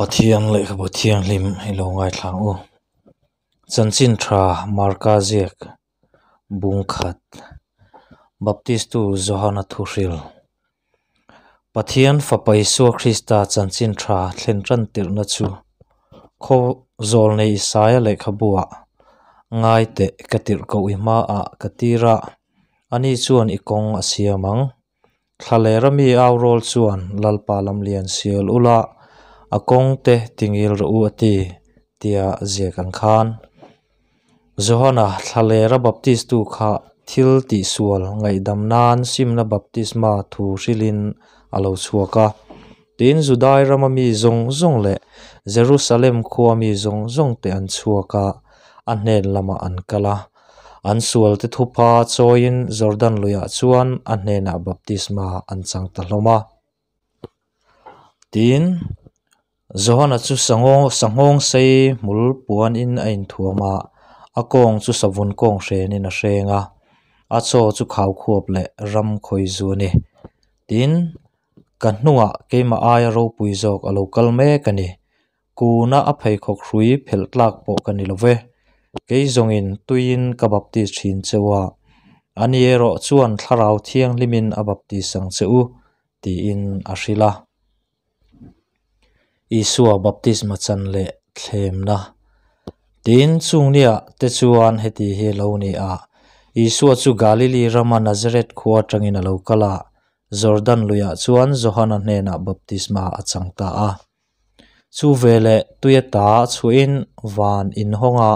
Pathian lehkhabu thianghlim i lo ngaithla ang u. Chanchin tha Marka ziak bung khat Baptistu Johana thuhril Pathian Fapa Isua Krista chanchin tha thlen tan tirhna chu khaw zawl nei Isaia lehkhabuah ngai teh ka tirh koh i hmaah ka tir a, ani chuan i kawng a siam ang. Thlalera mi au rawl chuan Lalpa lamlian sial ula, a kawng te tingil rawh u a ti, tia ziak ang khan. Johana Thlalera Baptistu kha thil tihsual ngaihdam nan simna baptisma thu hrilhin a lo chhuak a. Tin, Judai rama mi zawng zawng leh Jerusalem khua mi zawng zawng te an chhuak a, a hnen lamah an kal a. An sualte thupha chawiin Jordan luiah chuan a hnenah baptisma an chang ta hlawm a. Tin, Johana chu sanghawng sei hmul puanin a inthuam a, a kawng chu savun kawng hrenin a hreng a, a chaw chu khaukhuap leh ram khawi zu a ni. Tin, ka hnungah keimah aia ropui zawk a lo kal mek a ni. Kuna a pheikhawk hrui phelh tlak pawh ka ni lo ve. Kei zawngin tuiin ka baptis thin cheu a, ani erawh chuan Thlarau Thianghlimin a baptis ang che u, tiin a hrilh a. Isua baptisma chan leh thlemna. Tin, chung niah te chuan heti hi a lo ni a, Isua chu Galili rama Nazareth khua atangin a lo kal a, Jordan luiah chuan Johana hnenah baptisma a chang ta a. Chu veleh tuia ta chhuahin van inhawnga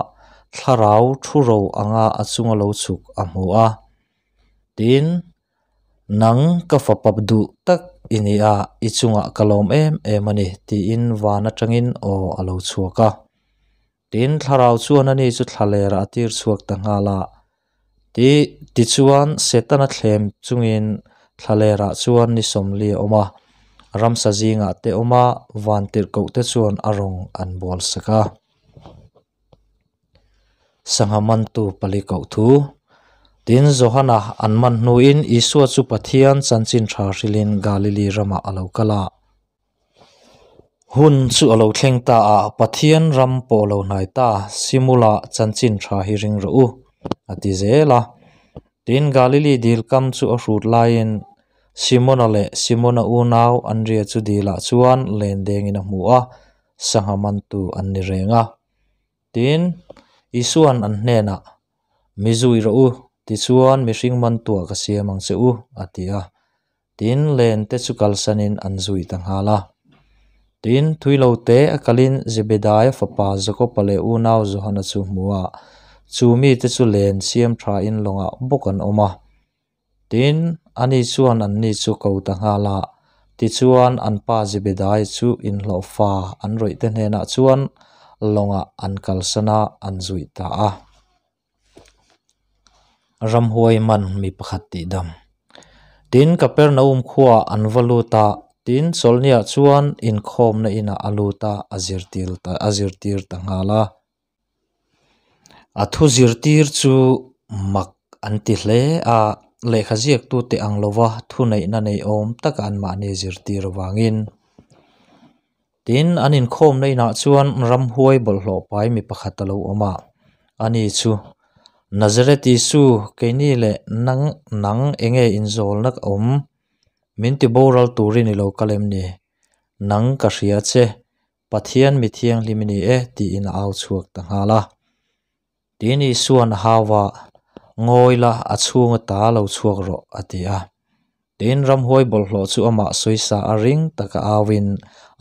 thlarau thu ro anga a chunga lo chhuk a hmu a. Tin, Nang ka fapa duh tak i ni a, i chungah ka lawm em em a ni, tiin van atangin aw a lo chhuak a. Tin, thlarau chuan ani chu thlalerah a tir chhuak ta nghal a. Ti, tichuan, Setana thlem chungin thlalerah chuan ni sawmli a awm a, ramsa zingah te awm a, van tirhkoh te chuan a rawng an bual sak a. Sangha mantu pali koh thu. Tin, Johana an man hnuin Isua chu Pathian chanchin tha hrilhin Galili ramah a lo kal a. Hun chu a lo thleng ta a, Pathian ram pawh a lo hnai ta, Simula chanchin tha hi ring rawh u, a ti zel a. Tin, Galili dil kam chu a hrut laiin Simona leh Simona unau Andria chu dilah chuan len dengin a hmu a, sangha mantu an ni reng a. Tin, Isua'n an hnenah, Mi zui rawh u, tichuan mihring mantuah ka siam ang che u, a ti a. Tin, len te chu kalsanin an zui ta nghal a. Tin, thui lo te a kalin Zebedaia fapa Jakoba leh unau Johana chu hmu a, chu mite chu len siam thain lawngah bawk an awm a. Tin, ani chuan anni chu ko ta nghal a, tichuan an pa Zebedaia chu inhlawhfa an rawih te hnenah chuan lawngah an kalsan a, an zui ta a. Ramhuai man mi pakhat tih dam. Tin, Kapernaum khuaah an va lut a, tin, Chawlhniah chuan inkhawmna inah a lut a, a zirtir ta a zirtir ta nghal a. A thu zirtir chu mak an ti hle a, lehkha ziaktute ang lova thuneihna nei awm taka anmahni zirtir avangin. Tin, an inkhawmna inah chuan ramhuai bawlhhlawh pai mi pakhat a lo awm a, ani chu, Nazareth Isu, keini leh nang nang enge inzawlna ka awm? Min ti boral turin i lo kal em ni? Nang ka hria che, Pathian mi thianghlim i ni e, tiin a au chhuak ta nghal a. Tin, Isua'n a hau a, Ngawi la, a chhunga ta lo chhuak rawh, a ti a. Tin, ramhuai bawlhhlawh chu amah sawisa a ring taka auin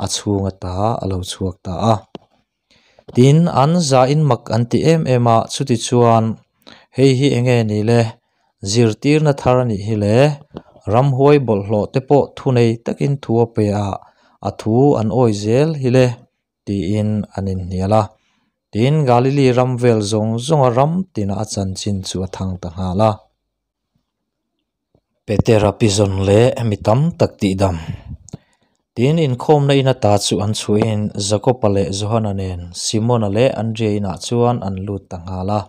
a chhunga ta a lo chhuak ta a. Tin, an zain mak an ti em em a, chutichuan, Hei hi enge ni le? Zirtirna thar a nih hi le. Ramhuai bawlhhlawh te pawh thunei takin thu a pe a, a thu an awi zel hi le, tiin an inhnial a. Tin, Galili ram vel zawng zawnga ram tinah a chanchin chu a thang ta nghal a. Petera pizawn leh mi tam tak tihdam. Tin, inkhawmna in ata chu an chhuahin Jakoba leh Johana nen Simona leh Andria inah chuan an lut ta nghal a.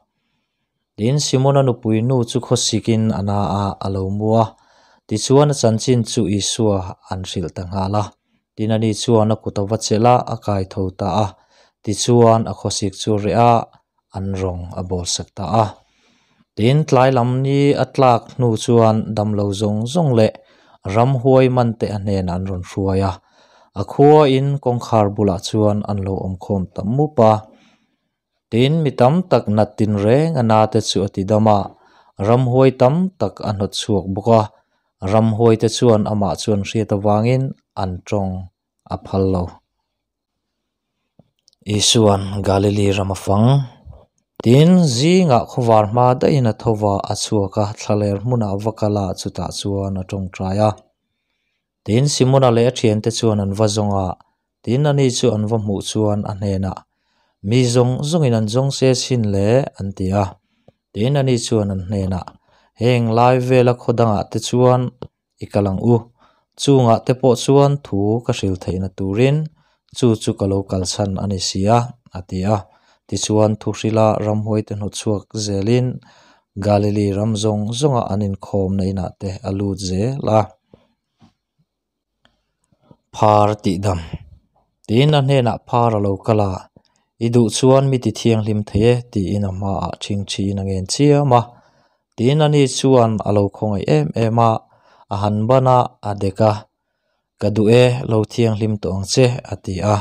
Tin, Simona nupui nu chu khawsikin a na a, a lo mu a. Tichuan a chanchin chu Isua an hrilh ta nghal a. Tin ani chuan a kut a va chelh a, a kai tho ta a. Tichuan a khawsik chu reh a, an rawng a bawl sak ta a. Tin tlai lam ni a tlak hnu chuan damlo zawng zawng leh ramhuai man te a hnenah an rawn hruai a. A khua in kawngkhar bulah chuan an lo awm khawm ta mup a. Tin mi tam tak nat tin reng a na te chu a ti dam a, ramhuai tam tak a hnawt chhuak bawk a. Ramhuai te chuan amah chuan hriat avangin an tawng a phal lo. Isuan Galili ram a fang. Tin, zingah khawvar hma daihin a tho va, a chhuak a, thlaler hmunah a va kal a, chutah chuan a tawngtai a. Tin, Simona leh a thiante chuan an va zawng a, tin ani chu an va hmuh chuan a hnenah, Mi zawng zawngin an zawng se chin le, an ti a. Tin, ani chuan an hnenah, Heng lai vela khaw dangah te chuan I kal ang u. Chungah te pawh chuan thu ka hril theihna turin chu chu ka lo kalchhan a ni si a, a ti a. Tichuan thu hrila ramhuai te hnawtchhuak zelin Galili ram zawng zawnga an inkhawmna inah te a lut zel a. Phar tihdam. Tiin a hnenah phar a lo kal a, I duh chuan mi ti thianghlim thei e, tiin a hmaah ṭhingṭhiin a ngen chiam a. Tiin ani chuan a lo khawngaih em em a, a han ban a, a dek a, Ka duh e, lo thianghlim tawh ang che, a ti a.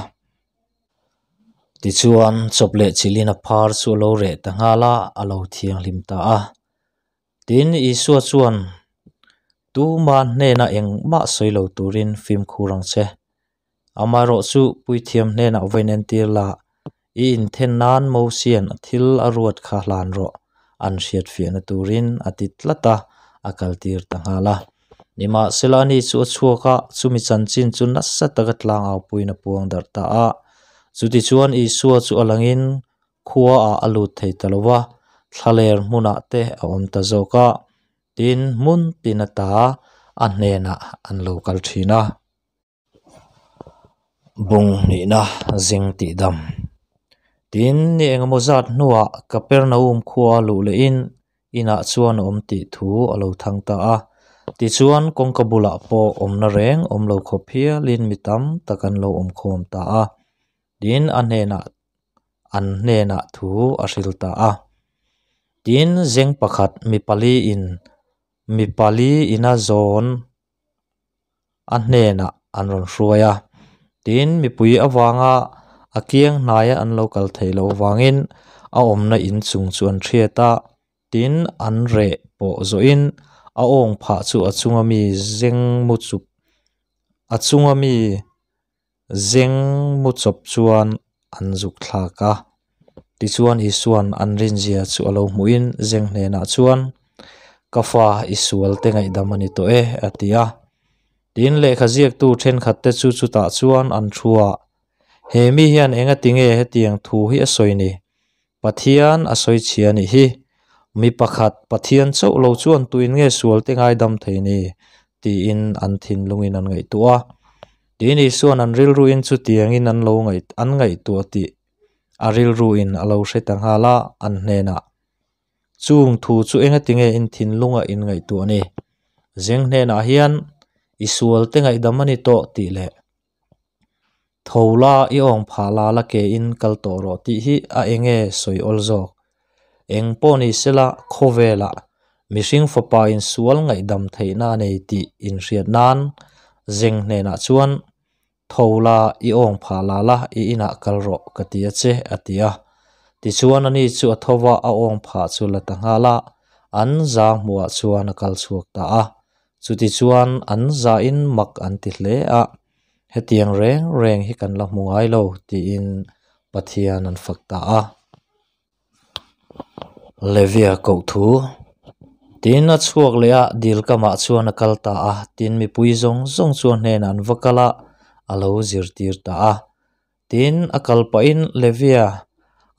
Tichuan chawp leh chilhin a phar chu a lo reh ta nghal a, a lo thianghlim ta a. Tin, Isua chuan, Tuma hnena engmah sawi lo turin fimkhur ang che. Amaherawhchu puithiam hnenah vawiin entir la, i inthen nan Mosian thil a ruat kha hlan rawh, an hriatfiahna turin a ti tlat a, a kaltir ta nghal a. Nimahsela ani chu a chhuak a, chumi chanchin chu nasa taka tlangaupuiin a puang darh ta a. Chutichuan Isua chu a langin Khua ah a lut thei ta lo va, thlaler hmunah te a awm ta zawk a, tin hmun tin ata a hnenah an lo kal thin a. Bung hnihna zing tih dam. Tin, ni engemaw zat hnuah Kapernaum khua luh lehin inah chuan a awm tih thu a lo thang ta a. Tichuan, kawngka bulah pawh awmna reng awm lo khawp hialin mi tam tak an lo awmkhawm ta a. Tin, a hnenah an hnenah thu a hril ta a. Tin, zeng pakhat mi pali in mi pali ina zawn a hnenah an rawn hruai a. Tin, mipui avanga a kiang hnaia an lo kal theih loh avangin a awmna inchung chu an hriat a. Tin, an reh pawh zawhin a awng phah chu a chunga mi zeng mu chup a chunga mi Zeng mu chawp chuan an zuk thlak a. Tichuan Isua'n an rinzia chu a lo hmuhin zeng hnenah chuan, Ka fa, i sual te ngaihdam a ni tawh e, a ti a. Tin, lehkha ziaktu thenkhatte chu chutah chuan an thu a, He mi hian engati nge hetiang thu hi a sawi ni? Pathian a sawi chhia a nih hi. Mi pakhat Pathian chauh lo chuan tuin nge sual te ngaidam thei ni? tiin an thinlungin an ngaihtuah a. Tin Isua'n an rilruin chutiangin an lo ngaih an ngaihtuah tih a rilruin a lo hre ta nghal a, an hnenah, Chung thu chu engati nge in thinlunga in ngaihtuah ni? Zeng hnenah hian i sual te ngaihdam a ni tawh tih leh Tho la i awng phah la la ke in kal tawh rawh tih hi a enge sawi awl zawk. Eng pawh ni sela khawvelah mihring fapa in sual ngaihdam theihna a nei tih in hriat nan zeng hnenah chuan tho la i awng phah la la i inah kal rawh ka ti a che a ti a. Tichuan ani chu a tho va a awng phah chu la ta nghal a, an za hmuhah chuan a kal chhuak ta a. Chutichuan an zahin mak an ti hle a, hetiang reng reng hi kan la hmu ngai lo tiin Pathian an fak ta a. Levia koh thu Tin a chhuak leh a, dil kamah chuan a kal ta a, tin mipui zawng zawng chu a hnenah an va kal a, a lo zirtir ta a. Tin, a kal pahin Levia,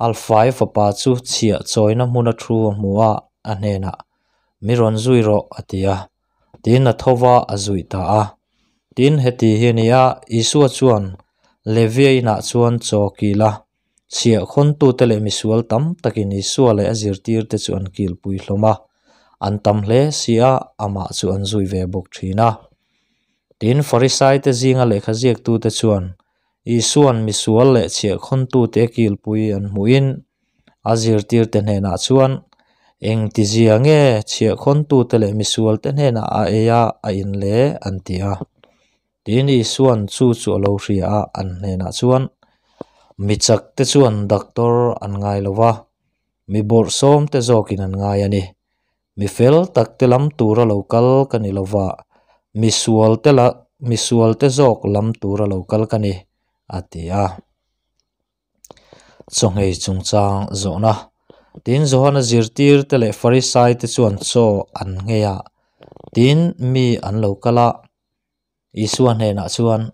Alfai fapa chu chhiah chawina hmuna thu a hmu a, a hnenah, Mi rawn zui rawh, a ti a. Tin, a tho va, a zuih ta a. Tin, heti hi a ni a, Isua chuan Levia inah chuan chaw a kil a. Chhiah khawntute leh misual tam takin Isua leh a zirtirte chu an kilpui hlawm a. An tam hle si a, amah chu an zui ve bawk thin a. Tin, Farisaite zinga lehkha ziaktute chuan Isua'n misual leh chhiahkhawntute a kilpui an hmuhin a zirtirte hnenah chuan, Engtizia nge chhiahkhawntute leh misualte hnenah a ei a, a in le? an ti a. Tin, Isua'n chu chu a lo hria a, an hnenah chuan, Mi chakte chuan doctor an ngai lo va, mi bawrhsawmte zawkin an ngai a ni. Mi fel takte lam tura lo kal ka ni lo va, mi sualte la mi sualte zawk lam tura lo kal ka ni, a ti a. Chawhngei chungchang zawhna. Tin, Johana zirtirte leh Farisaite chuan chaw an nghei a, tin, mi an lo kal a. Isua hnenah chuan,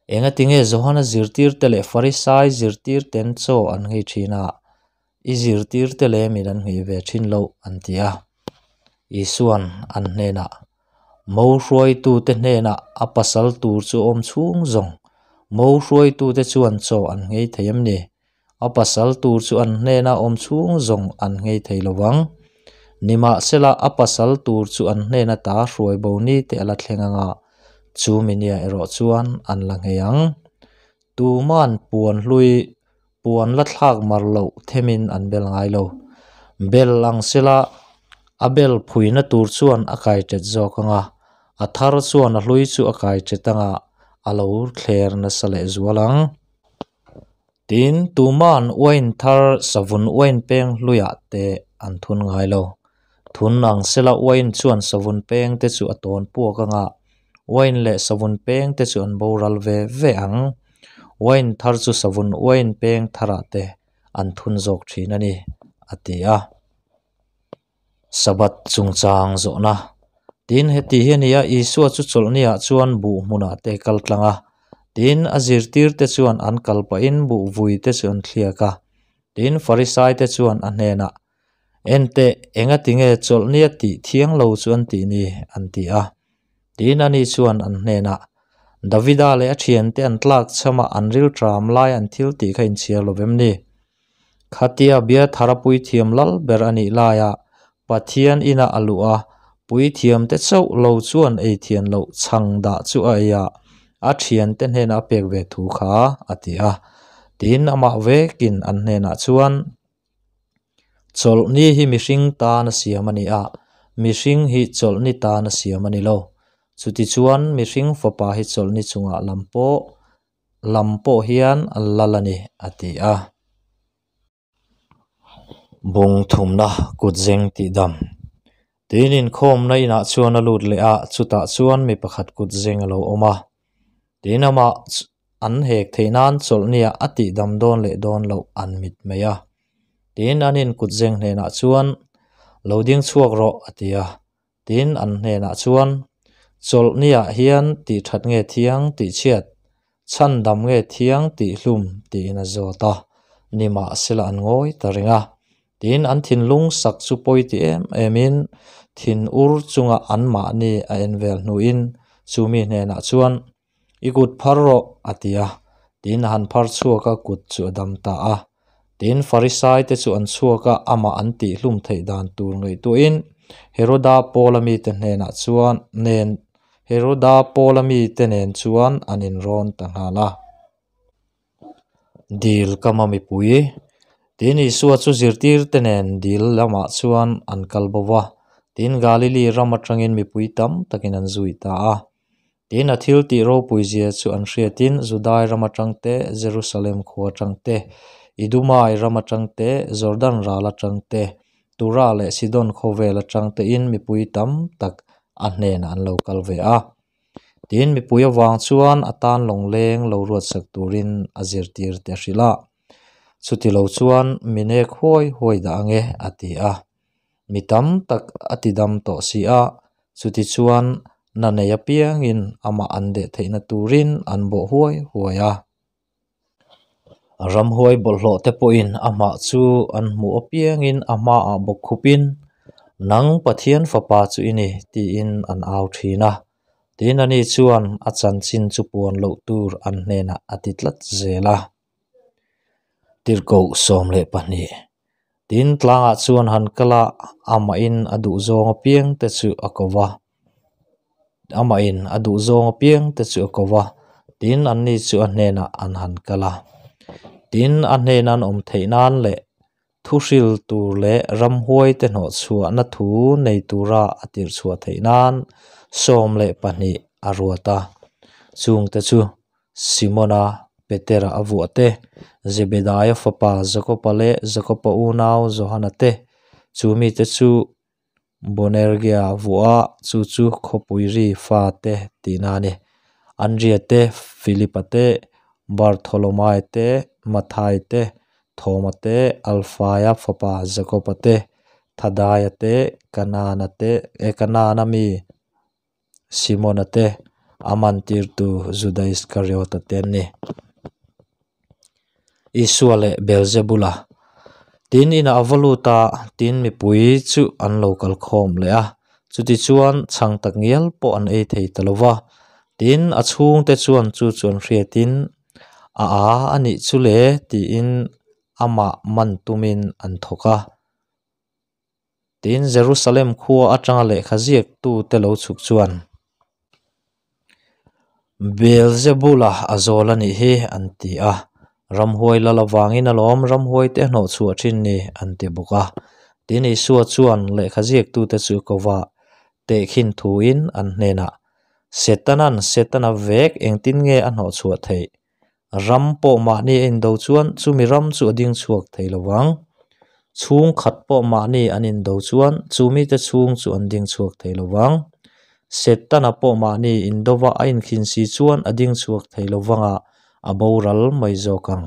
Engatinge Johana zirtirte leh Farisai zirtirten chaw an nghei thin a, i zirtirte leh min an nghei ve thin loh? an ti a. Isua'n an hnenah, Mo hruaitute hnenah a pasal tur chu awm chhung zawng, mo hruaitute chuan chaw an nghei thei em ni? A pasal tur chu an hnena awm chhung zawng an nghei thei lo vang. Nimahsela, a pasal tur chu an hnena ta hruai bo ni te a la thleng anga, chu mi nia erawh chuan an la nghei ang. Tuman puan hlui, puan la thlak mar loh themin an bel ngai lo. Bel ang sela, a bel phuina tur chuan a kai ṭet zawk anga, a thar chuan a hlui chu a kai ṭet anga, a lo thler nasa lehzual ang. Tin, tuma'n uain thar savun uain peng hluiah te an thun ngai lo. Thun ang sela uain chuan savun peng te chu a tawn puak anga, uain leh savun peng te chu an boral ve ve ang. Uain thar chu savun uain peng tharah te an thun zawk thin a ni, a ti a. Sabbath chungchang zawhna. Tin, heti hi a ni a, Isua chu chawlhniah chuan buh hmunah te kal tlang a. Tin, a zirtirte chuan an kal pahin buh vuite chu an thliak a. Tin, Farisaite chuan a hnenah, Enteh, engatinge chawlhnia tih thiang lo chu an tih ni? an ti a. Tin, ani chuan an hnenah, Davida leh a thiante an tlak chhama an rilṭam lai an thil tih kha inchhiar lo vem ni? Khatia Biathara puithiam lal ber a nih laia Pathian ina a luh a, puithiamte chauh lo chuan ei thian loh chhang dah chu a ei a, a thiante hnenah a pek ve thu kha a ti a. Tin, amah vekin an hnenah chuan, Chawlhni hi mihring tan a siam a ni a, mihring hi chawlhni tan a siam a ni lo. Chutichuan, mihring fapa hi chawlhni chungah lam pawh lam pawh hian lal a ni, a ti a. Bung thumna kut zeng tih dam. Tin inkhawmna inah chuan a lut leh a, chutah chuan mi pakhat kut zeng a lo awm a. Tin amah an hek theih nan chawlhniah a tih dam dawn leh dawn loh an mit mai a. Tin an in kut zeng hnenah chuan, Lo ding chhuak rawh, a ti a. Tin, an hnenah chuan, Chawlhniah hian tih that nge thiang tih chhiat, chhandam nge thiang tih hlum tiin a zawt a, nimahsela an ngawi ta reng a. Tin, an thinlung sak chu pawi ti em emin thin ur chunga anmahni a en vel hnuin chu mi hnenah chuan, I kut phar rawh, a ti a. Tin, a han phar chhuak a, kut chu a dam ta a. Tin, Farisaite chu an chhuak a, amah an tihhlum theih dan tur ngaihtuahin Heroda Paula mite hnenah chuan nen Heroda Paula mite nen chuan an inrawn ta nghal a. Dil kama mipui. Tin, Isua chu zirtirte nen dil lamah chuan an kal bo va, tin Galili ram atangin mipui tam takin an zui ta a. Tin, a thil tih ropui zia chu an hriatin Judai ram atang te, Jerusalem khua atang te, Idumai ram atang te, Jordan ral atang te, Tura leh Sidon khawvel atang tein mipui tam tak a hnenah an lo kal ve a. Tin, mipui avang chuan a tan lawngleng lo ruatsak turin a zirtir te a hrilh a. Chuti lo chuan mi nek huai huai dah ange, a ti a. Mi tam tak a ti dam tawh si a, chuti chuan na nei apiangin amah an deh theihna turin an bawh huai huai a. Ramhuai bawlhhlawh te pawhin amah chu an hmuh apiangin a hmaah bawk khupin, Nang Pathian Fapa chu i ni, tiin an au thin a. Tin, ani chuan a chanchin chu puan loh tur an hnenah a ti tlat zel a. Tirhkoh 12. Tin, tlangah chuan han kal a, amahin a duhzawng apiang te chu a ko va. Amahin a duhzawng apiangte chu a ko va, tin, anni chu a hnenah an han kal a. Tin, a hnena an awm theih nan leh thuhril tur leh ramhuaite hnawhchhuahna thu nei tura a tirhchhuah theih nan 12 a ruat a. Chungte chu Simona, Petera a vuah te, Zebedaia fapa Jakoba leh Jakoba unau Johana te, chu mite chu Boanergia vuah a, chu chu khawpui ri fa te tihna a ni. Andria te, Filipa te, Bartholomae te, Matthai te, Thoma te, Alfaia fapa Jakoba te, Thadaia te, Kanana te, Kanana mi Simona te, a mantirtu Juda Iskariota te an ni. Isua leh Beelzebula. Tin, inah a va lut a, tin, mipui chu an lo kal khawm leh a. Chutichuan, chhang tak ngial pawh an ei thei ta lo va. Tin, a chhungte chuan chu chu an hriatin, A a a nih chu le, tiin amah man tumin an thawk a. Tin, Jerusalem khua atanga lehkha ziaktute lo chhuk chuan, Beelzebula a zawl a nih hi, an ti a. Ramhuai lal avangin alawm ramhuaite a hnawhchhuah thin ni, an ti bawk a. Tin, Isua chuan lehkha ziaktute chu ko va tehkhin thuin an hnenah, Setanan Setana vek engtin nge a hnawhchhuah theih? Ram pawh mahni a indo chuan chumi ram chu a ding chhuak thei lo vang. Chhung khat pawh mahni an indo chuan chumite chhung chu an ding chhuak thei lo vang. Setana pawh mahni indova a inkhin si chuan a ding chhuak thei lo vanga a boral mai zawk ang.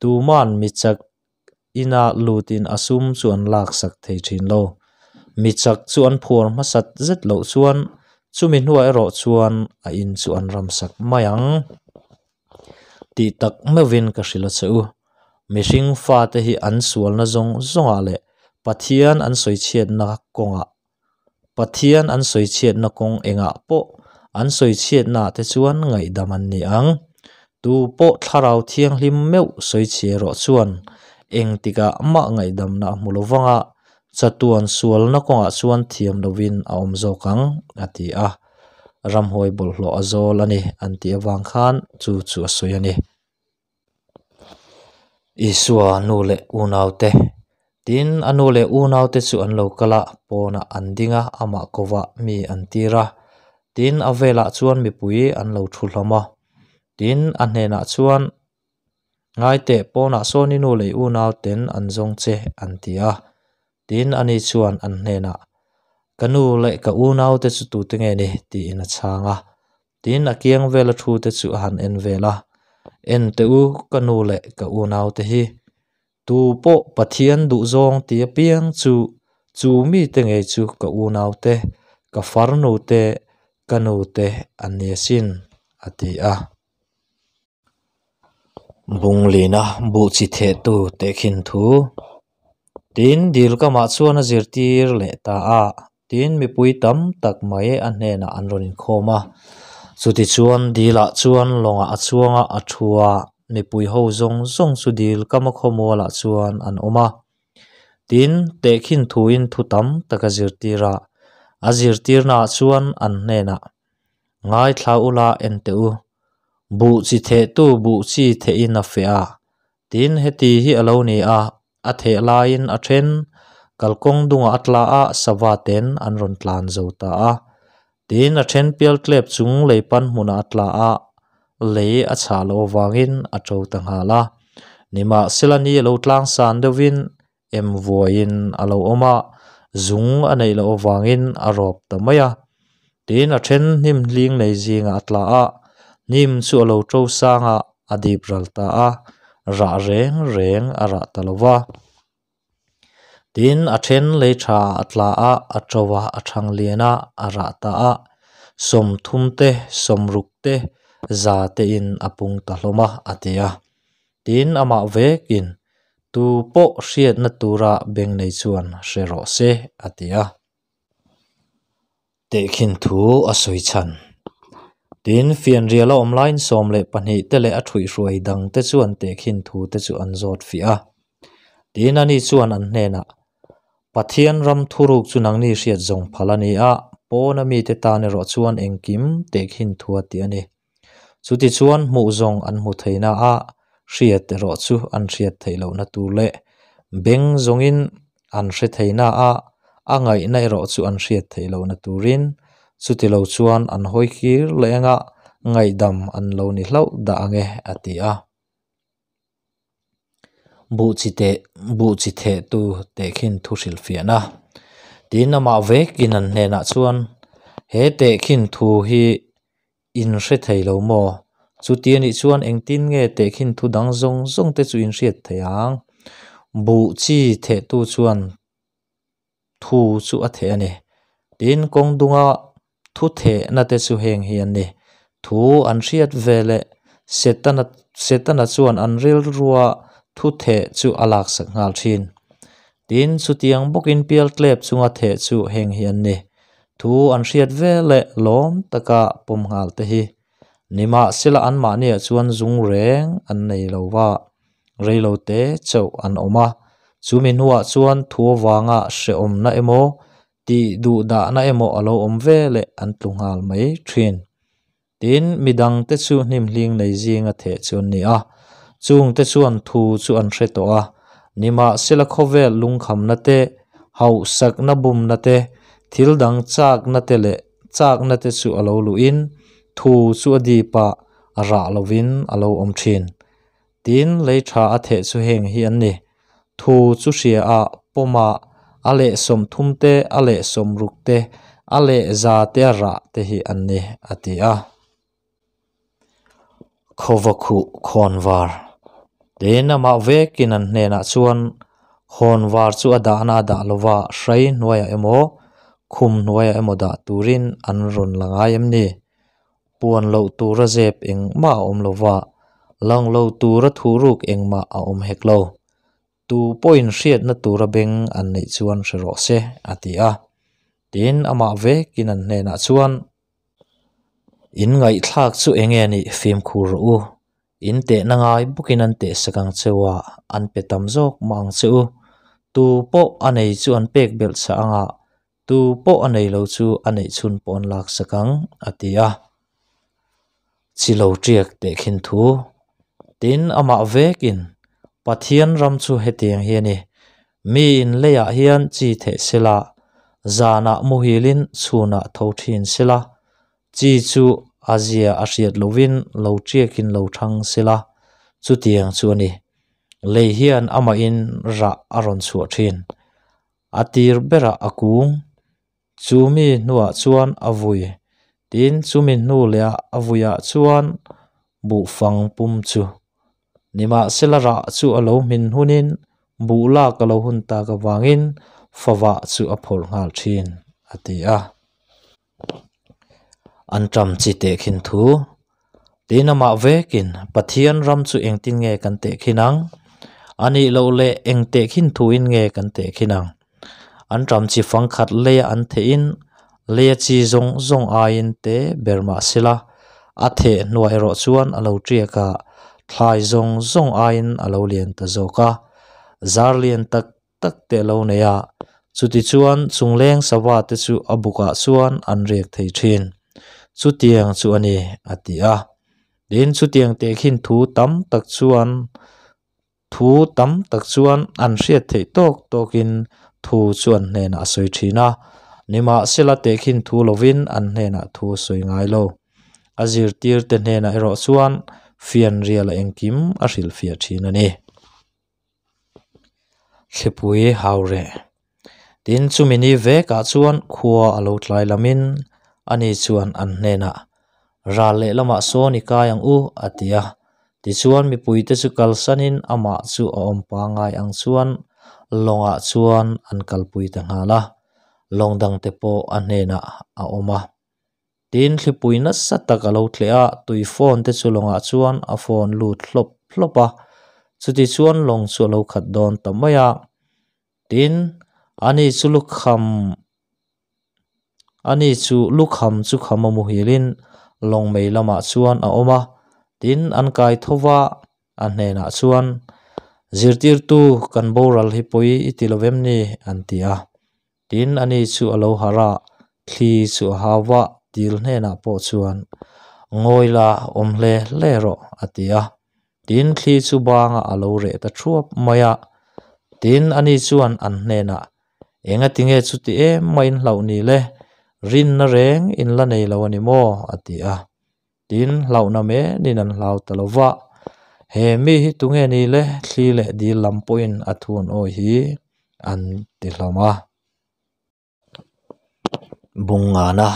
Tuman mi chak ina lutin a sum chu an laksak thei thin lo. Mi chak chu an phuar hmasat zet loh chuan chumi hnuah erawh chuan a in chu an ramsak mai ang. Tih tak meuhin ka hrilh a che u. Mihring fate hi an sualna zawng zawngah leh Pathian an sawichhiatna kawngah Pathian an sawichhiatna kawng engah pawh an sawichhiatnaah te chuan ngaihdam an ni ang. Tu pawh Thlarau Thianghlim meuh sawichhia erawh chuan engtikah mah ngaihdamna a hmu lo vang a, chatuan sualna kawngah chuan thiam lovin a awm zawk ang, a ti a. Ramhuai bawlhhlawh a zawl a ni an tih avang khan chu chu a sawi a ni. Isua nu leh unaute Tin, a nu leh unaute chu an lo kal a, pawnah an ding a, amah kovah mi an tir a. Tin, a velah chuan mipui an lo thu hlawm a. Tin, a hnenah chuan, Ngaiteh, pawnah sawn i nu leh i unauten an zawng che, an ti a. Tin, ani chuan an hnenah, Ka nu leh ka unaute chu tute nge ni? tiin a chhang a. Tin, a kiang vela thute chu a han en vel a, En teh u, ka nu leh ka unaute hi. Tu pawh Pathian duhzawng ti apiang chu, chu mite ngei chu ka unaute, ka farnute, ka nute an ni asin, a ti a. Bunglina buh chi thehtu tehkhin thu. Tin, dil kamah chuan a zirtir leh ta a, tin mipui tam tak mai a hnenah an rawn inkhawm a. Chutichuan dilah chuan lawngah a chuang a, a thu a, mipui ho zawng zawng chu dil kama khawmualah chuan an awm a. Tin, tehkhin thuin thu tam tak a zirtir a, a zirtirnaah chuan an hnenah, Ngaithla ula en teh u. Buh chi thehtu buh chi thehin a feh a, tin heti hi a lo ni a, a theh laiin a then, kalkawng dungah a tla a, sava ten an rawn tlan zo ta a. Tin a then pial tlep chung lei pan hmunah a tla a, lei a chhah loh avangin a to ta nghal a. Nimahsela ni a lo tlang san deuhin em vuaiin a lo awm a, zung a neih loh avangin a rawp ta mai a. Tin, a then hnim hling nei zingah a tla a, hnim chu a lo to sang a, a dip ral ta a, rah reng reng a rah ta lo va. Tin, a then lei tha a tla a, a to a, a thang lian a, a rah ta a, 30 te, 60 te, 100 tein a pung ta hlawm a, a ti a. Tin, amah vekin, Tu pawh hriatna tura beng nei chuan hre rawh se, a ti a. Tehkhin thu a sawi chhan. Tin, fianrial a awm laiin 12 te leh a thuihhruai dangte chuan tehkhin thu te chu an zawt fiah a. Tin, ani chuan an hnenah, Pathian ram thuruk chu nangni hriat zawng phal a ni a, Pawna mite tan erawh chuan engkim tehkhin thu a ti a ni. Chutichuan hmuh zawng an hmu theihna a, hriat erawh chu an hriat theih lohna tur leh beng zawngin an hre theihna a, a ngaihna erawh chu an hriat theih lohna turin chutilo chuan an hawi kir leh anga ngaihdam an lo ni hlauh dah ang e, a ti a. Buh chi teh, buh chi thehtu tehkhin thu hrilhfiahna. Tin, amah vekin an hnenah chuan, He tehkhin thu hi in hre thei lo maw? Chuti a nih chuan engtin nge tehkhin thu dang zawng zawng te chu in hriat theih ang? Buh chi thehtu chuan thu chu a theh a ni. Tin, kawng dunga thu thehna te chu heng hi an ni. Thu an hriat ve leh Setana Setana chuan an rilrua thu theh chu a laksak nghal thin. Tin, chutiang bawkin pialtlep chunga theh chu heng hi an ni. Thu an hriat ve leh lawm taka pawm nghal te hi. Nimahsela anmahniah chuan zung reng an nei lo va, reilo te chauh an awm a. Chumi hnuah chuan thu avanga hrehawmna emaw, tih duhdahna emaw a lo awm ve leh an tlu nghal mai thin. Tin, midangte chu hnimhling nei zinga theh chu an ni a, chungte chuan thu chu an hre tawh a. Nimahsela khawvel lungkhamna te, hauhsakna bumna te, thil dang chakna te leh chakna te chu a lo luhin thu chu a dip a, rah lovin a lo awm thin. Tin, lei tha a theh chu heng hi an ni, Thu chu hria a, pawma a leh 30 te, a leh 60 te, a leh 100 te a rah te hi an ni, a ti a. Khawvakhuh khawnvar. Tin, amah vekin an hnenah chuan khawnvar chu a dahna a dah lova hrai hnuaiah emaw, khum hnuaiah emaw dah turin an rawn la ngai em ni? Puan loh tura zep engmah a awm lova, lang lo tura thuruk engmah a awm hek lo. Tu pawhin hriatna tura beng an neih chuan hre rawh se, a ti a. Tin, amah vekin an hnenah chuan, In ngaihthlak chu enge a nih fimkhur rawh u. In tehna ngai bawkin an tehsak ang che u a, an pe tam zawk mah ang che u. Tu pawh a nei chu an pek belh chah ang a, Tu pawh a nei lo chu a neih chhun pawh an laksak ang, a ti a. Chi lo ṭiak tehkhin thu. Tin, amah vekin, Pathian ram chu hetiang hi a ni. Miin leiah hian chi theh sela, zanah muhilin chhunah tho ṭhin sela, chi chu a zia a hriat lovin lo ṭiakin lo ṭhang sela, chutiang chu a ni. Lei hian amahin rah a rawn chhuah ṭhin. A tir berah a kung, chumi hnuah chuan a vui, tin chumi hnu lehah a vuiah chuan buhfang pum chu. Nimahsela rah chu a lo hmin hunin buh lak a lo hun tak avangin favah chu a phawrh nghal thin, a ti a. An ṭam chi tehkhin thu. Tin amah vekin, Pathian ram chu engtin nge kan tehkhin ang? A nih loh leh eng tehkhin thuin nge kan tehkhin ang? An ṭam chi fangkhat leia an thehin, leia chi zawng zawng aiin te ber mah sela, a theh hnuah erawh chuan a lo ṭiak a, thlai zawng zawng aiin a lo lian ta zawk a. Zar lian tak tak te a lo nei a, chutichuan chungleng sava te chu a bukah chuan an riak thei thin. Chutiang chu a ni, a ti a. Tin, chutiang tehkhin thu tam tak chuan thu tam tak chuan an hriat theih tawk tawkin thu chu an hnenah a sawi thin a, nimahsela tehkhin thu lovin an hnenah thu a sawi ngai lo. A zirtirte hnenah erawh chuan fianriala engkim a hrilhfiah thin a ni. Thlipui hau reh. Tin, chumi ni vekah chuan khua a lo tlai lamin ani chuan an hnenah, Ral lehlamah sawn i kai ang u, a ti a. Tichuan mipuite chu kalsanin amah chu a awm pangngai ang chuan lawngah chuan an kalpui ta nghal a, lawng dangte pawh a hnenah a awm a. Tin, thlipui nasa tak a lo tleh a, tui phone te chu lawngah chuan a phone lut hlawp hlawp a, chuti chuan lawng chu a lo khat dawn ta mai a. Tin, ani chu lukham ani chu lukham chu kham a muhilin lawng mei lamah chuan a awm a, tin an kai tho va, a hnenah chuan, Zirtirtu, kan boral hi pawi i ti lo vem ni? an ti a. Tin, ani chu a lo harh a, Thli chu a hau va, dil hnenah pawh chuan, Ngawi la, awm hle hle rawh, a ti a. Tin, thli chu bangah a lo reh ta thuap mai a. Tin, ani chuan an hnenah, Engatinge chuti em mai in hlauh ni le? Rinna reng in la nei lo a ni maw? a ti a. Tin, hlauhna menin an hlau ta lo va. He mi hi tunge ni le? Thli leh dil lam pawhin a thuan awi hi an ti hlawm a. Bungngana,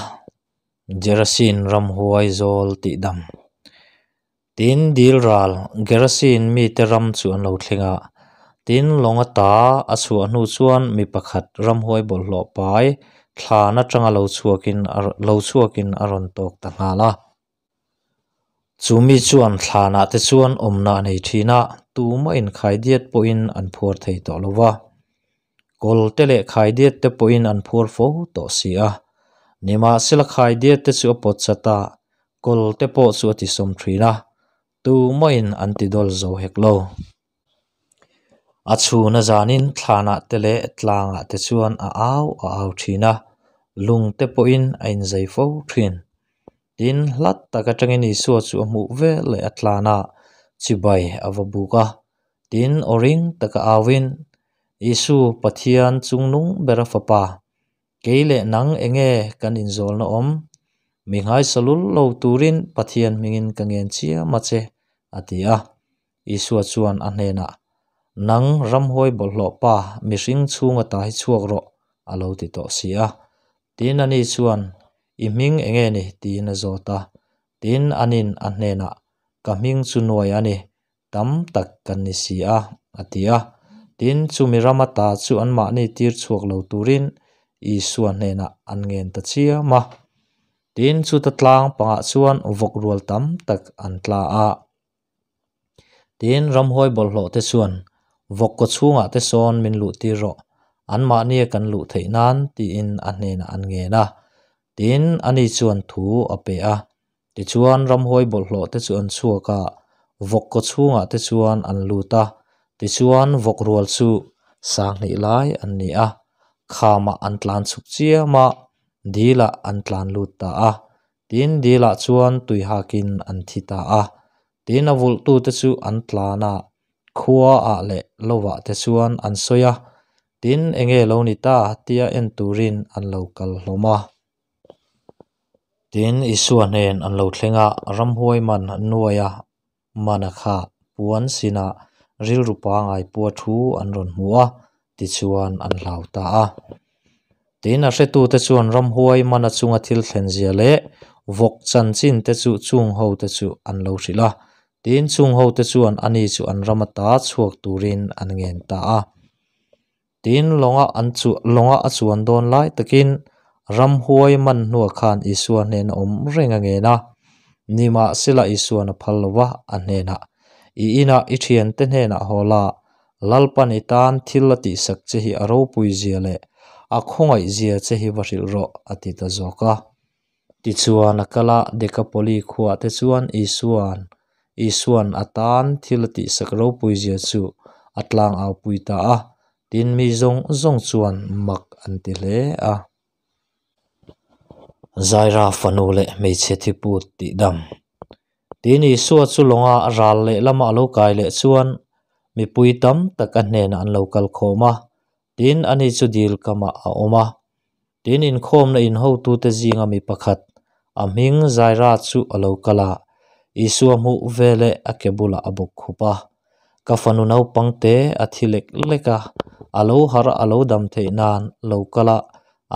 Gerasin ramhuai zawl tihdam. Tin, dil ral Gerasin mite ram chu an lo thleng a. Tin, lawng ata a chhuah hnu chuan mi pakhat ramhuai bawlhhlawh pai thlan atanga lo chhuakin lo chhuakin a rawn tawk ta nghal a. Chu mi chuan thlanah te chuan awmna a nei thin a, tumah inkhaidiat pawhin an phuar thei tawh lo va. Kawl te leh khaidiat te pawhin an phuar fo tawh si a. Nimahsela khaidiat te chu a pawt chat a, kawl te pawh chu a tisawm thin a, tumahin an ti dawl zo hek lo. A chhun a zanin thlanah te leh tlangah te chuan a au a au thin a, lung te pawhin a inzai fo thin. Tin, hlat tak atangin Isua chu a hmuh vel leh a tlan a, chibai a va buk a. Tin, aw ring taka auin, Isu, Pathian chungnung bera Fapa, kei leh nang enge kan inzawlna awm? Mi nghaisa lul lo turin Pathian hmingin ka ngen chiam a che, a ti a. Isua chuan a hnenah, Nang ramhuai bawlhhlawh pa, mihring chhunga ta hi chhuak rawh, a lo ti tawh si a. Tin, ani chuan, I hming enge ni? tiin a zawt a. Tin, anin a hnenah, Ka hming chu nuai a ni, tam tak kan ni si a, a ti a. Tin, chumi rama ta chu anmahni tir chhuak lo turin Isua hnenah an ngen ta chiam a. Tin, chuta tlang pangah chuan vawk rual tam tak an tla a. Tin, ramhuai bawlhhlawh te chuan, Vawk kaw chhungah te sawn min luh tir rawh, anmahnia kan luh theih nan, tiin a hnenah an ngen a. Tin, ani chuan thu a pe a. Tichuan, ramhuai bawlhhlawh te chu an chhuak a, vawk kaw chhungah te chuan an lut a. Tichuan, vawk rual chu sanghnih lai an ni a, khamah an tlan chhuk chiam a, dilah an tlan lut ta a. Tin, dilah chuan tui hakin an thi ta a. Tin, a vulhtute chu an tlan a, khuaah leh lovah te chuan an sawi a, tin, enge lo ni ta tia en turin an lo kal hlawm a. Tin, Isua hnen an lo thleng a, ramhuai man nuaia mana kha puan sinah rilru pangai pua thu an rawn hmu a, tichuan an hlau ta a. Tin, a hretute chuan ramhuai mana chunga thil thlen zia leh vawk chanchin te chu chung hote chu an lo hrilh a. Tin, chung hote chuan ani chu an ram ata chhuak turin an ngen ta a. Tin, lawnga an chu lawnga a chuan dawn lai takin ramhuai man hnuah khan Isua hnena awm reng a ngen a. Nimahsela Isuan a phal lo va, a hnenah, I inah i thiante hnenah haw la, Lalpan i tan thil a tihsak che hi a ropui zia leh a khawngaih zia che hi va hrilh rawh, a ti ta zawk a. Tichuan a kal a, Dekapoli khuaah te chuan Isuan Isuan a tan thil a tihsak ropui zia chu a tlang au pui ta a, tin mi zawng zawng chuan mak an ti hle a. Zaira fanu leh hmeichhe thiput tih dam. Tin Isua chu lawnga ral lehlamah a lo kai leh chuan mipui tam tak a hnenah an lo kal khawm a, tin ani chu dil kamah a awm a. Tin inkhawmna inhotute zinga mi pakhat, a hming Zaira chu a lo kal a, Isua hmuh veleh a ke bulah a bawk khup a. Ka fanu naupang te a thi lek lek a, a lo harh a a lo dam theih nan lo kal a,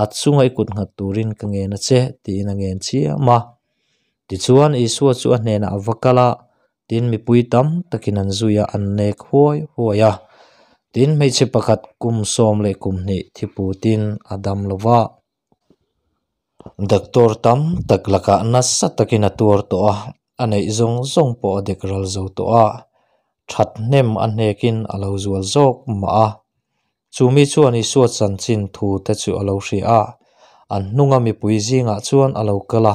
a chunga i kut nghat turin ka ngen a che, tiin a ngen chiam a. Tichuan Isua chu a hnenah a va kal a, tin mipui tam takin an zui a, an nek huai huai a. Tin hmeichhe pakhat kum 12 thiputin a dam lo va. Doctor tam tak lakah nasa takin a tuar tawh a, a neih zawng zawng pawh a dek ral zo tawh a, that hnem a hnekin a lo zual zawk mah a. Chu mi chuan Isua chanchin thu te chu a lo hria a, an hnunga mipui zingah chuan a lo kal a,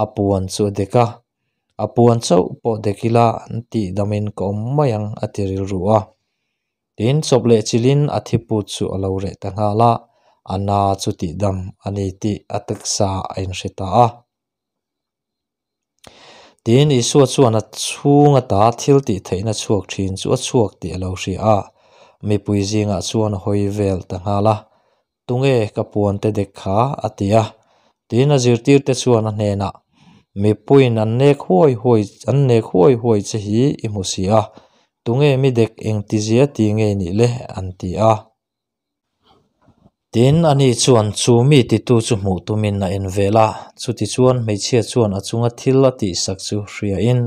a puan chu a dek a. A puan chauh pawh dek ila an tih damin ka awm mai ang a ti rilru a. Tin, chawp leh chilhin a thiput chu a lo reh ta nghal a, a na chu tihdam a ni tih a taksa a inhre ta a. Tin, Isua chuan a chhung ata thil tih theihna chhuak thin chu a chhuak tih a lo hria a, mipui zingah chuan a hawi vel ta nghal a, Tunge ka puante dek kha? a ti a. Tin, a zirtirte chuan a hnenah, Mipuiin an nek huai huai an nek huai huai che hi i hmu si a, tunge mi dek engtizia ti nge nih le? an ti a. Tin, ani chuan chu mi titu chu hmuh tumin a en vel a, chutichuan hmeichhia chuan a chunga thil a tihsak chu hriain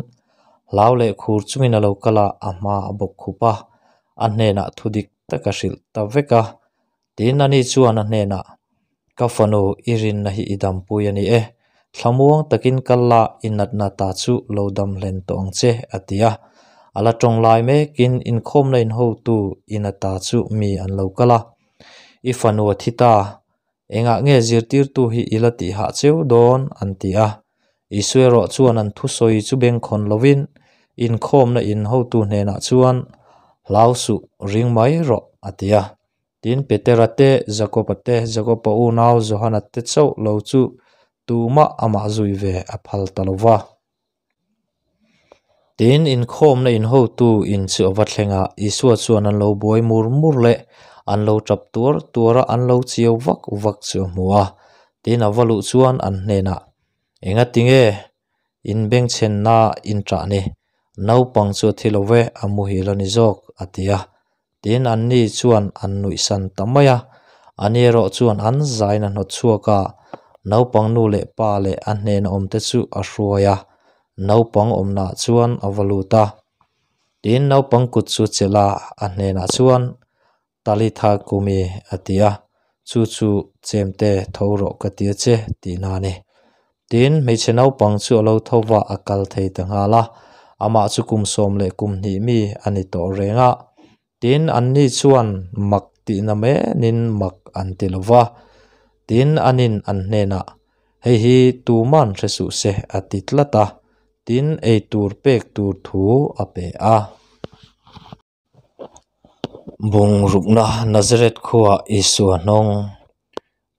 hlau leh khur chungin a lo kal a, a hma a bawk khup a, a hnenah thu dik tak a hrilh ta vek a. Tin, ani chuan a hnenah, Ka fanu, i rinna hi i dampui a ni e, thlamuang takin kal la, i natna ta chu lo dam hlen tawh ang che, a ti a. A la tawng lai mekin inkhawmna inhotu ina ta chu mi an lo kal a. I fanu a thi ta, engah nge zirtirtu hi i la tih hah cheu dawn? an ti a. Isua erawh chuan an thusawi chu bengkhawn lovin inkhawmna inhotu hnenah chuan, Hlau suh, ring mai rawh, a ti a. Tin, Petera te, Jakoba te, Jakoba unau Johana te chauh lo chu tumah amah zui ve a phal ta lo va. Tin, inkhawmna inhotu in chu a va thleng a, Isua chuan an lo buai mur mur leh an lo tap tuar tuar a, an lo chiau vak vak chu a hmu a. Tin, a va luh chuan an hnenah, Engati nge in bengchhenna in ṭah ni? Naupang chu a thi lo ve, a muhil a ni zawk, a ti a. Tin, anni chuan an nuihsan ta mai a. Ani erawh chuan an zain a hnawt chhuak a, naupang nu leh pa leh a hnena awmte chu a hruai a, naupang awmnaah chuan a va lut a. Tin, naupang kut chu chelh a, a hnenah chuan, Talitha kumi, a ti a, chu chu chemte tho rawh ka ti a che, tihna a ni. Tin, hmeichhe naupang chu a lo tho va, a kal thei ta nghal a, amah chu kum 12 mi a ni tawh reng a. Tin, anni chuan mak tihna menin mak an ti lo va. Tin, anin an hnenah, Hei hi tuman hre suh se, a ti tlat a. Tin, ei tur pek tur thu a pe a. Bungrukna Nazareth khuaah Isua hnawng.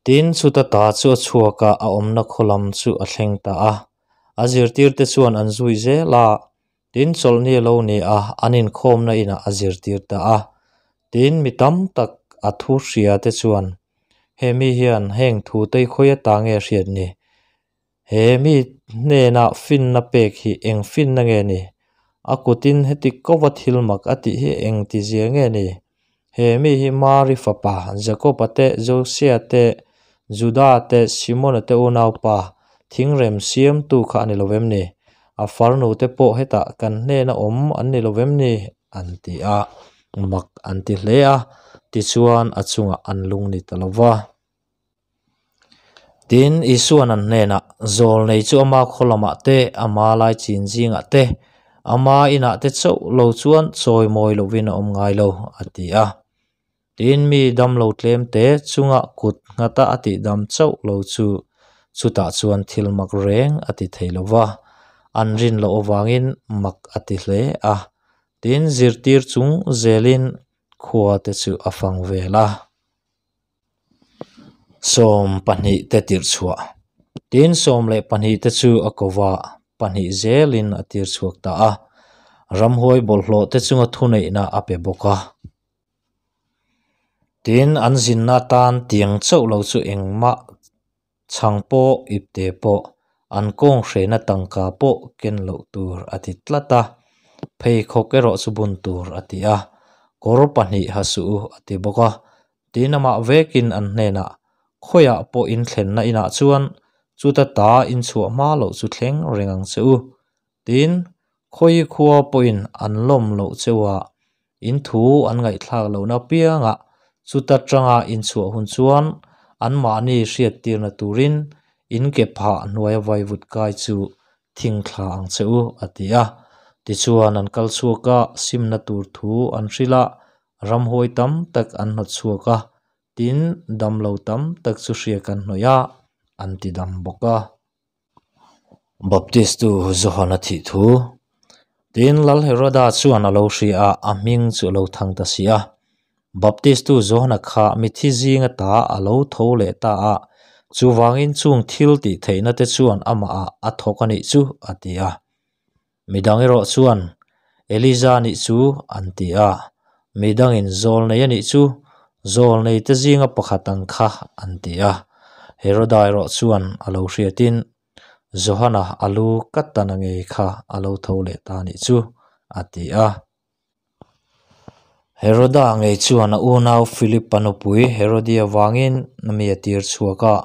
Tin, chuta ta chu a chhuak a, a awmna khaw lam chu a thleng ta a. A zirtirte chuan an zui zel a. Tin, chawlhni a lo ni a, an inkhawmna inah a zirtir ta a. Tin, mi tam tak a thu hria te chuan, He mi hian heng thu tei khawi ata nge a hriat ni? He mi hnenah finna pek hi eng finna nge ni? A kutin heti kova thil mak a tih hi eng tizia nge ni? He mi hi Mari fapa, Jakoba te, Josia te, Juda te, Simona te unaupa, thingrem siamtu kha a ni lo vem ni? A farnu te pawh hetah kan hnena awm an ni lo vem ni? An ti a, mak an ti hle a, tichuan a chungah an lung ni ta lo va. Tin, Isua'n an hnenah, Zawlnei chu ama khaw lamah te, ama lai chin zingah te, ama inah te chauh lo chuan chawi mawi lovin a awm ngai lo, a ti a. Tin, mi damlo tlem te chunga kut nghata a tihdam chauh lo chu chutah chuan thil mak reng a ti thei lo va, an rin loh avangin mak a ti hle a. Tin, zirtir chung zelin khua te chu a fang vel a. 12 te tirh chhuah. Tin, 12 te chu a ko va, pahnih zelin a tir chhuak ta a. Ramhuai bawlhhlawh te chunga thuneihna a pe bawk a. Tin, an zinna atan tiang chauh lo chu engmah chhang pawh, ipte pawh, an kawng hrehna tangka pawh ken loh tur a ti tlat a. Pheikhawk erawh chu bun tur a ti a, kawr pahnih ha suh u a ti bawk a. Tin amah vekin an hnenah, Khawiah pawh in thlenna inah chuan chuta ta in chhuah hma loh chu thleng reng ang che u. Tin, khawi khua pawhin an lawm loh cheuha in thu an ngaihthlak lohna piangah chuta tanga in chhuah hun chuan anmahni hriattirna turin in ke phah hnuaia vaivut kai chu thing thla ang che u, a ti a. Tichuan an kal chhuak a, simna tur thu an hrilh a, ramhuai tam tak an hnawt chhuak a, tin damlo tam tak chu hria kan hnawih a, an ti dam bawk a. Baptistu Johana thih thu. Tin, Lal Heroda chuan a lo hria a, a hming chu a lo thang ta si a. Baptistu Johana kha mithi zing ata a lo tho leh ta a, chuvangin chung thil tih theihna te chuan amahah a thawk a nih chu, a ti a. Midang erawh chuan, Elija nih chu, an ti a. Midangin, Zawlnei a nih chu, zawlnei te zinga pakhat ang kha, an ti a. Heroda erawh chuan a lo hriatin, Johana a lu ka tan a ngei kha a lo tho leh ta nih chu, a ti a. Heroda ngei chuan a unau Philip-a nupui Herodia vangin mi a tir chhuak a,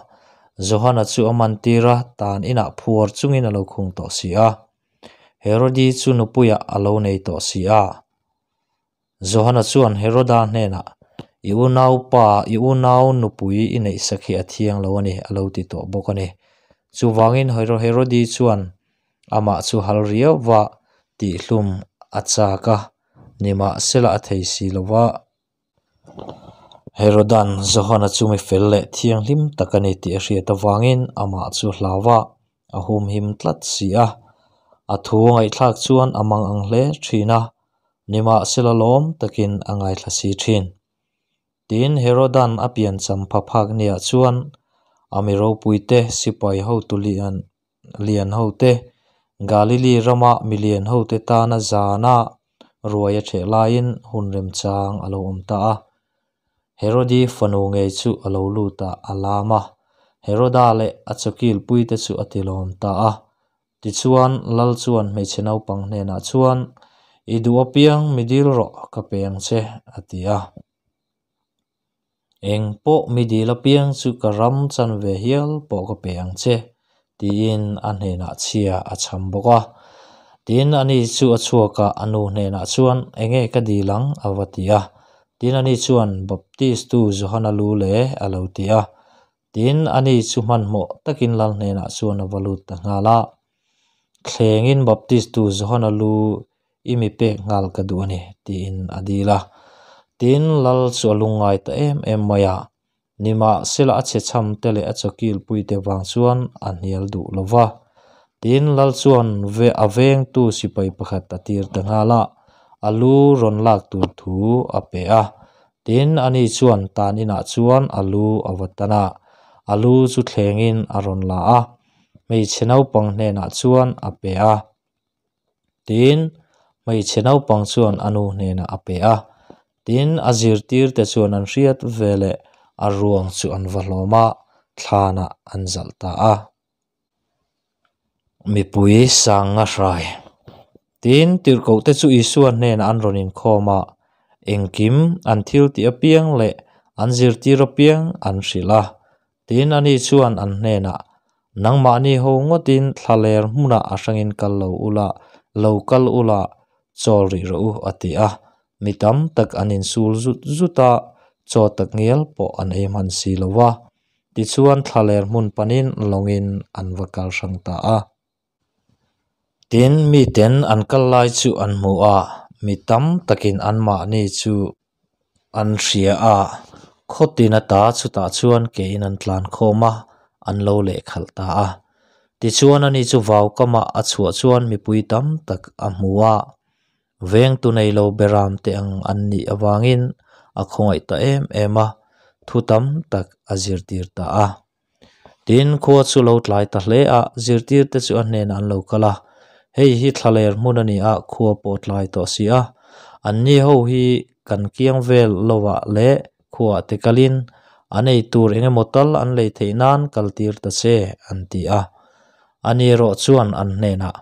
Johana chu a man tir a, tan inah phuar chungin a lo khung tawh si a. Herodi chu nupuiah a lo nei tawh si a. Johana chuan Heroda hnenah, I unaupa, i unau nupui i neihsak hi a thiang lo a ni, a lo ti tawh bawk a ni. Chuvangin Herodi chuan amah chu hal riauva tihhlum a chak a, nimahsela a thei si lo va. Herodan Johana chu mi fel leh thianghlim tak a ni tih a hriat avangin amah chu hlau a, a humhim tlat si a. A thu ngaihthlak chuan a mang ang hle thin a, nimahsela lawm takin a ngaithla si thin. Tin, Herodan a piancham pha phak niah chuan a mi ropuite sipai hotu lian lian hote, Galili rama mi lian hote tana zana ruai a ṭheh laiin hun remchang a lo awm ta a. Herodi fanu ngei chu a lo lut a, a lam a. Heroda leh a chawkilpuite chu a tilawm ta a. Tichuan, Lal chuan hmeichhe naupang hnenah chuan, I duh apiang mi dil rawh, ka pe ang che, a ti a. Eng pawh mi dil apiang chu ka ram chan ve hial pawh ka pe ang che, tiin a hnenah chhia a chham bawk a. Tin, ani chu a chhuak a, a nu hnenah chuan, Enge ka dil ang? a va ti a. Tin, ani chuan, Baptistu Johana lu le, a lo ti a. Tin, ani chu hmanhmawh takin lal hnenah chuan a va lut ta nghal a. Thlengin Baptistu Johana lu i mi pek nghal ka duh a ni, tiin a dil a. Tin, lal chu a lungngai ta em em mai a. Nimahsela a chhechham te leh a chawkilpuite vang chuan a hnial duh lo va. Tin, lal chuan ve a vengtu sipai pakhat a tir ta nghal a, a lu rawn lak tur thu a pe a. Tin, ani chuan tan inah chuan a lu a va tan a, a lu chu thlengin a rawn la a, hmeichhe naupang hnenah chuan a pe a. Tin, hmeichhe naupang chuan a nu hnenah a pe a. Tin, a zirtirte chuan an hriat veleh a ruang chu an va hlawm a, thlanah an zalh ta a. Mipui sang nga hrai. Tin, tirhkohte chu Isua hnenah an rawn inkhawm a, engkim an thil tih apiang leh an zirtir apiang an hrilh a. Tin, ani chuan an hnenah, Nangmahni ho ngawtin thlaler hmunah a hrangin kal lo ula, lo kal ula, chawl rih rawh u, a ti a. Mi tam tak an insul zut zut a, chaw tak ngial pawh an ei hman si lo va. Tichuan thlaler hmun panin lawngin an va kal hrang ta a. Tin, miten an kal lai chu an hmu a, mi tam takin anmahni chu an hria a, khawtin ata chutah chuan kein an tlan khawm a, an lo lehkhalh ta a. Tichuan ani chu vau kamah a chhuah chuan mipui tam tak a hmu a, vengtu nei lo beram te ang an nih avangin a khawngaih ta em em a, thu tam tak a zirtir ta a. Tin, khua chu lo tlai ta hle a, zirtirte chu a hnenah an lo kal a, Hei hi thlaler hmun a ni a, khua pawh tlai tawh si a. Anni ho hi kan kiang vel lovah leh khuaah te kalin an ei tur eng emaw tal an lei theih nan kal tir ta che, an ti a. Ani erawh chuan an hnenah,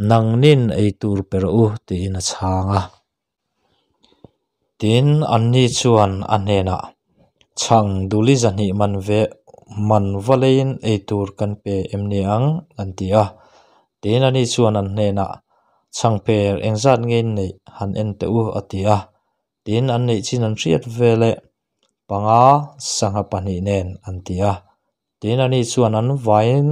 Nangnin ei tur pe rawh u, tiin a chhang a. Tin, anni chuan a hnenah, Chhang duli zahnih man ve man va leiin ei tur kan pe em ni ang? an ti a. Tin, ani chuan an hnenah, Chhang per engzat nge in neih han en teh u, a ti a. Tin, an neih chin an hriat veleh panga sangha pahnih nen an ti a. Tin, ani chuan an vaiin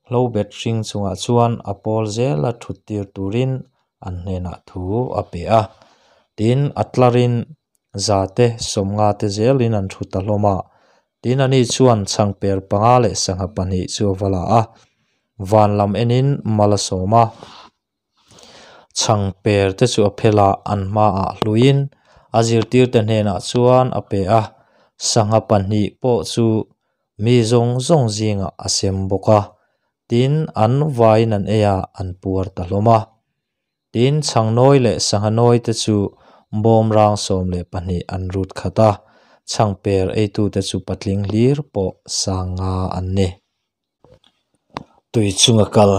hlobet hring chungah chuan a pawl zela thut tir turin an hnenah thu a pe a. Tin, a tlarin za te, sawmnga te zelin an thu ta hlawm a. Tin, ani chuan chhangper panga leh sangha pahnih chu a va la a, van lam enin mal a sawm a. Chhangper te chu a phel a, an hmaah hluiin a zirtirte hnenah chuan a pe a, sangha pahnih pawh chu mi zawng zawng zingah a sem bawk a. Tin, an vaiin an ei a, an puar ta hlawm a. Tin, chhang nawi leh sangha nawi te chu bawm rang 12 an rut khat a, chhangper eitute chu patling hlir pawh 5000 an ni. Tui chunga kal.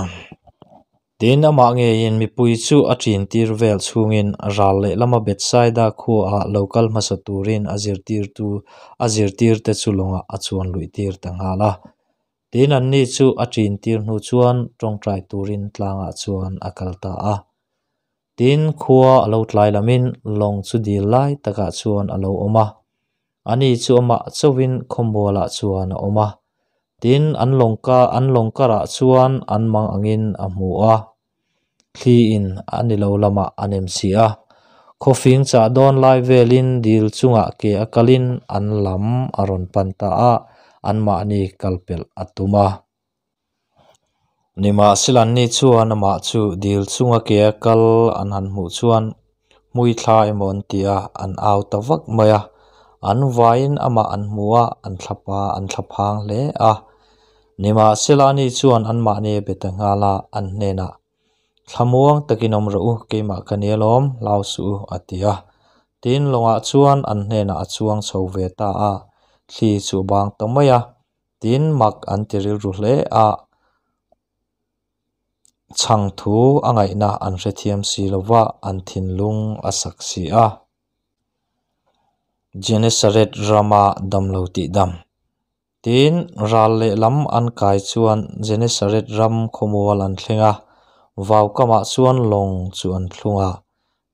Tin, amah ngeiin mipui chu a ṭintir vel chhungin ral lehlama Bethsaida khuaah lo kal hmasa turin a zirtirtu a zirtirte chu lawngah a chuan luihtir ta nghal a. Tin, anni chu a ṭintir hnu chuan ṭawngṭai turin tlangah chuan a kal ta a. Tin, khua a lo tlai lamin lawng chu dil lai takah chuan a lo awm a. Ani chu amah chauhin khawmualah chuan a awm a. Tin, an lawng ka an lawng karah chuan an mang angin a hmu a. Thli in a ni lo lamah a nem si a. Khawfing chah dawn lai velin dil chungah ke a kalin an lam a rawn pan ta a, anmahni kal pelh a tum a. Nimahsela anni chuan amah chu dil chunga ke a kal an han hmuh chuan hmui thla emaw an ti a, an au ta vak mai a. An vaiin amah an hmu a, an thlapa an thlaphang hle a. Nimahsela ani chuan anmahni a be ta nghal a, an hnenah, Thlamuang takin awm rawh u, keimah ka ni alawm, hlau suh u, a ti a. Tin, lawngah chuan an hnenah a chuang chho ve ta a, thli chu a bang ta mai a. Tin, mak an ti rilru hle a, chhang thu a ngaihna an hrethiam si lo va, an thinlung a sak si a. Genesaret rama damlo tihdam. Tin, ral lehlam an kai chuan Genesaret ram khawmual an thleng a, vau kamah chuan lawng chu an thlung a.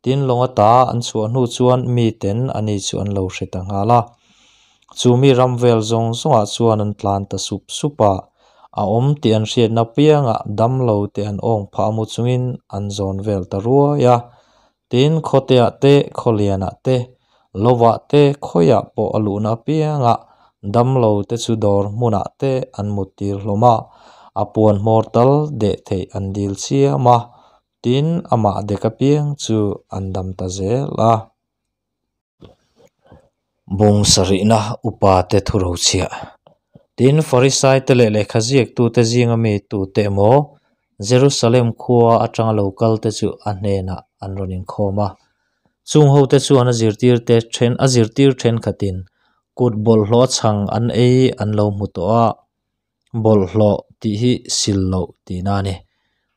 Tin, lawng ata an chhuah hnu chuan miten ani chu an lo hre ta nghal a. Chu mi ram vel zawng zawngah chuan an tlan ta sup sup a, a awm tih an hriatna piangah damlo te an awng phah mu chungin an zawn vel ta ruai a. Tin, khawteah te, khawlianah te, lovah te, khawiah pawh a luhna apiangah damlo te chu dawr hmunah te an muttir hlawm a, a puan hmawr tal deh theih an dil chiam a, tin, amah dek apiang chu an dam ta zel a. Bung sarihna upa te thu rochhiah. Tin, Farisai te leh lehkha ziaktute zinga mi tute emaw Jerusalem khua atanga lo kal te chu a hnenah an rawn inkhawm a. Chung hote chuan a zirtirte then a zirtir thenkhatin kut bawlhhlawh a chhang an ei an lo hmu tawh a. Bawlhhlawh tih hi sil loh tihna a ni.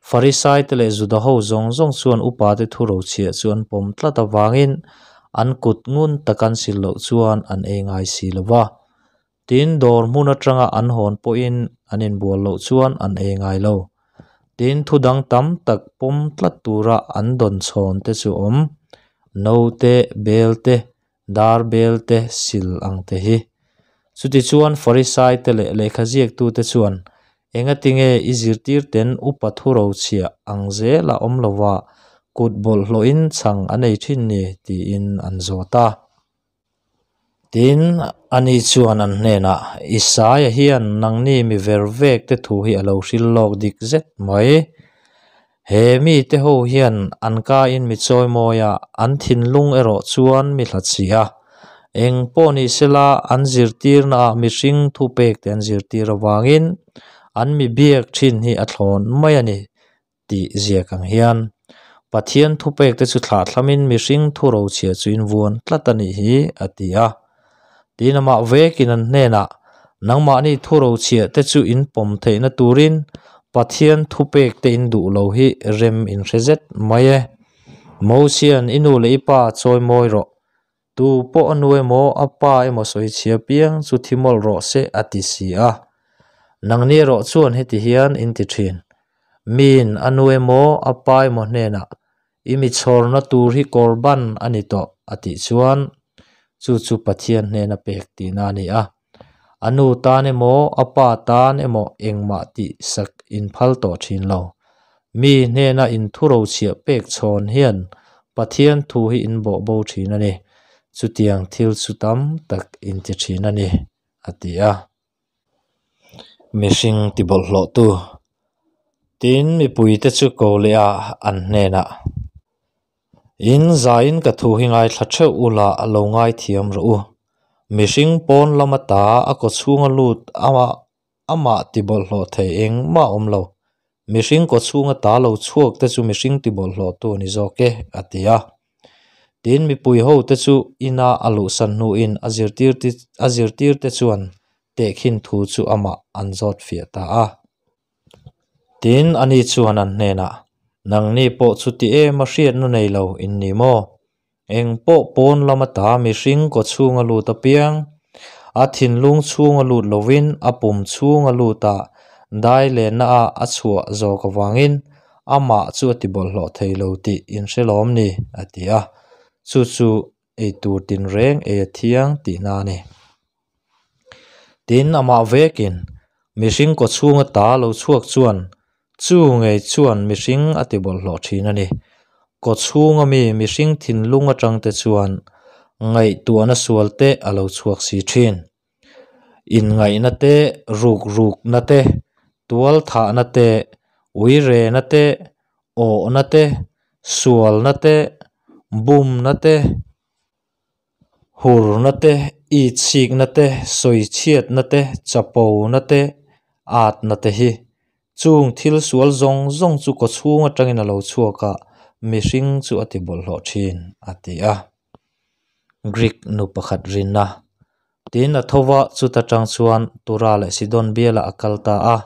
Farisaite leh Juda ho zawng zawng chuan upate thu rochhiah chu an pawm tlat avangin an kut ngun tak an sil loh chuan an ei ngai si lo va. Tin, dawr hmun atanga an hawn pawhin an inbual loh chuan an ei ngai lo. Tin, thu dang tam tak pawm tlat tura an dawn chhawn te chu awm, no te, bel te, dar bel te sil ang te hi. Chutichuan Farisaite leh lehkhaziaktute chuan, Engatinge i zirtirten upa thu rochhiah ang zela awm lova kut bawlhhlawhin chhang an ei thin ni? tiin an zawt a. Tin, ani chuan an hnenah, Isaia hian nangni mi ver vek te thu hi a lo hril lawk dik zet mai. He mite ho hian an kain mi chawimawi a, an thinlung erawh chuan mi hlat si a. Eng pawh ni sela, an zirtirnaah mihring thupekte an zirtir avangin an mi biak thin hi a thlawn mai a ni tih ziak ang hian Pathian thupekte chu thlahthlamin mihring thu rochhia chu invuan tlat a nih hi, a ti a. Tin, amah vekin an hnenah, Nangmahni thu rochhia te chu in pawm theihna turin Pathian thupekte in duh lo hi rem in hre zet mai e. Mosian, I nu leh i pa chawimawi rawh. Tu pawh a nu emaw a pa emaw sawi chhia piang chu thi mawlh rawh se a ti si a. Nangni erawh chuan heti hian in ti thin. Miin a nu emaw a pa emaw hnenah i mi chhawrna tur hi kawrban a ni tawh a tih chuan chu chu Pathian hnena pek tihna a ni a. A nu tan emaw a pa tan emaw engmah tih sak in phal tawh thin lo. Mi hnena in thu rochhiah pek chhawn hian Pathian thu hi in bawh bo thin a ni. Chutiang thil chu tam tak in ti thin a ni, a ti a. Mihring ti bawlhhlawhtu. Tin, mipuite chu ko leh a an hnenah. In zaiin ka thu hi ngaithla theuh ula a lo ngaithiam rawh u. Mihring pawn lama ta a kaw chhunga lut amah amah tibawlhhlawh thei engmah a awm lo. Mihring kaw chhunga ta lo chhuak te chu mihring tibawlhhlawhtu a ni zawk e, a ti a. Tin, mipui hote chu ina a luhsan hnuin a zirtir a zirtirte chuan tehkhin thu chu amah an zawt fiah ta a. Tin, ani chuan an hnenah, Nangni pawh chuti em a hriatna nei lo in ni maw? Eng pawh pawn lam ata mihring kaw chhunga lut apiang, a thinlung chhunga lut lovin a pum chhunga luta dai lenna ah a chhuah zawk avangin amah chu a ti bawlhhlawh thei lo tih in hre lawm ni? a ti a. Chu chu eitur tinreng ei a thiang tihna a ni. Tin, amah vekin mihring kaw chhunga ta lo chhuak chuan chu ngei chuan mihring a ti bawlhhlawh thin a ni. Kaw chhunga mi mihring thinlung atangte chuan ngaihtuahna sual te a lo chhuak si thin. Inngaihna te, rukrukna te, tualthahna te, uirena te, awhna te, sualna te, bumna te, Hurna te, itsikna te, sawichhiatna te, chapona te, atna te hi. Chung thil sual zawng zawng chu kawchhung atangin a lo chhuak a, mihring chu a ti bawlhhlawh thin, a ti a. Greek nu pakhat rinna. Tin, a tho va, chuta tang chuan Tura leh Sidon bialah a kal ta a.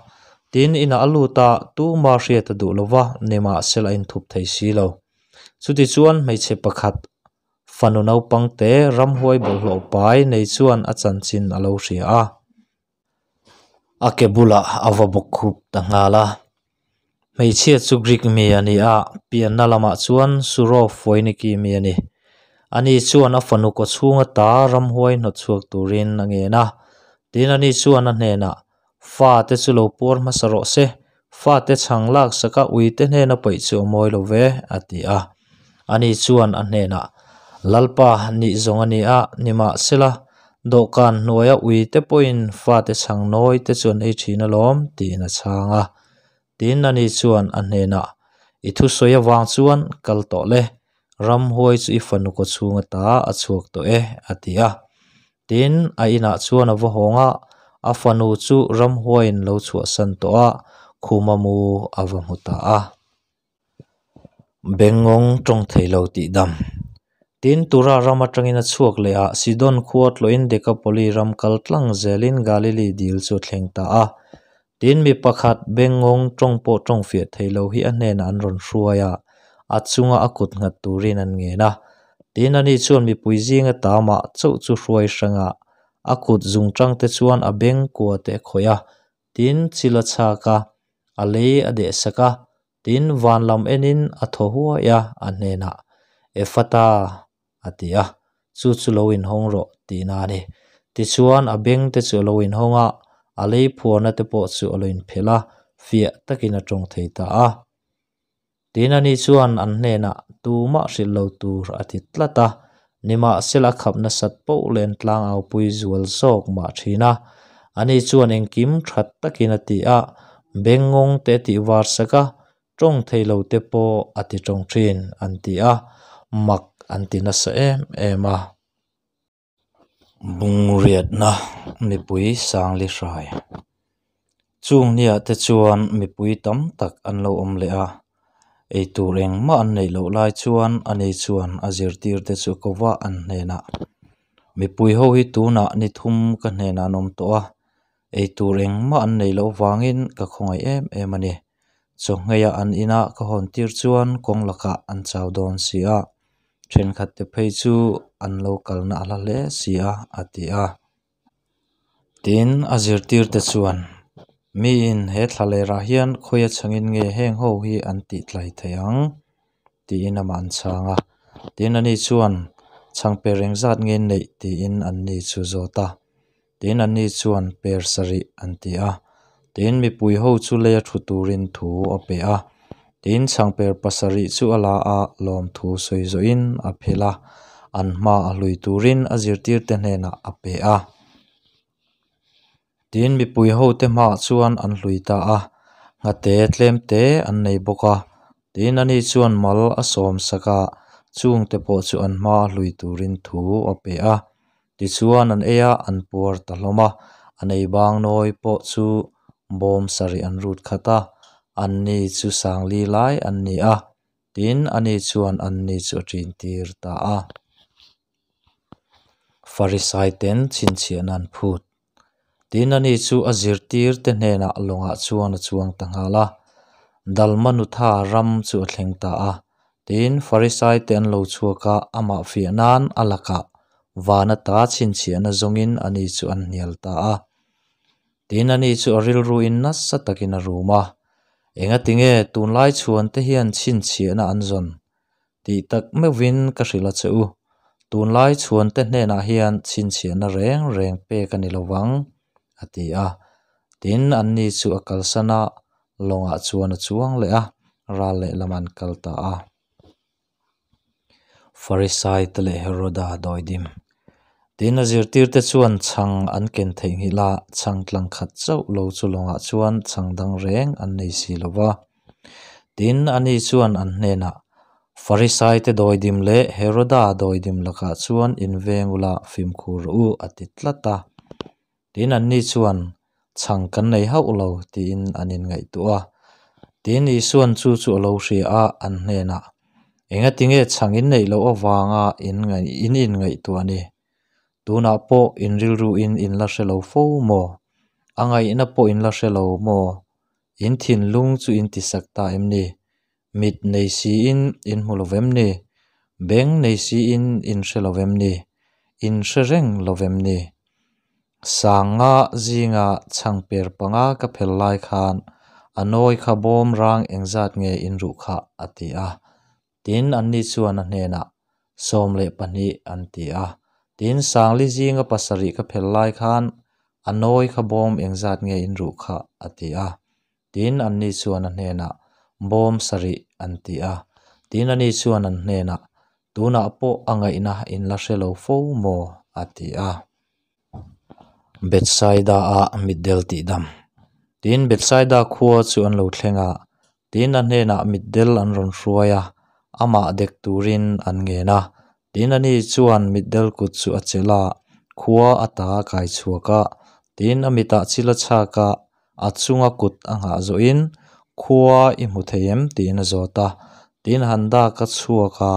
Tin, inah a lut a, tuma hriat a duh lo va, nimahsela a inthup thei si lo. Chutichuan hmeichhe pakhat Fanu naupangte ramhuai bawlhhlawh pai nei chuan a chanchin a lo hria a, a ke bulah a va bawk khup ta nghal a. Hmeichhia chu Greek mi a ni a, pianna lamah chuan Suro Foiniki mi a ni. Ani chuan a fanu kawchhung ata ramhuai hnawtchhuak turin a ngen a. Tin, ani chuan a hnenah, Fate chu lo puar hmasa rawh se, fate chhang laksaka uite hnena paih chu a mawi lo ve, a ti a. Ani chuan a hnenah, Lalpa nih zawng a ni a, nimahsela, dawhkan hnuaia uite pawhin fate chhang nawi te chu an ei thin alawm, tiin a chhang a. Tin, ani chuan a hnenah, I thusawi avang chuan kal tawh le, ramhuai chu i fanu kawchhung ata a chhuak tawh e, a ti a. Tin, a inah chuan a va hawng a, a fanu chu ramhuaiin lo chhuahsan tawh a, khuma mu a va hmu ta a. Bengngawng tawng thei lo tih dam. Tin, Tura ram atangin a chhuak leh a, Sidon khua tlawhin Dekapoli ram kal tlang zelin Galili dil chu a thleng ta a. Tin, mi pakhat Bengngawng tawng pawh tawng fiah thei lo hi a hnenah an rawn hruai a, a chunga a kut nghat turin an ngen a. Tin, ani chuan mipui zinga tamah chauh chu hruai hrang a, a kut zungtang te chuan a beng kua te a khawih a, tin, chil a chhak a, a lei a deh sak a, tin, van lam enin a thaw huai a, a hnenah, Ephata! a ti a, Chu chu lo inhawng rawh, tihna a ni. Tichuan, a beng te chu a lo inhawng a, a lei phuarna te pawh chu a lo inphelh a, fiah takin a tawng thei ta a. Tin, ani chuan an hnenah tumah hrilh lo tur a ti tlat a, nimahsela a khap nasat poh leh an tlang aupui zual zawk mah thin a. Ani chuan engkim that takin a ti a, bengngawng te a tih var sak a, tawng thei lo te pawh a ti tawng thin an ti a, mak an ti nasa em em a. Bungriatna mipui sangli hrai chung hniah te chuan mipui tam tak an lo awm leh a, eitur engmah an neih loh lai chuan ani chuan a zirtir te chu ko va an hnenah mipui ho hi tunah ni thum ka hnenah an awm tawh a, eitur engmah an neih loh vangin ka khawngaih em em a ni. Chawhngeiah an ina ka hawn tir chuan kawng lakah an chau dawn si a. Thenkhat te phei chu an lo kalna a hla hle si a, a ti a. Tin, a zirtirte chuan, Miin he thla lerah hian khawia chhangin nge heng ho hi an tih tlai thei ang? tiin amah an chhang a. Tin, ani chuan, Chhang per engzat nge neih? tiin anni chu zawt a. Tin, anni chuan, Per sarih, an ti a. Tin, mipui ho chu leia thu turin thu a pe a. Tin, chhangper pasarih chu a la a, lawmthu sawi zawhin a phel a, an hma a hlui turin a zirtirte hnenah a pe a. Tin, mipui hote hmaah chuan an hlui ta a, nghate tlemte an nei bawk a. Tin, ani chuan mal a sawm sak a, Chungte pawh chu an hmaa hlui turin thu a pe a. Tichuan an ei a, an puar ta hlawm a. An ei bang nawi pawh chu bawm sarih an rut khat a, anni chu sangli lai an ni a. Tin, ani chuan anni chu a ṭintir ta a. Farisaiten chhinchhiahna an phut. Tin, ani chu a zirtirte hnenah lawngah chuan a chuang ta nghal a, Dalmanutha ram chu a thleng ta a. Tin, Farisaite an lo chhuak a, amah fiah nan a lakah van ata chhinchhiahna zawngin ani chu an hnial ta a. Tin, ani chu a rilruin nasa takin a rum a, Engatinge tunlai chhuante hian chhinchhiahna an zawn? Tih tak meuhvin ka hrilh a che u, tunlai chhuante hnenah hian chhinchhiahna reng reng pek a ni lo vang, a ti a. Tin, anni chu a kalsan a, lawngah chuan a chuang leh a, ral lehlam an kal ta a. Farisaite leh Heroda dawidim. Tin, a zirtirte chuan chhang an ken theihnghilh a, chhang tlang khat chauh lo chu lawngah chuan chhang dang reng an nei si lo va. Tin, ani chuan an hnenah, Farisaite dawidim leh Heroda dawidim lakah chuan inveng ula fimkhur rawh u, a ti tlat a. Tin, anni chuan, Chhang kan nei hauh lo, tiin an inngaihtuah a. Tin, Isua'n chu chu a lo hria a, an hnenah, Engatinge chhang in neih loh avanga in in inngaihtuah a ni? Tunah pawh in rilruin in la hre lo fo maw? A ngaihna pawh in la hre lo maw? In thinlung chu in tisak ta em ni? Mit nei siin in hmu lo vem ni? Beng nei siin in hre lo vem ni? In hre reng lo vem ni? Sanga zinga chhangper panga ka phel lai khan a nawi kha bawm rang engzat nge in ruh kha? a ti a. Tin, anni chuan a hnenah, 12 an ti a. Tin, Sangli zinga pasarih ka phel lai khan a nawi kha bawm engzat nge in ruh kha? a ti a. Tin, anni chuan a hnenah, Bawm sarih, an ti a. Tin, ani chuan an hnenah, Tunah pawh a ngaihna in la hre lo fo maw? a ti a. Bethsaida-a mitdel tihdam. Tin, Bethsaida khua chu an lo thleng a, tin, a hnenah mitdel an rawn hruai a, amah dek turin an ngen a. Tin, ani chuan mitdel kut chu a chelh a, khua a ta a kai chhuak a, tin, a mitah chil a chhak a, A chunga kut a nghah zawhin, Khua i hmu thei em? tiin a zawt a. Tin, han dak a chhuak a,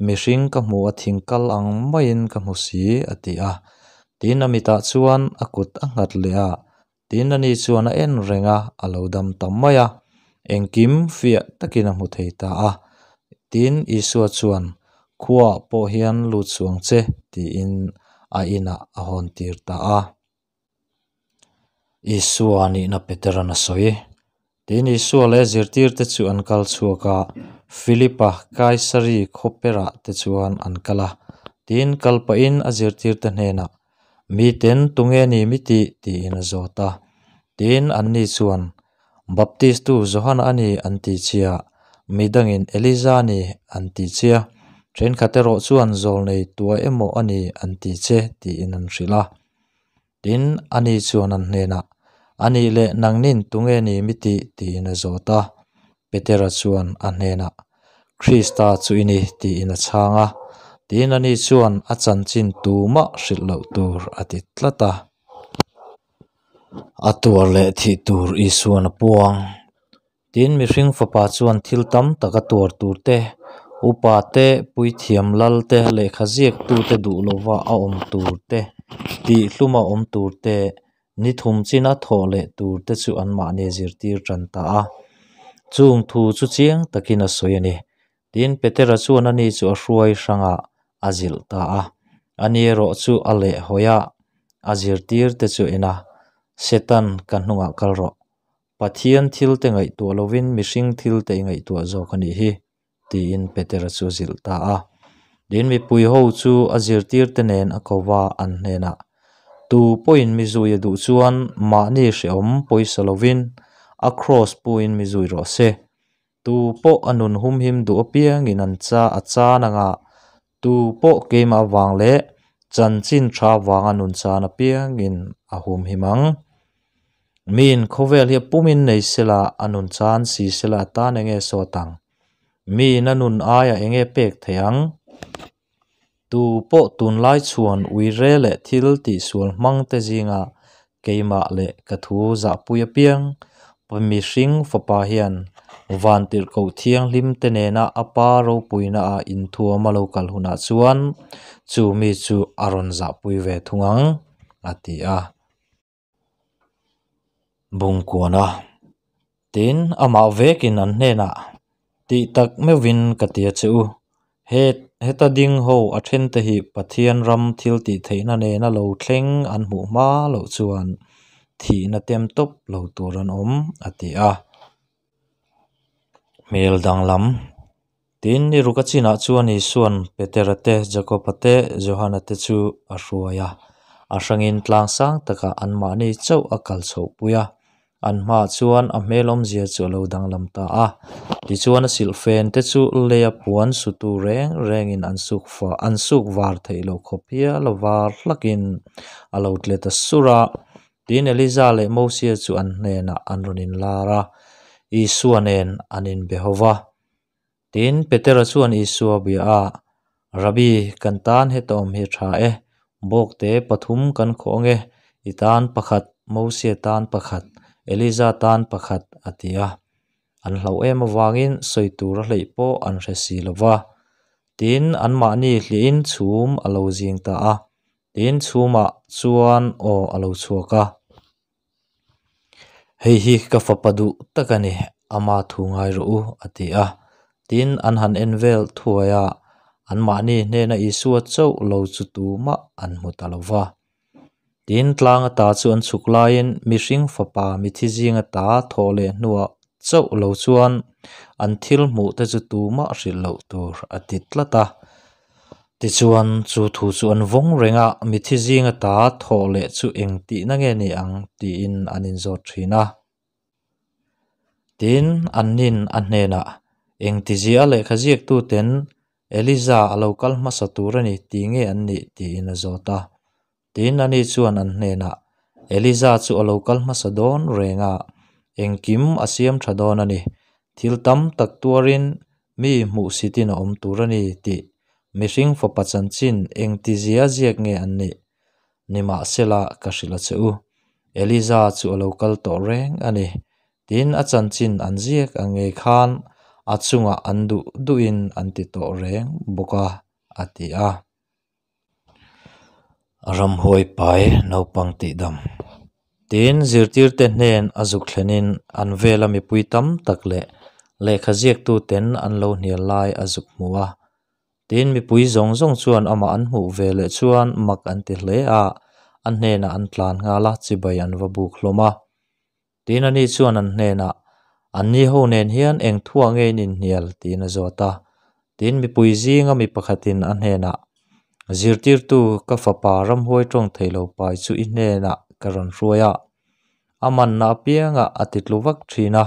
Mihring ka hmu a thing kal ang maiin ka hmu si, a ti a. Tin, a mitah chuan a kut a nghat leh a. Tin, ani chuan a en reng a, a lo dam ta mai a. Engkim fiah takin a hmu thei ta a. Tin, Isua chuan, Khuaah pawh hian lut suang che, tiin a inah a hawntir ta a. Isua nihna Peteran a sawi. Tin, Isua leh zirtirte chu an kal chhuak a, Philipa Kaisari khawperah te chuan an kal a. Tin, kal pahin a zirtirte hnenah, Miten tunge ni mi tih? tiin a zawt a. Tin, anni chuan, Baptistu Johana a ni an ti chia, midangin Elija a ni an ti chia, thenkhat erawh chuan zawlnei tua emaw a ni an ti che, tiin an hrilh a. Tin, ani chuan an hnenah, A nih leh nangnin tunge ni mi tih? tiin a zawt a. Petera chuan a hnenah, Krista chu i ni, tiin a chhang a. Tin, ani chuan a chanchin tumah hrilh loh tur a ti tlat a. A tuar leh thih tur Isuan a puang. Tin, mihring fapa chuan thil tam tak a tuar tur te, upa te, puithiam lal te, lehkha ziaktute duh lova a awm tur te, tihhluma awm tur te, ni thum china thawh leh tur te chu anmahni a zirtir tan ta a. Chung thu chu chiang takin a sawi a ni. Tin, Petera chuan ani chu a hruai hrangah a zilh ta a. Ani erawh chu a lehhawi a, a zirtir te chu en a, Setan, ka hnungah kal rawh. Pathian thil te ngaihtuah lovin mihring thil te i ngaihtuah zawk a nih hi, tiin Petera chu a zilh ta a. Tin, mipui ho chu a zirtirte nen a ko va, an hnenah, Tu pawhin mi zui a duh chuan mahni hrehawm pawisa lovin a kraws puin mi zui rawh se. Tu pawh a nun humhim duh apiangin an cha a chan anga tu pawh keimah vang leh chanchin tha vanga nun chan apiangin a humhim ang. Miin khawvel hi a pumin nei sela, a nun chan si sela a tan enge sawt ang? Miin a nun aiah enge pek theih ang? Tu pawh tunlai chhuan uire leh thil tihsual hmangte zinga keimah leh ka thu zahpui apiang, mihring Fapa hian vantirhkoh thianghlimte nena a Pa ropuinaah inthuam a lo kal hunah chuan chu mi chu a rawn zahpui ve thung ang, a ti a. Bungkuana. Tin, amah vekin an hnenah, Tih tak meuhvin ka ti a che u, he heta ding ho a thente hi Pathian ram thil tih theihna nena lo thleng an hmuh hma loh chuan thihna tem tawp lo tur an awm, a ti a. Hmel danglam. Tin, ni ruk a chinah chuan Isua'n Petera te, Jakoba te, Johana te chu a hruai a. A hrangin tlang sang takah anmahni chauh a kal chhohpui a. An hmaah chuan a hmel awmzia chu a lo danglam ta a. Tichuan a silhfen te chu leia puan sutu reng rengin an suk fa an suk var theih loh khawp hial a var hlakin a lo tle ta sur a. Tin, Eliza leh Mosia chu an hnenah an rawn inlar a, Isua nen an inbe ho va. Tin, Petera chuan Isua bia a, Rabbi, kan tan heta awm hi a tha e. Bawkte pathum kan khawh ang e, i tan pakhat, Mosia tan pakhat, Eliza tan pakhat, a ti a. An hlauh em avangin sawi tur a hleih pawh an hre si lo va. Tin, anmahni hlihin chhum a lo zing ta a. Tin, chhumah chuan aw a lo chhuak a. Hei hi ka fapa duh tak a ni, ama thu ngai rawh u, a ti a. Tin, an han en vel thuai a, anmahni hnena Isua chauh lo chu tumah an hmu ta lo va. Tin, tlang ata chu an chhuk laiin mihring fapa mithi zing ata thawh leh hnuah chauh lo chuan an thil hmuh te chu tumah hrilh loh tur a ti tlat a. Tichuan, chu thu chu an vawng reng a, mithi zinga ta thawh leh chu eng tihna nge ni ang tiin an inzawt thin a. Tin, annin a hnenah, Engtizia lehkha ziaktuten Eliza a lo kal hmasa tur a ni ti nge an nih? tiin a zawt a. Tin, ani chuan an hnenah, Eliza chu a lo kal hmasa dawn reng a, engkim a siam tha dawn a ni. Thil tam tak tuarin mi hmuhsitin a awm tur a ni tih mihring fapa chanchin engtizia ziak nge an nih? Nimahsela, ka hrilh a che u, Eliza chu a lo kal tawh reng a ni. Tin, a chanchin an ziak ang ngei khan a chungah an duh duhin an ti tawh reng bawk a, a ti a. Ramhuai pai naupang tihdam. Tin, zirtirte hnen a zuk thlenin an vela mipui tam tak leh lehkha ziaktuten an lo hnial lai a zuk hmu a. Tin, mipui zawng zawng chuan amah an hmuh ve leh chuan mak an ti hle a, a hnenah an tlan nghal a, chibai an va buk hlawm a. Tin, ani chuan an hnenah, Anni ho nen hian eng thuah nge in inhnial? tiin a zawt a. Tin, mipui zinga mi pakhatin a hnenah, Zirtirtu, ka fapa ramhuai tawng thei lo pai chu i hnenah ka rawn hruai a. A manna apiangah a titlu vak thin a,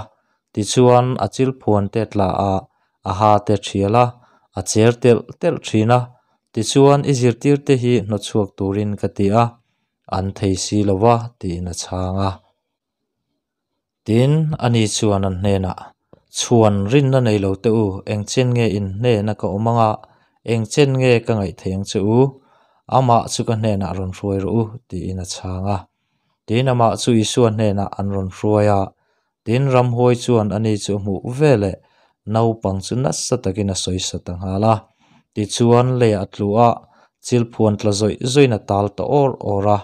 tichuan a chilphuan te tla a, a ha te thial a, a cher telh telh thin a. Tichuan i zirtirte hi hnawtchhuak turin ka ti a, An thei si lo va, tiin a chhang a. Tin, ani chuan an hnenah, Chhuan rinna nei lo teh u, eng chen nge in hnena ka awm anga, eng chen nge ka ngaih thei ang che u? Amah chu ka hnenah rawn hruai rawh u, tiin a chhang a. Tin, amah chu Isua hnenah an rawn hruai a. Tin, ramhuai chuan ani chu a hmuh veleh naupang chu nasa takin a sawisa ta nghal a. Tichuan, leiah a tlu a, chilphuan tla zawih zawihin a tal ta awr awr a.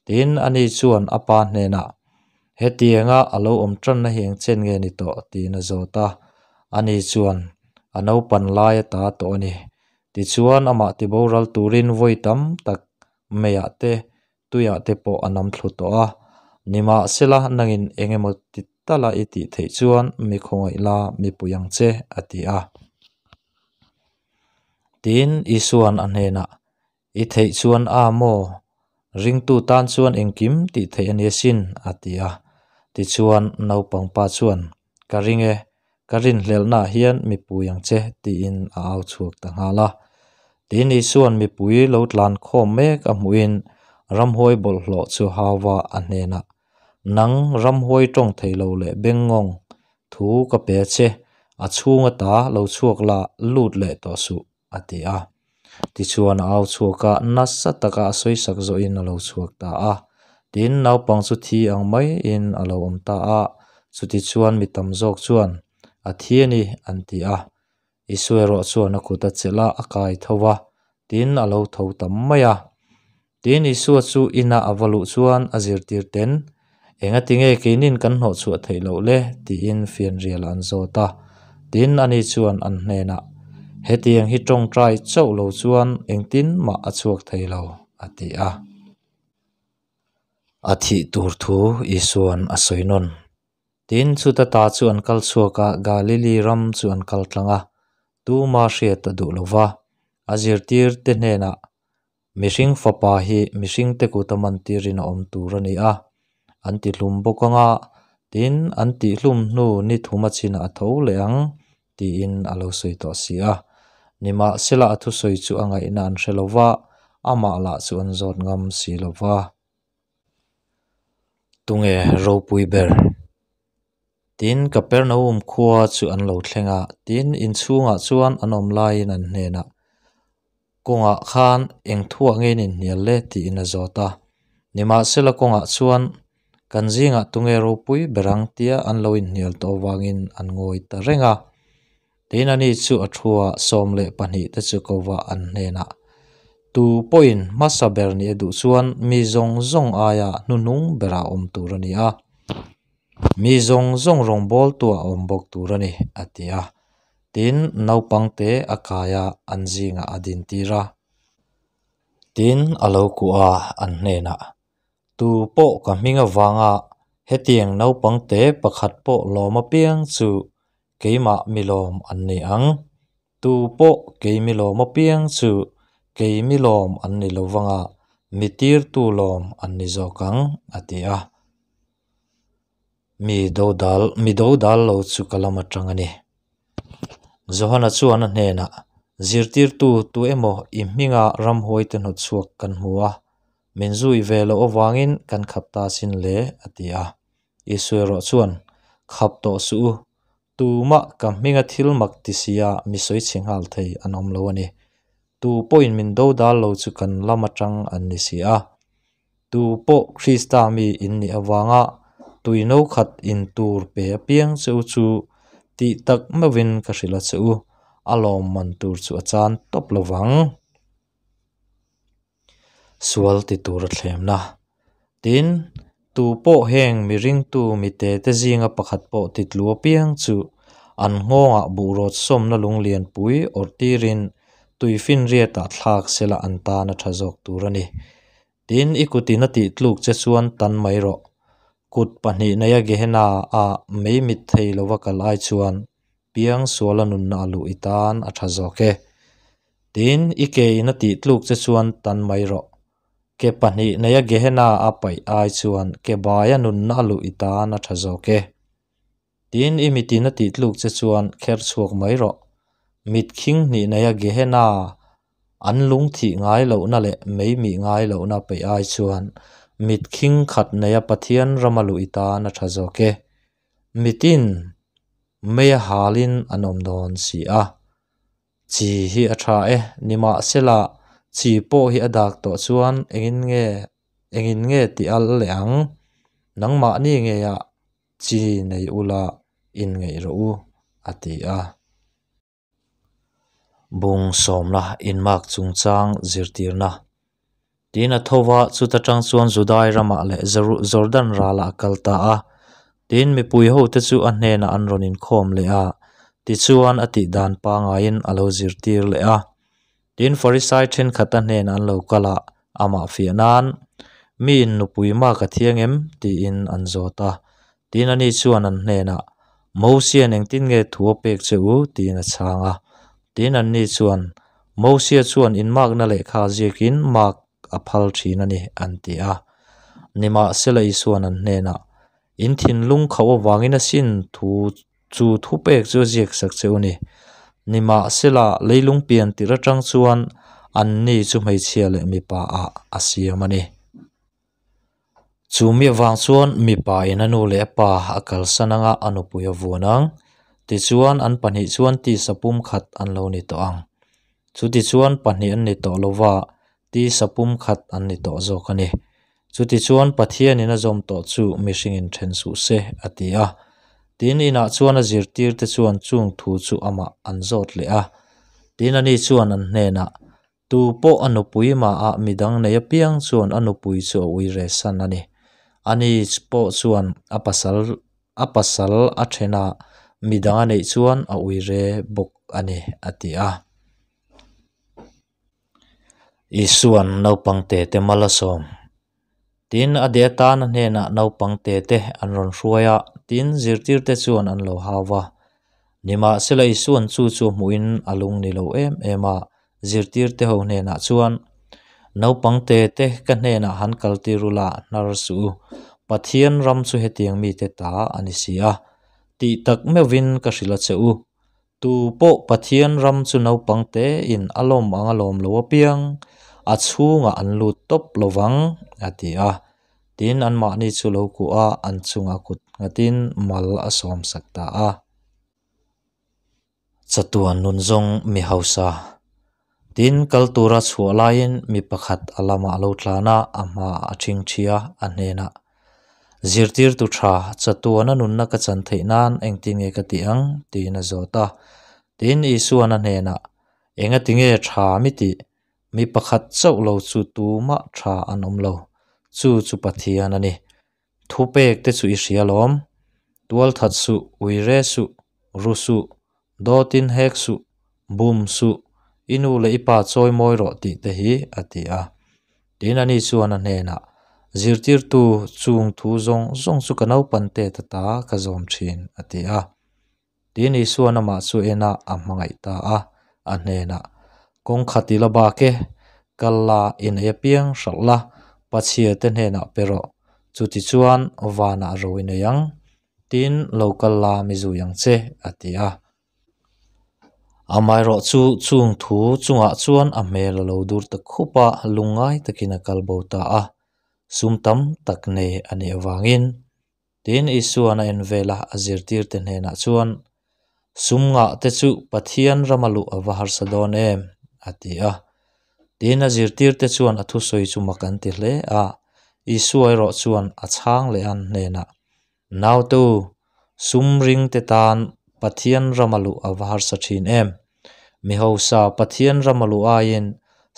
Tin, ani chuan a pa hnenah, Hetianga a lo awm tanna hi eng chen nge ni tawh? tiin a zawt a. Ani chuan, A naupan lai a ta tawh a ni. Tichuan, amah tiboral turin vawi tam tak meiah te tuiah te pawh a nam thlu tawh a, nimahsela nangin eng emaw ti tala i tih theih chuan mi khawngaih la mipui ang che, a ti a. Tiin Isua'n a hnenah, I theih chuan a maw? Ringtu tan chuan engkim tih theih a ni asin, a ti a. Tichuan naupang pa chuan, Ka ring e, ka rinhlelhnaah hian mipui ang che, tiin a au chhuak ta nghal a. Tin, Isua'n mipui lo tlan khawm mek a hmuhin ramhuai bawlhhlawh chu hauva a hnenah, Nang ramhuai tawng thei lo leh bengngawng, thu ka pe a che, A chhung ata lo chhuak la, lut leh tawh suh, a ti a. Tichuan a au chhuak a, nasa taka a sawisak zawhin a lo chhuak ta a. Tin, naupang chu thi ang maiin a lo awm ta a, chutichuan mi tam zawk chuan, A thi a ni, an ti a. Isua erawh chuan a kut a chelh a, a kai tho va, tin a lo tho ta mai a. Tin, Isua chu inah a va luh chuan a zirtir ten, Engatinge keinin kan hnawhchhuah theih loh le? tiin fianrial an zawt a. Tin, ani chuan an hnenah, Hetiang hi tawngtai chauh lo chuan engtin mah a chhuak thei lo, a ti a. A thih tur thu Isua'n a sawi nawn. Tin, chuta ta chu an kal chhuak a, Galili ram chu an kal tlang a, tuma hriat a duh lo va. A zirtirte hnenah, Mihring fapa hi mihringte kuta mantirin a awm tur a ni a, an tihlum bawk ang a, tin, an tihlum hnu ni thum a chinah a tho leh ang, tiin a lo sawi tawh si a. Nimahsela a thusawi chu a ngaihna an hre lo va, amah lah chu an zawt ngam si lo va. Tunge ropui ber? Tin, Kapernaum khua chu an lo thleng a, tin, inchhungah chuan an awm laiin an hnenah, Kawngah khan eng thuah nge in inhnial le? tiin a zawt a. Nimahsela kawngah chuan, Kan zingah tunge ropui ber ang? tia an lo inhnial tawh avangin an ngawi ta reng a. Tin, ani chu a thua 12 te chu ko va an hnenah, Tu pawhin hmasa ber nih a duh chuan mi zawng zawng aia hnuhnung berah awm tur a ni a. Mi zawng zawng rawngbawltuah a awm bawk tur a ni, a ti a. Tin, naupangte a kai a, an zingah a dintir a. Tin, a lo kuah a, an hnenah, Tu pawh ka hming avanga hetiang naupangte pakhat pawh lawm apiang chu keimah mi lawm an ni ang. Tu pawh kei mi lawm apiang chu kei mi lawm an ni lo vanga mi tirtu lawm an ni zawk ang, a ti a. Mi dodal, mi dodal lo chu ka lam atang a ni. Johana chuan a hnenah, Zirtirtu tu emaw i hminga ramhuaite hnawtchhuak kan hmu a, min zui ve loh avangin kan khap ta sin le, a ti a. Isua erawh chuan, Khap tawh suh u, tumah ka hminga thil mak ti sia mi sawi chhe nghal thei an awm lo a ni. Tu pawhin min dodal lo chu kan lam atang an ni si a. Tu pawh Krista mi in nih avanga tui no khat in tur pe apiang che u chu tih tak meuhin ka hrilh a che u, a lawm man tur chu a chan tawp lo vang. Sual ti tur a thlemna. Tin, tu pawh heng mi ringtu mite te zinga pakhat pawh ti tlu apiang chu an nghawngah buhrawt sawmna lunglian pui awrh tirin tuifinriatah thlak sela an tan a tha zawk tur a ni. Tin, i kutin a tih tluk che chuan tan mai rawh. Kut pahnih neia Gehenna a mei mit thei lova kal ai chuan piang suala nunna a luh i tan a tha zawk e. Tin, i ke in a tih tluk che chuan tan mai rawh. Ke pahnih neia Gehenna a paih ai chuan ke baia nunna a luh i tan a tha zawk e. Tin, i mitin a tih tluk che chuan kher chhuak mai rawh. Mit khing hnih neia Gehenna an lung thih ngai lohna leh mei mih ngai lohna peih ai chuan mit khing khat neia Pathian rama luh i tan a tha zawk e. Mitin meia halin an awm dawn si a. Chi hi a tha e, nimahsela chi pawh hi a dak tawh chuan engin nge engin nge tih al leh ang? Nangmahni ngeiah Chi nei ula inngeih rawh u, a ti a. Bung sawmna inmark chungchang zirtirna. Tiin a tho va, chuta tang chuan Judai ramah leh Jordan ralah a kal ta a. Tin, mipui hote chu a hnenah an rawn inkhawm leh a, tichuan a tih dan pangaiin a lo zirtir leh a. Tin, Farisai thenkhat a hnenah an lo kal a, amah fiah nan, Mi in nupui mak a thiang em? tiin an zawt a. Tin, ani chuan an hnenah, Mosia'n engtin nge thu a pek che u? tiin a chhang a. Tin, anni chuan, Mosia chuan inmakna lehkha ziakin mak a phal thin a ni, an ti a. Nimahsela Isua'n an hnenah, In thinlung khauh avangin asin thu Chu thupek chu a ziak sak che u ni. Nimahsela, leilung pian tirh atang chuan anni chu hmeichhia leh mipa ah a siam a ni. Chu mi avang chuan mipa in a nu leh a pa a kalsan anga a nupui a vuan ang. Tichuan, an pahnih chuan tisa pumkhat an lo ni tawh ang. Chutichuan pahnih an ni tawh lova, tisa pumkhat an ni tawh zawk a ni. Chutichuan Pathianin a zawm tawh chu mihringin then suh se, a ti a. Tin, inah chuan a zirtirte chuan chung thu chu amah an zawt leh a. Tin, ani chuan an hnenah, Tu pawh a nupui mahah midang nei apiang chuan a nupui chu a ui re san a ni. Ani pawh chuan a pasal a pasal a then a, midang a neih chuan a ui re bawk a ni, a ti a. Isua'n naupang tete mal a sawm. Tin, a deh atan a hnenah naupang tete an rawn hruai a, tin, zirtirte chuan an lo hau va. Nimahsela Isua'n chu chu hmuhin a lung ni lo em em a, zirtirte ho hnenah chuan, Naupang tete ka hnenah han kaltir ula hnar suh u, Pathian ram chu hetiang mite ta a ni si a, tih tak meuhvin ka hrilh a che u. Tu pawh Pathian ram chu naupang tein a lawm ang a lawm lo apiang, a chhungah an lut tawp lo vang, a ti a. Tin, anmahni chu lo kuh a, an chungah kut nghatin mal a sawmsak ta a. Chatuan nun zawng mi hausa. Tin, kal tura chhuah laiin mi pakhat a lamah a lo tlan a, a hmaah a ṭhingṭhi a, a hnenah, Zirtirtu ṭha, chatuana nunna ka chan theih nan engtin nge ka tih ang? tiin a zawt a. Tin, Isua'n a hnenah, Engati nge ṭha mi tih? Mi pakhat chauh lo chu tumah ṭha an awm lo. Chu chu Pathian a ni. Thupek te chu i hria lawm. Tual that suh, ui re suh, ru suh, dawtin hek suh, bum suh, i nu leh i pa chawi mawi rawh tih te hi, a ti a. Tin ani chuan a hnenah, Zirtirtu chung thu zawng zawng chu ka naupan te ta ta ka zawm thin, a ti a. Tin Isuan amah chu enah a hmangaih ta a, a hnenah, Kawng khat i la bak e, kal la, i nei apiang hralh la, Pachhia te hnenah pe rawh, chutichuan vanah ro i nei ang, tin lo kal la mi zui ang che, a ti a. Amaherawhchu chung thu chungah chuan a hmel a lo dur ta khup a, lungngai takin a kal bo ta a, sum tam tak nei a nih avangin. Tin, Isua'n a en vel a, a zirtirte hnenah chuan, Sum ngah te chu Pathian rama luh a va harsa dawn em? a ti a. Tin, a zirtirte chuan a thusawi chu mak an ti hle a. Isua erawh chuan a chhang leh an hnenah, Naute u, sum ringte tan Pathian rama luh a va harsa thin em? Mi hausa Pathian rama luh aiin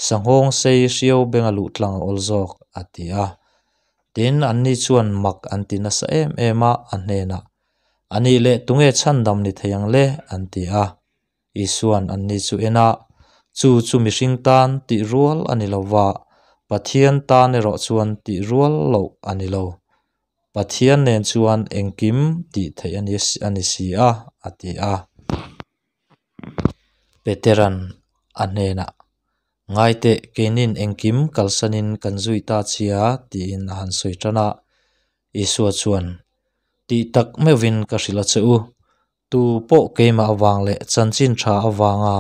sanghawng sei hriau benga luh tlang a awl zawk, a ti a. Tin, anni chuan mak an ti nasa em em a, a hnenah, A nih leh tunge chhandam ni thei ang le? an ti a. Isua'n anni chu en a, Chu chu mihring tan tih rual a ni lo va, Pathian tan erawh chuan tih rual loh a ni lo. Pathian nen chuan engkim tih theih a ni si a, a ti a. Petera'n a hnenah, Ngaiteh, keinin engkim kalsanin kan zui ta chia, tiin a han sawi tan a. Isua chuan, Tih tak meuhvin ka hrilh a che u, tu pawh keimah avang leh chanchin tha avanga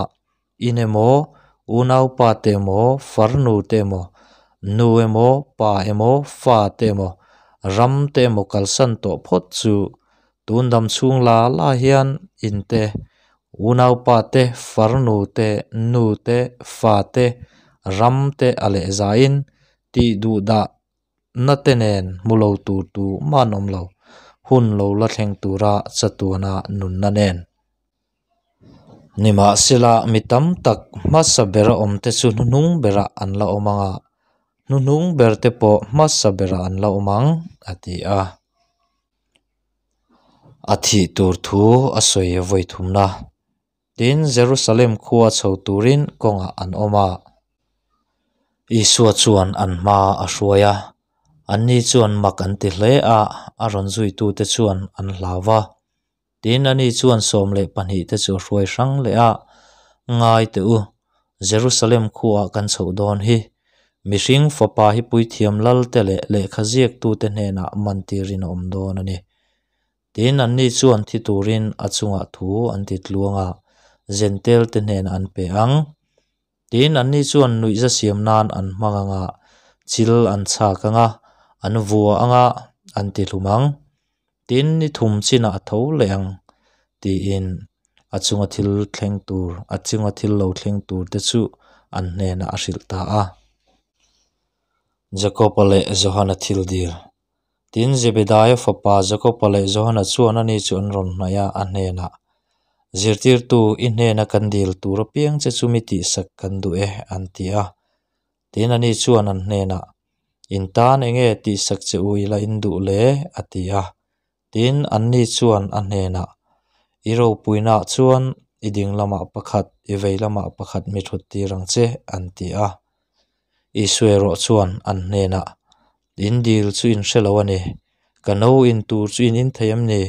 in emaw, unaupa te emaw, farnu te emaw, nu emaw, pa emaw, fa te emaw, ram te emaw kalsan tawh phawt chu Tun dam chhung la la hian in te, unaupa te, farnu te, nu te, fa te, ram te a leh zaiin tih duh dah na te nen hmu lo tur tu mah an awm lo, hun lo la thleng tura chatuana nunna nen. Nimahsela mi tam tak hmasa bera awm te chu hnuhnung berah an la awm ang a, hnuhnung ber te pawh hmasa berah an la awm ang, a ti a. A thih tur thu a sawi vawi thumna. Tin, Jerusalem khua chho turin kawngah an awm a. Isua chuan an hma a hruai a, anni chuan mak an ti hle a, a rawn zuitute chuan an hlau va. Tin, ani chuan 12 te chu a hruai hrang leh a, Ngai teh u, Jerusalem khuaah kan chhoh dawn hi. Mihring fapa hi puithiam lalte leh lehkha ziaktute hnenah mantirin a awm dawn a ni. Tin, anni chuan thi turin a chungah thu an ti tluang a, Zentelte hnenah an pe ang. Tin, anni chuan nuihza siam nan an hmang ang a, chil an chhak ang a, an vua ang a, an ti hlum ang. Tin, ni thum chinah a tho leh ang. Tiin a chunga thil thleng tur, a chunga thil lo thleng tur te chu an hnenah a hrilh ta a. Jakob-a leh Johana thil dil. Tin, Zebedaia fapa Jakob-a leh Johana chuan ani chu an rawn hnaih a, a hnenah, Zirtirtu, i hnena kan dil tur apiang che chu mi tihsak kan duh e, an ti a. Tin, ani chuan an hnenah, In tan enge tihsak che u ila in duh le? a ti a. Tin, anni chuan a hnenah, I ropuinaah chuan i ding lamah pakhat, i vei lamah pakhat mi thut tir ang che, an ti a. Isua erawh chuan an hnenah, In dil chu in hre lo a ni. Ka no in tur chu in in thei em ni?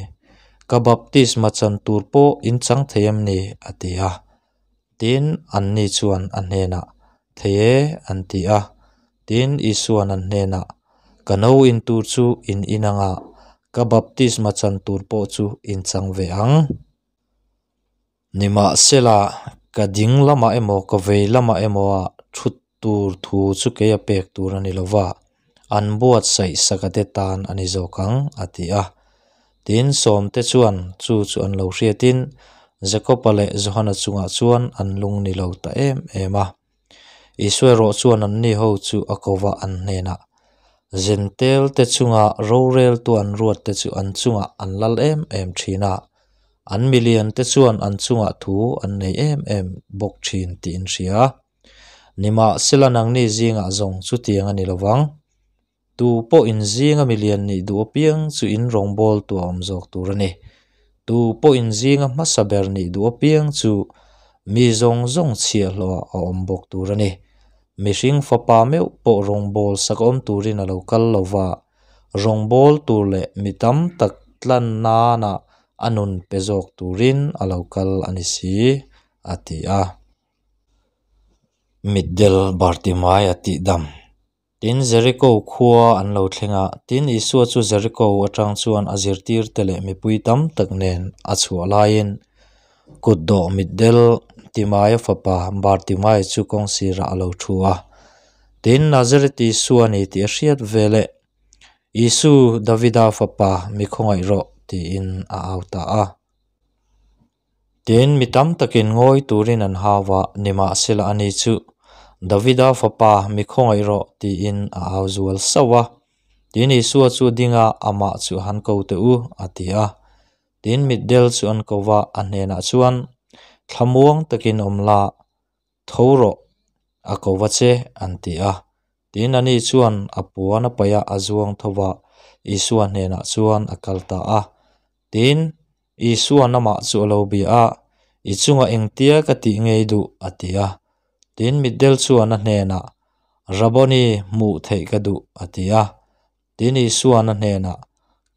Ka baptisma chan tur pawh in chang thei em ni? a ti a. Tin, anni chuan a hnenah, Thei e, an ti a. Tin, Isua'n an hnenah, Ka no in tur chu in in anga, ka baptisma chan tur pawh chu in chang ve ang. Nimahsela, ka ding lamah emaw, ka vei lamah emaw a thut tur thu chu kei a pek tur a ni lo va, an buatsaih sakate tan a ni zawk ang, a ti a. Tin, sawmte chuan chu chu an lo hriatin Jakob-a leh Johana chungah chuan an lung ni lo ta em em a. Isua erawh chuan anni ho chu a ko va an hnenah, Zentelte chunga roreltu an ruatte chu an chungah an lal em em thin a, an miliante chuan an chungah thu an nei em em bawk thin tih in hria. Nimahsela nangni zingah zawng chutiang a ni lo vang. Tu pawh in zinga milian nih duh apiang chu in rawngbawltu a awm zawk tur a ni. Tu pawh in zinga hmasa ber nih duh apiang chu mi zawng zawng chhiahhlawhah a awm bawk tur a ni. Mihring fapa meuh pawh rawngbâwl sak awm turin a lo kal lo va, rawngbâwl tur leh mi tam tak tlan nana a nun pe zawk turin a lo kal a ni si, a ti a. Mitdel Bartimaia tihdam. Tin, Jeriko khua an lo thleng a. Tin, Isua chu Jeriko atang chuan a zirtirte leh mipui tam tak nen a chhuah laiin kutdawh mitdel Timaia fapa Bartimaia chu kawng sirah a lo thu a. Tin, Nazareth Isua a ni tih a hriat veleh, Isu, Davida fapa, mi khawngaih rawh, tiin a au ta a. Tin, mi tam takin ngawi turin an hau a, nimahsela ani chu, Davida fapa, mi khawngaih rawh, tiin a au zual sauh a. Tin, Isua chu a ding a, amah chu a han ko teh u, a ti a. Tin, mitdel chu an ko va, a hnenah chuan, Thlamuang takin awm la, Tho rawh, a ko va che, an ti a. Tin, ani chuan a puan a paih a, a zuang tho va, Isua hnenah chuan a kal ta a. Tin, Isua'n amah chu a lo bia a, I chungah engtia ka tih ngei duh? a ti a. Tin, mitdel chuan a hnenah, Rabboni, hmuh theih ka duh, a ti a. Tin, Isua'n a hnenah,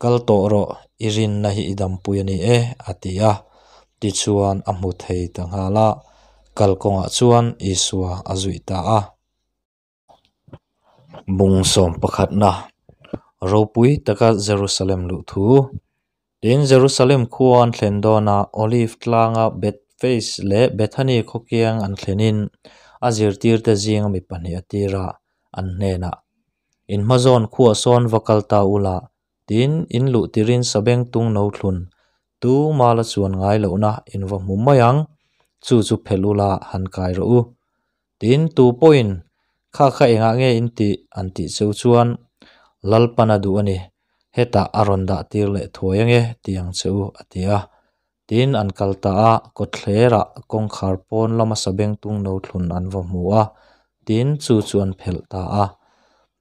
Kal tawh rawh, i rinna hi i dampui a ni e, a ti a. Tichuan, a hmu thei ta nghal a, kalkawngah chuan Isua a zuih ta a. Bung sawm pakhatna, Ropui taka Jerusalem luh thu. Tin, Jerusalem khua an thlen dawn a, Olive tlanga Bethphage leh Bethany khawkiang an thlenin a zirtirte zinga mi pahnih a tir a, an hnenah, In hmazawn khuah sawn va kal ta ula, tin, in luh tirin sabengtung no thlun tu mala chuan ngai lohna in va hmu mai ang, chu chu phelh ula han kai rawh u. Tin, tu pawhin, Kha kha engah nge in tih? an tih cheu chuan, Lalpan a duh a ni, hetah a rawn dah tir leh thuai ange tih ang che u, a ti a. Tin, an kal ta a, kawtthlerah kawngkhar pawn lama sabengtung no thlun an va hmu a, tin, chu chu an phelh ta a.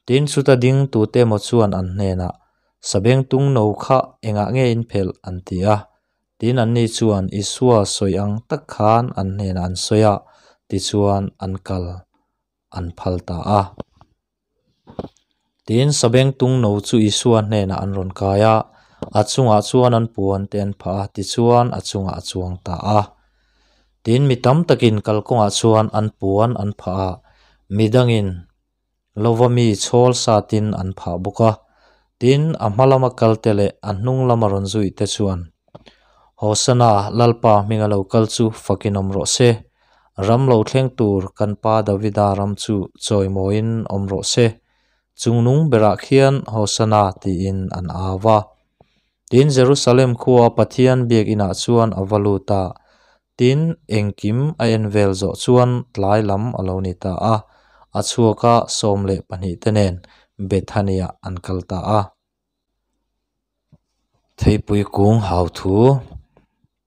Tin, chuta ding tute emaw chuan an hnenah, Sabengtung no kha engah nge in phelh? an ti a. Tin, anni chuan Isua sawi ang tak khan an hnenah an sawi a, tichuan an kal an phal ta a. Tin, sabengtung no chu Isua hnenah an rawn kai a, a chungah chuan an puan te an phah a, tichuan a chungah a chuang ta a. Tin, mi tam takin kalkawngah chuan an puan an phah a, midangin Lova mi chhawl satin an phah bawk a. Tin, a hma lama kalte leh a hnung lama rawn zuih te chuan, Hosana, Lalpa hminga lo kal chu fakin awm rawh se. Ram lo thleng tur kan pa Davida ram chu chawimawiin awm rawh se. Chungnung berah khian Hosana tiin an au a. Tin, Jerusalem khuaa Pathian biak inah chuan a va lut a, tin, engkim a en vel zawh chuan tlai lam a lo ni ta a, a chhuak a, 12 te nen Bethaniah an kal ta a. Theipui kung hau thu.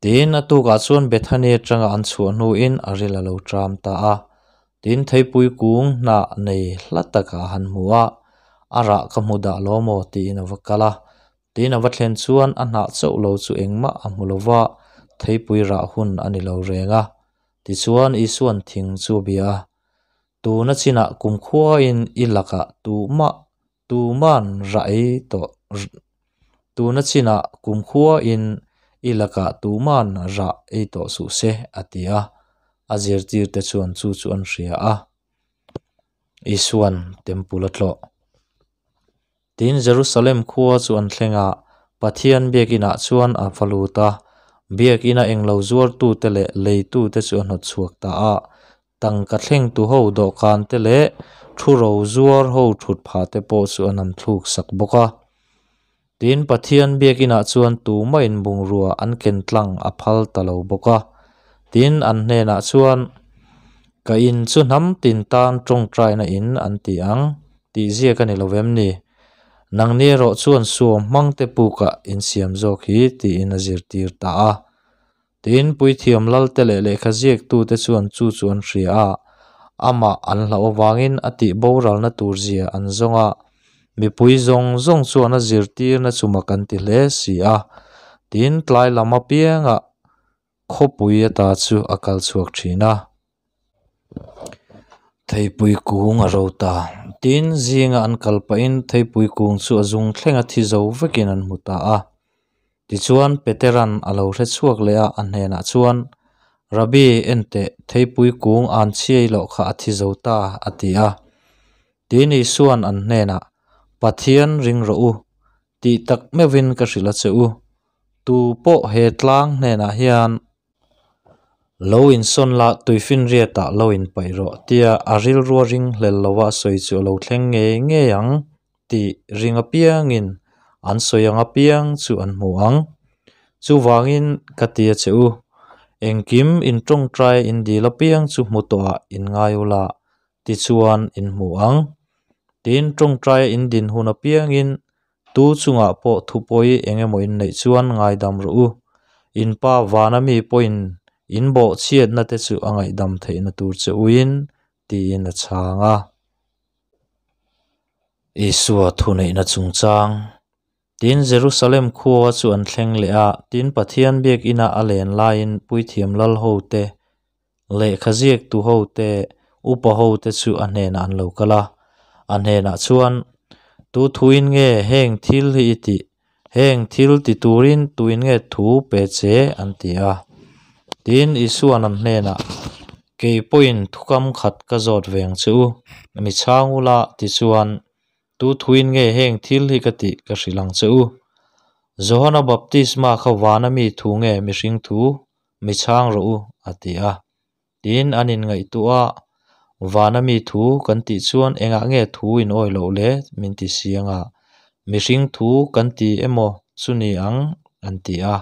Tin, a tukah chuan Bethani atanga an chhuah hnuin a ril a lo tram ta a. Tin, theipui kung hnah nei hla takah a han hmu a, A rah ka hmu dah lo maw? tiin a va kal a. Tin, a va thlen chuan a hnah chauh lo chu engmah a hmu lo va, theipui rah hun a ni lo reng a. Tichuan, Isua'n thing chu a bia a, Tuna chinah kumkhuain i lakah tumah Tuman rah ei tawh Tuna chinah kumkhuain i lakah tuman rah ei tawh suh se, a ti a. A zirtirte chuan chu chu an hria a. Isua'n Temple a tlawh. Tin, Jerusalem khua chu an thleng a, Pathian biakinah chuan a va lut a. Biakina englo zuartute leh leitute chu a hnawt chhuak ta a. Tangka thlengtu ho dawhkan te leh thu ro zuar ho thut phah te pawh chu an han thluk sak bawk a. Tin, Pathian biakinah chuan tumah in bungrua an ken tlang a phal ta lo bawk a. Tin, an hnenah chuan, Ka in chu hnam tin tan tawngtaina in an ti ang tih ziak a ni lo vem ni? Nangni erawh chuan suam hmang te pukah in siam zawk hi tiin a zirtir ta a. Tin, puithiam lalte leh lehkha ziaktute chuan chu chu an hria a, amah an hlauh avangin a tih boralna tur zia an zawng a. Mipui zawng zawng chuan a zirtirna chu mak an ti hle si a. Tin, tlai lam apiangah khawpui ata chu a kal chhuak thin a. Theipui kung a ro ta. Tin, zinga an kal pahin theipui kung chu a zung thlenga thi zo vekin an hmu ta a. Tichuan, Petera'n a lo hre chhuak leh a, a hnenah chuan, Rabbi, enteh, theipui kung an chhiai loh kha a thi zo ta, a ti a. Tin, Isua'n an hnenah, Pathian ring rawh u, tih tak meuhin ka hrilh a che u. Tu pawh he tlang hnenah hian, Lo insawn la, tuifinriatah lo inpaih rawh, tia a rilrua ring hlel lova a sawi chu a lo thleng ngei ngei ang tih ring apiangin an sawi ang apiang chu an hmu ang. Chuvangin ka ti a che u, engkim in tawngtai in dil apiang chu hmu tawhah in ngai ula, tichuan in hmu ang. Tin, tawngtaia in din hun apiangin Tu chungah pawh thupawi eng emaw in neih chuan ngaidam rawh u. In pa vana mi pawhin in bawhchhiatna te chu a ngaihdam theihna tur che uin, tiin a chhang a. Isua thuneihna chungchang. Tin, Jerusalem khua chu an thleng leh a, tin Pathian biakina a len laiin puithiam lal hote Lehkha ziaktu hote, upa hote chu a hnenah an lo kal a. A hnenah chuan, Tu thuin nge heng thil hi i tih? Heng thil ti turin tuin nge thu pe che? an ti a. Tin, Isua'n an hnenah, Kei pawhin thukam khat ka zawt ve ang che u, mi chhang ula, tichuan, Tu thuin nge heng thil hi ka tih ka hrilh ang che u? Johana baptisma kha vana mi thu nge mihring thu? Mi chhang rawh u, a ti a. Tin, an inngaihtuah a, Vana mi thu kan tih chuan engah nge thu in awi loh le? min ti siang a. Mihring thu kan ti emaw chu ni ang, an ti a.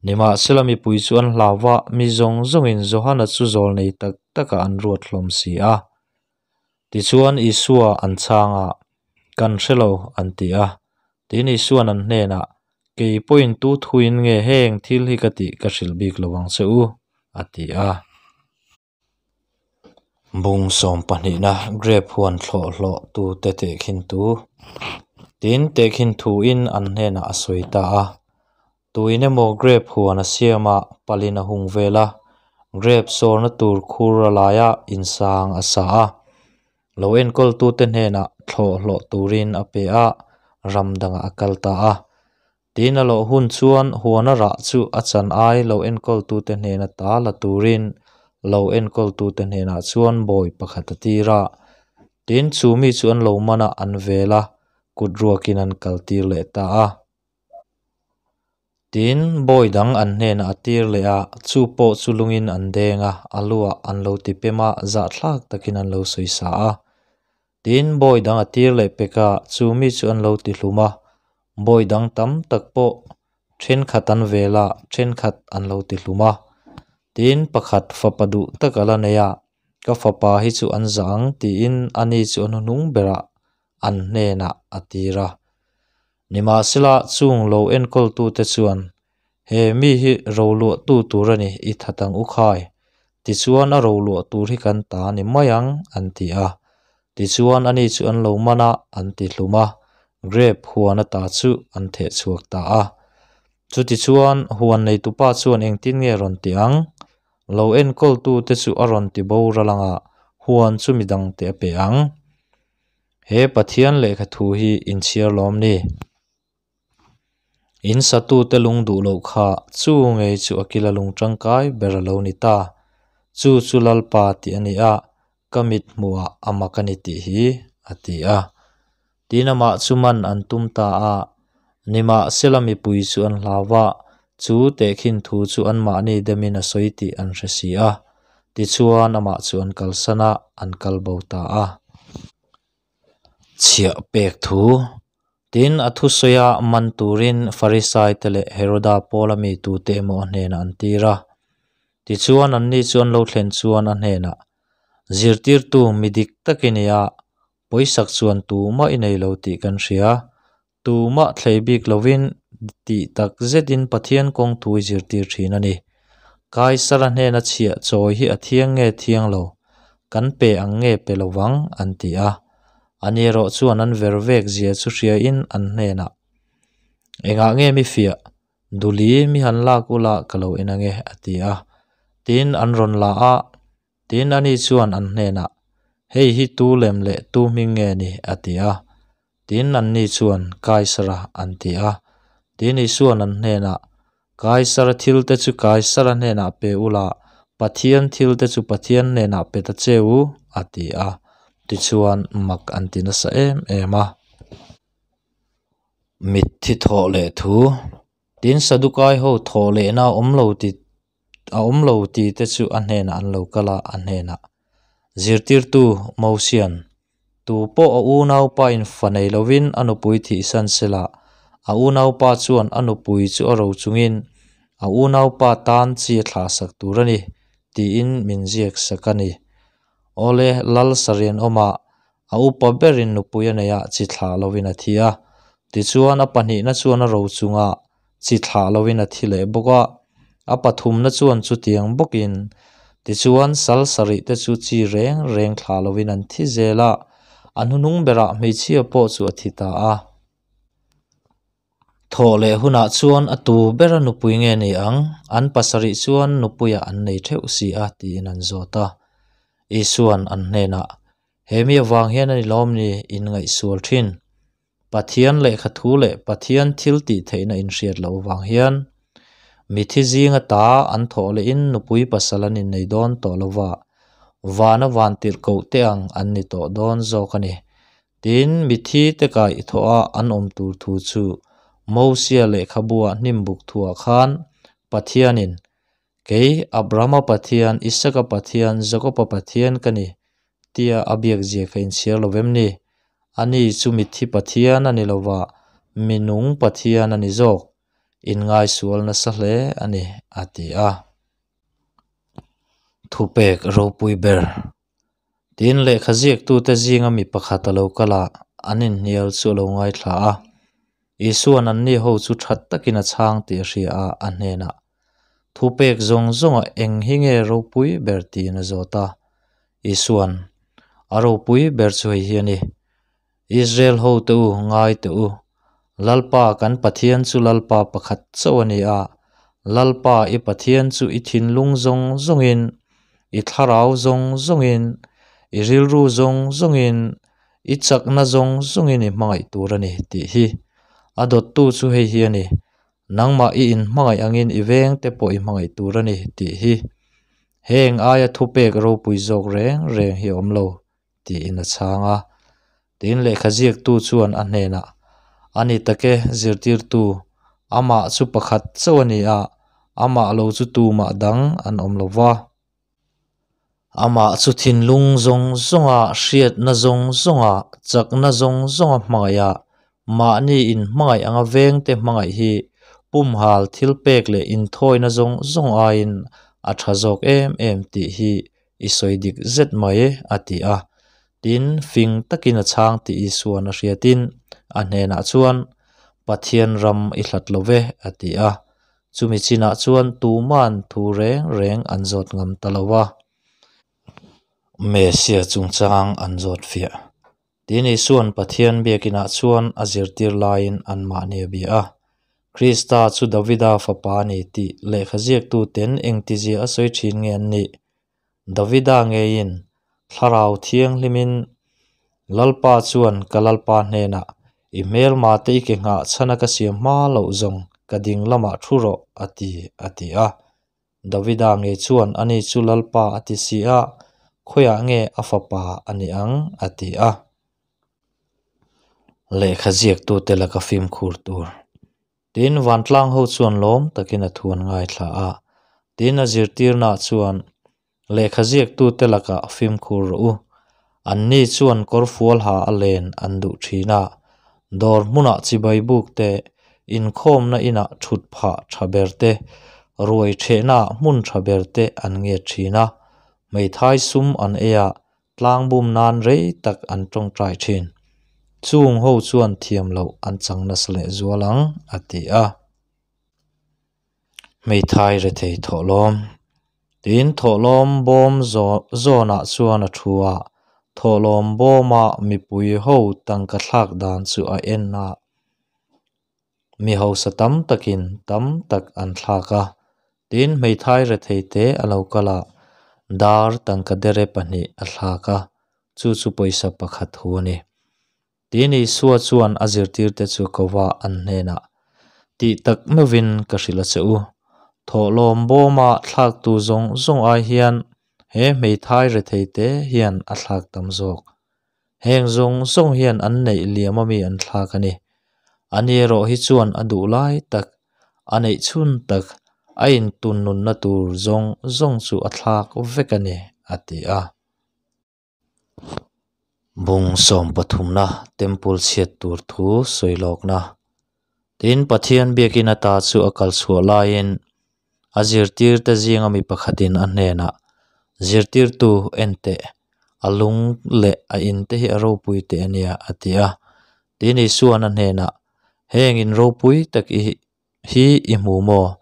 Nimahsela mipui chu an hlau va, mi zawng zawngin Johana chu zawl nei tak takah an ruat hlawm si a. Tichuan Isua an chhang a, Kan hre lo, an ti a. Tin Isua'n an hnenah, Kei pawhin tu thuin nge heng thil hi ka tih ka hrilh bik lo ang che u, a ti a. Bung sawm pahnihna Grape huan thlawh hlawh tute tehkhin tu. Tin tehkhin thuin an hnenah a sawi ta a. Tuin emaw grape huan a siam a, palin a hung vel a, grape sawrna tur khur a lai a, insang a sa a. Lo enkawltute hnenah thlawh hlawh turin a pe a, ram dangah a kal ta a. Tin a lawh hun chuan huana rah chu a chan ai lo enkawltute hnena ta la turin lo enkawltute hnenah chuan bawi pakhat a tir a. Tin chu mi chu an lo man a, an vel a, kut ruakin an kaltir leh ta a. Tin, bawi dang an hnenah a tir leh a, chu pawh chu lungin an deng a, a luah an lo ti pem a, zahthlak takin an lo sawi sa a. Tin, bawi dang a tir leh pek a, chu mi chu an lo ti hlum a. Bawi dang tam tak pawh thenkhat an vel a, thenkhat an lo ti hlum a. Tin, pakhat fapa duh tak a la nei a, Ka fapa hi chu an zah ang tiin ani chu a hnuhnung berah an hnenah a tir a. Nimahsela, chung lo enkawltute chuan, He mi hi roluahtu tur a ni, i that ang u khai. Tichuan a roluah tur hi kan ta a ni mai ang, an ti a. Tichuan ani chu an lo man a, an ti hlum a, grep huan ata chu an theh chhuak ta a. Chutichuan huan neitupa chuan engtin nge rawn ti ang? Lo enkawltute chu a rawn ti boral anga huan chu midangte a pe ang. He Pathian lehkha thu hi inchhiar lawm ni? In satute lung duh loh kha chu ngei chu a kila lung tangkai ber a lo ni ta. Chu chu Lalpa tih a ni a, ka mit hmuhah a mak a ni tih hi, a ti a. Tin amah chu man an tum ta a, nimahsela mipui chu an hlau va, chu tehkhin thu chu anmahni demin a sawi tih an hre si a. Tichuan amah chu an kalsan a, an kal bo ta a. Chhiah pek thu. Tin, a thusawi a man turin Farisaite leh Heroda Paula mi tute emaw a hnenah an tir a. Tichuan, anni chu an lo thlen chuan a hnenah, Zirtirtu, mi dik tak i ni a, pawisak chuan tumah i nei lo tih kan hria. Tumah thlei bik lovin tih tak zetin Pathian kawng thu i zirtir thin a ni. Kaisara hnena chhiah chawi hi a thiang nge thiang lo, kan pe ang nge pe lo vang, an ti a. Ani erawh chuan an ver vek zia chu hriain an hnenah, Engah nge mi fiah? Duli mi han lak ula ka lo en ange, a ti a. Tin, an rawn la a. Tin, ani chuan an hnenah, Hei hi tu lem leh tu hming nge ni? a ti a. Tin, anni chuan, Kaisara, an ti a. Tin, Isua'n an hnenah, Kaisara thilte chu Kaisara hnenah pe ula, Pathian thilte chu Pathian hnenah pe ta che u, a ti a. Tichuan, mak an ti nasa em em a. Mitthi thawh leh thu. Tin, Sadukai ho thawh lehna a awm lo ti a awm lo ti te chu a hnenah an lo kal a, a hnenah, Zirtirtu Mosian, tu pawh a unaupa in fa nei lovin a nupui thihsan sela, a unaupa chuan a nupui chu a ro chungin a unaupa tan chi a thlahsak tur a ni, tiin min ziak sak a ni. Awle, Lal Sarianawma A upa berin nupui a nei a, chi thlah lovin a thi a. Tichuan, a pahnihna chuan a ro chungah chi thlah lovin a thi leh bawk a. A pathumna chuan chutiang bawkin. Tichuan, sal sarih te chu chi reng reng thlah lovin an thi zel a, a hnuhnung berah hmeichhia pawh chu a thi ta a. Thawh leh hunah chuan a tu bera nupui nge ni ang? An pasarih chuan nupuiah an nei theuh si a, tiin an zawt a. Isua'n an hnenah, He mi avang hian a ni lawm ni in ngaihsual thin? Pathian lehkha thu leh Pathian thil tih theihna inhriat loh avang hian mithi zinga ta an thawh lehin nupui pasal an innei dawn tawh lova, vana vantirhkoh te ang an ni tawh dawn zawk a ni. Tin, mithi te kaihthawh a an awm tur thu chu Mosia lehkhabuah hnimbuk thuah khan Pathianin, Kei, Abrahama Pathian, Isaka Pathian, Jakoba Pathian ka ni, tia a biak zia ka inchhiar lo vem ni? Ani chu mithi Pathian a ni lova, minung Pathian a ni zawk. Inngaisual nasa hle a ni, a ti a. Thupek ropui ber. Tin, lehkha ziaktute zinga mi pakhat a lo kal a, an inhnial chu a lo ngaithla a. Isua'n anni ho chu tha takin a chhang tih a hria a, a hnenah, Thupek zawng zawngah eng hi nge ropui ber tiin a zawt a. Isua'n, A ropui ber chu hei hi a ni, Israel hote u, ngai teh u, Lalpa kan Pathian chu Lalpa pakhat chauh a ni a, Lalpa i Pathian chu i thinlung zawng zawngin, i thlarau zawng zawngin, i rilru zawng zawngin, i chakna zawng zawngin i hmangaih tur a ni tih hi. A dawttu chu hei hi a ni, Nangmah i inhmangaih angin i vengte pawh i hmangaih tur a ni tih hi. Heng aia thupek ropui zawk reng reng hi a awm lo. tiin a chhang a. Tin, lehkha ziaktu chuan a hnenah, A ni tak e, zirtirtu, amah chu pakhat chauh a ni a, amah lo chu tumah dang an awm lo va. Amah chu thinlung zawng zawnga, hriatna zawng zawnga, chakna zawng zawnga hmangaih a, Mahni in hmangaih anga vengte hmangaih hi pumhal thilpek leh inthawina zawng zawng aiin a tha zawk em em tih hi i sawi dik zet mai, a ti a. Tin, fing takin a chhang tih Isua'n a hriatin a hnenah chuan, Pathian ram i hlat lo ve, a ti a. Chumi chinah chuan tuma'n thu reng reng an zawt ngam ta lo va. Mesia chungchang an zawt fiah. Tin, Isua'n Pathian biakinah chuan a zirtir laiin anmahni a bia a. Krista chu Davida fapa a ni tih lehkha ziaktuten engtizia a sawi thin nge an nih? Davida ngeiin Thlarau Thianghlimin Lalpa chuan ka Lalpa hnenah, I hmelma te i ke nghah chhana ka siam hma loh zawng ka ding lamah thu rawh, a ti, a ti a. Davida ngei chuan ani chu Lalpa a ti si a, khawiah nge a fapa a nih ang? a ti a. Lehkha ziaktute laka fimkhur tur. Tin, vantlang ho chuan lawm takin a thu an ngaithla a. Tin, a zirtirnaah chuan, Lehkha ziaktute lakah fimkhur rawh u. Anni chuan kawrfual ha a len an duh thin a, dawr hmunah chibai buk te, inkhawmna inah thut phah tha ber te, ruai thehnaah hmun tha ber te an nget thin a, hmeithai sum an ei a, tlangbum nan rei tak an tawngtai thin. Chung ho chuan thiam loh an chang nasa leh zual ang, a ti a. Hmeithai rethei thawhlawm. Tin, thawhlawm bawm zawnah chuan a thu a, thawhlawm bawma mipui ho tangka thlak dan chu a en a. Mi hausa tam takin tam tak an thlak a. Tin, hmeithai rethei te a lo kal a, dar tangka dere pahnih a thlak a, chu chu pawisa pakhat hu a ni. Tin, Isua chuan a zirtirte chu ko va an hnenah, Tih tak meuhin ka hrilh a che u, thawhlawm bawma thlaktu zawng zawng ai hian he hmeithai retheite hian a thlak tam zawk. Heng zawng zawng hian an neih liam ami an thlak a ni. Ani erawh hi chuan a duh lai tak, a neih chhun tak, a intun nunna tur zawng zawng chu a thlak vek a ni, a ti a. Bung sawm pathumna Temple chhiat tur thu sawi lawkna. Tin, Pathian biakin ata chu a kal chhuah laiin a zirtirte zinga mi pakhatin a hnenah, Zirtirtu, en teh, a lung leh a in te hi a ropui teh a nia, a ti a. Tin, Isua'n a hnenah, Heng in ropui tak i hi i hmu maw?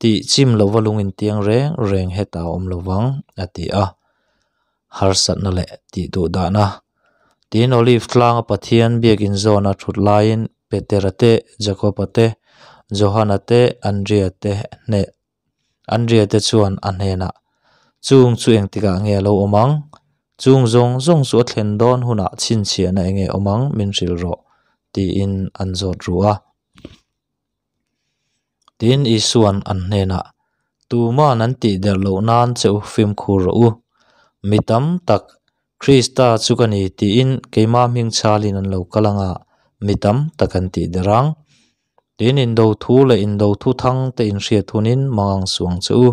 Tih chim lova lung intiang reng reng hetah a awm lo vang, a ti a. Harsatna leh tih duh dahna. Tin, Olive tlanga Pathian biakin zawn a thut laiin Petera te, Jakoba te, Johana te, Andria te hneh Andria te chuan a hnenah, Chung chu engtikah nge a lo awm ang? Chung zawng zawng chu a thlen dawn hunah chhinchhiahna enge awm ang min hrilh rawh, tiin an zawt ruh a. Tin, Isua'n an hnenah, Tuma'n an tih der loh nan che u fimkhur rawh u. Mi tam tak, Krista chu ka ni tiin keimah hming chhalin an lo kal anga mi tam tak an tih der ang. Tin, indo thu leh indo thu thang te inhriat hunin mangang suh ang che u.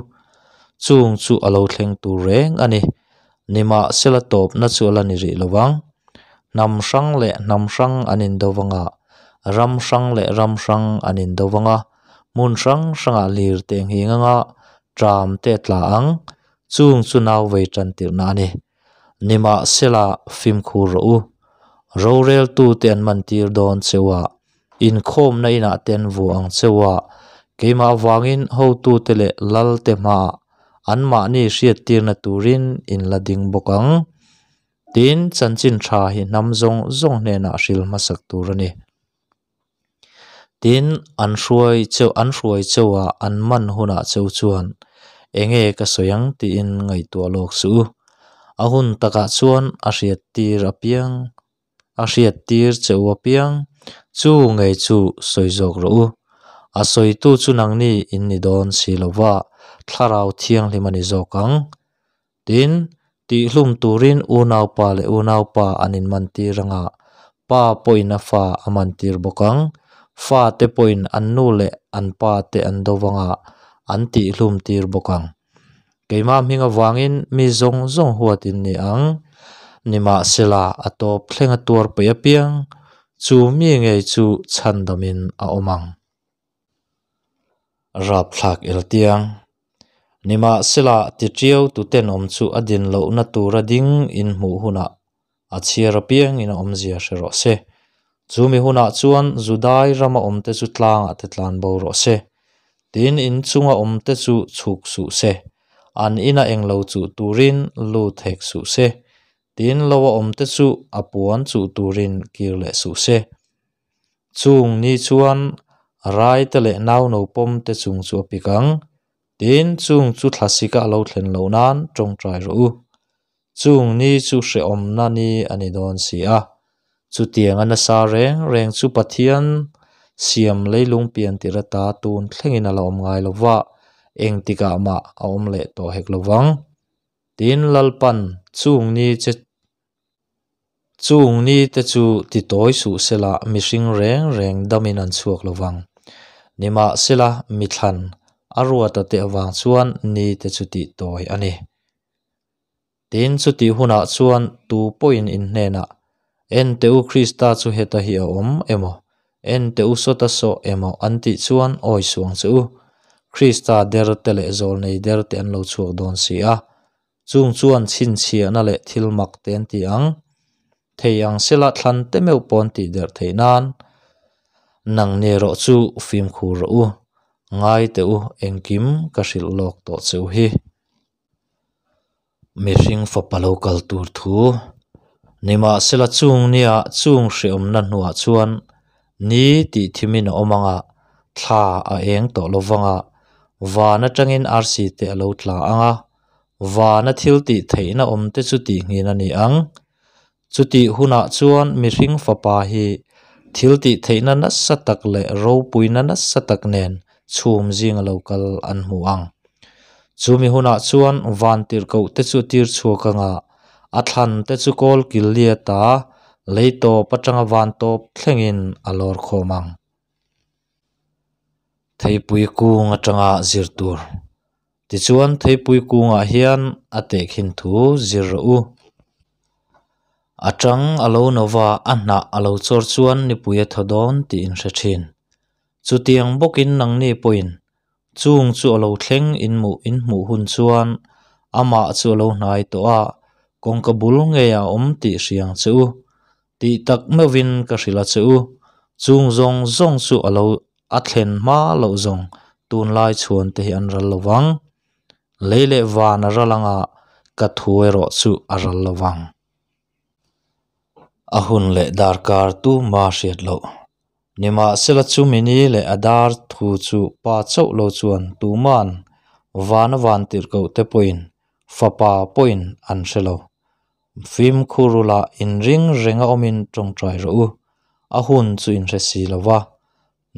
Chung chu a lo thleng tur reng a ni. Nimahsela tawpna chu a la ni rih lo vang. Hnam hrang leh hnam hrang an indo vanga, ram hrang leh ram hrang an indo vanga, hmun hrang hrangah lir te nghing anga ṭam te a tla ang, chung chu nau vei ṭan tirhna a ni. Nimahsela fimkhur rawh u, roreltute an mantir dawn cheu a, inkhawmna inah te an vuah ang cheu a, keimah avangin hotute leh lalte hmaah anmahni hriattirna turin in la ding bawk ang. Tin, chanchin tha hi hnam zawng zawng hnenah hril hmasak tur a ni. Tin, an hruai cheu an hruai cheu a, an man hunah cheu chuan enge ka sawi ang tiin ngaihtuah lawk suh u. A hun takah chuan a hriattir apiang a hriattir cheu apiang chu ngei chu sawi zawk rawh u. A sawitu chu nangni in ni dawn si lova, Thlarau Thianghlim a ni zawk ang. Tin, tihhlum turin unaupa leh unaupa an inmantir anga, pa pawhin a fa a mantir bawk ang. Fate pawhin an nu leh an pa te an do anga, an tihhlum tir bawk ang. Keimah hming avangin mi zawng zawng huat in ni ang. Nimahsela, a tawp thlenga tuar peih apiang. chu mi ngei chu chhandamin a awm ang. Rapthlak eltiang. Nimahsela, tiṭiau tu tenawm chu a din lohna tura ding in hmuh hunah a chhiar apiangin a awmzia hre rawh se. Chumi hunah chuan Judai rama awmte chu tlangah te tlan bo rawh se. Tin, in chunga awmte chu chhuk suh se. An ina englo chuh turin lut hek suh se. Tin, loa awmte chu a puan chuh turin kir leh suh se. Chung ni chuan raite leh nauno pawmte chung chu a pik ang. Tin, chung chu thlasika a lo thlen loh nan tawngtai rawh u. Chung ni chu hrehawmna ni a ni dawn si a. Chutiang a nasa reng reng chu Pathian siam leilung pian tir ata tun thlengin a la awm ngai lo va, engtikah mah a awm leh tawh hek lo vang. Tin, Lalpan chung ni che Chung ni te chu ti tawi suh sela mihring reng reng damin an chhuak lo vang. Nimahsela mithlan a ruata te avang chuan ni te chu tih tawi a ni. Tin, chutih hunah chuan tu pawhin in hnenah, En teh u Krista chu heta hi a awm emaw, En teh u sawta saw emaw an tih chuan awi suang che u. Krista der te leh zawlnei der te an lo chhuak dawn si a. Chung chuan chhinchhiahna leh thil mak te an ti ang. Thei ang sela thlan te meuh pawn tih der theih nan nang ni erawh chu fimkhur rawh u. Ngai teh u, engkim ka hrilh lawk tawh che u hi. Mihring fapa lo kal tur thu. Nimahsela chung nia chung hreawmna hnuah chuan ni tih thimin a awm ang a, thla a eng tawh lo vang a, van atangin arsi te a lo tla ang a, vana thil tih theihna awm te chu tihnghin a ni ang. Chutih hunah chuan mihring fapa hi thil tih theihna nasa tak leh ropuina nasa tak nen chhum zinga lo kal an hmu ang. Chumi hunah chuan van tirhkoh te chu tir chhuak anga a thlan te chu kawl kil liata lei tawp atanga van tawp thlengin a lawr khawm ang. Theipui kung atanga zir tur. Tichuan theipui kungah hian a tehkhin thu zir rawh u. A tang a lo no va, a hnah a lo chawr chuan nipui a thaw dawn tih in hre thin. Chutiang bawkin nangni pawhin chung chu a lo thleng in hmuh in hmuh hun chuan amah chu a lo hnai tawh a, kawngka bul ngeiah a awm tih hriang che u. Tih tak meuhin ka hrilh a che u. Chung zawng zawng chu a lo a thlen hma loh zawng tunlai chhuan te hi an ral lo vang. Lei leh van a ral anga ka thu erawh chu a ral lo vang. A hun leh darkar tuma hriat loh. Nimahsela chumi ni leh a dar thu chu pa chauh lo chuan tuman vana van tirhkoh te pawhin fapa pawhin an hre lo. Fimkhur ula inring renga awmin tawngtai rawh u. A hun chu inhre si lo va.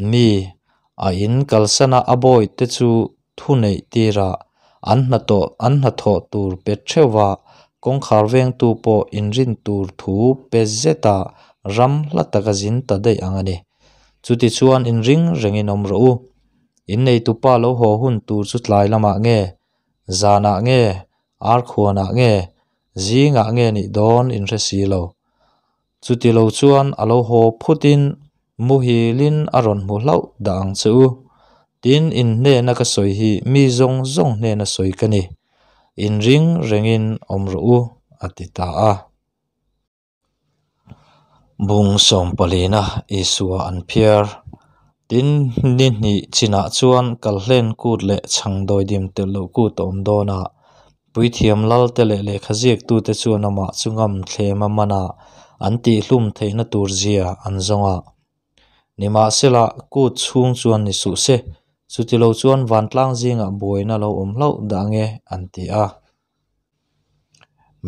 Mi a in kalsana a bawi te chu thu neih tirah an hnathawh an hnathawh tur pe theuh a, kawngkhar vengtu pawh inrin tur thu pe zeta ram hla taka zin ta daih ang a ni. Chutichuan inring rengin awm rawh u. Innei tupa lo haw hun tur chu tlai lamah nge, zanah nge, arkhuanah nge, zingah nge nih dawn inhre si lo. Chuti lo chuan a lo haw phutin muhilin a rawn hmu hlauh dah ang che u. Tin, in hnena ka sawi hi mi zawng zawng hnena sawi ka ni. Inring rengin awm rawh u, a ti ta a. Bung sawmpalina Isua an phiar. Tin, ni hnih chinah chuan Kalhlen kut leh chhangdawidim telh loh kut a awm dawn a. Puithiam lalte leh lehkha ziaktute chuan amah chu ngam thlem a man a, an tihhlum theihna tur zia an zawng a. Nimahsela, kut chhung chuan ni suh se, chutilo chuan vantlang zingah buaina lo awm hlauh dah nge an ti a.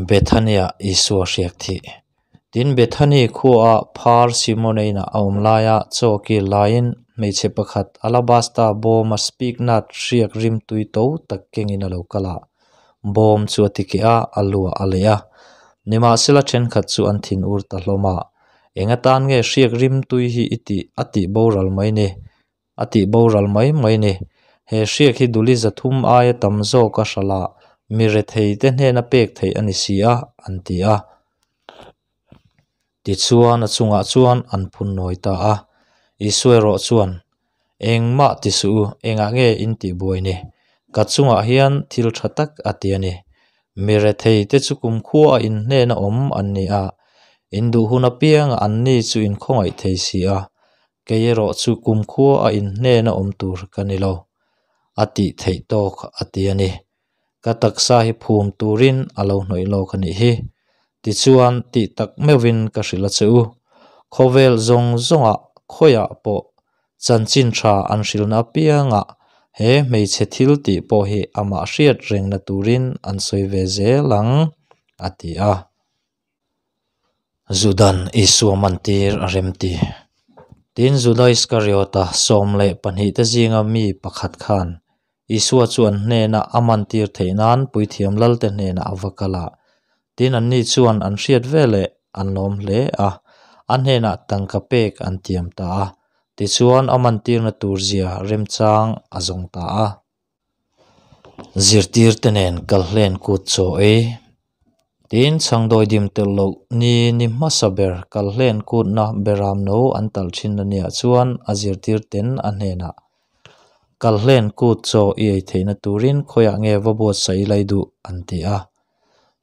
Bethania Isua hriak thih. Tin, Bethani khuaah phar Simona inah a awm laia chaw kil laiin hmeichhe pakhat alabasta bawma spiknat hriak rimtui to tak kengin a lo kal a. Bawm chu a ti keh a, a luah a leh a. Nimahsela thenkhat chu an thin ur ta hlawm a, Eng atan nge hriak rimtui hi i tih a tih boral mai ni? A tih boral mai mai ni. He hriak hi duli zathum aia tam zawk a hralh a, mi rethei te hnena pek theih a ni si a, an ti a. Tichuan a chungah chuan an phun nawi ta a. Isua erawh chuan, Engmah ti suh u, engah nge in tih buai ni? Ka chungah hian thil tha tak a ti a ni. Mi rethei te chu kumkhua a inhnena awm an ni a, in duh hun apiangah anni chu in khawngaih thei si a, kei erawh chu kumkhua a inhnena awm tur ka ni lo, a tih theih tawk a ti a ni. Ka taksa hi phum turin a lo hnawih lawk a nih hi. Tichuan, tih tak meuhin ka hrilh a che u. Khawvel zawng zawngah khawiah pawh chanchin tha an hrilhna apiangah he hmeichhe thil tih pawh hi amah hriat rengna turin an sawi ve zel ang, a ti a. Judan Isua mantir a remti. Tin, Juda Iskariota 12 te zinga mi pakhat khan Isua chu an hnenah a mantir theih nan puithiam lalte hnenah a va kal a. Tin, anni chuan an hriat veleh an lawm hle a, a hnenah tangka pek an tiam ta a. Tichuan, a mantirna tur zia remchang a zawng ta a. Zirtirte nen kalhlen kut chaw ei. Tin, chhangdawi dim telh loh ni ni hmasa ber kalhlen kutna beram no an talh thin a nia chuan a zirtirten a hnenah, Kalhlen kut chaw i ei theihna turin khawiah nge va buatsaih i lai duh? an ti a.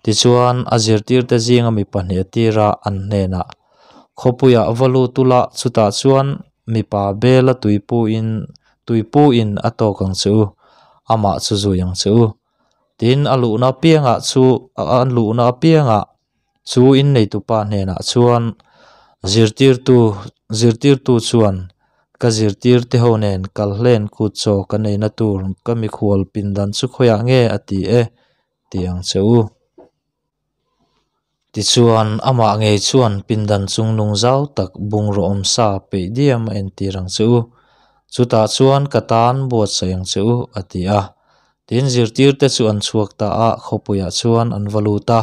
Tichuan, a zirtirte zinga mi pahnih a tir a, an hnenah, Khawpuiah va lut ula, chutah chuan mipa bela tuipuin tuipuin a tawk ang che u, amah chu zui ang che u. Tin, a luhna apiangah chu a luhna apiangah chu inneitupa hnenah chuan zirtirtu zirtirtu chuan ka zirtirte ho nen kalhlen kut chaw ka neihna tur ka mikhual pindan chu khawiah nge a ti e ti ang che u. Tichuan, amah ngei chuan pindan chungnung zau tak bungraw awmsa peih diam a entir ang che u. Chutah chuan ka tan buatsaih ang che u, a ti a. Tin, zirtirte chu an chhuak ta a, khawpuiah chuan an va lut a,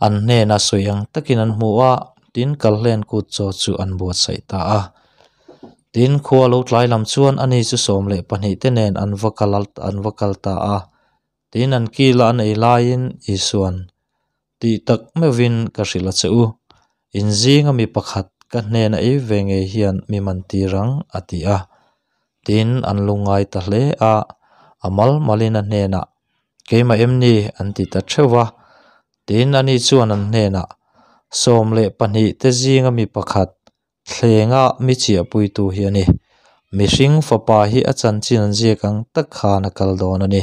an hnena sawi ang takin an hmu a, tin, kalhlen kut chaw chu an buatsaih ta a. Tin, khua lo tlai lam chuan ani chu 12 te nen an va kal an va kal ta a. Tin, an kila an ei laiin Isua'n, Tih tak meuhin ka hrilh a che u, in zinga mi pakhat ka hnena ei ve ngei hian mi man tir ang, a ti a. Tin, an lungngai ta hle a, a mal malin a hnenah, Keimah em ni? an ti ta theuh va. Tin, ani chuan an hnenah, 12 te zinga mi pakhat, Thlenga mi chiahpuitu hi a ni. Mihring fapa hi a chanchin an ziak ang tak khan a kal dawn a ni.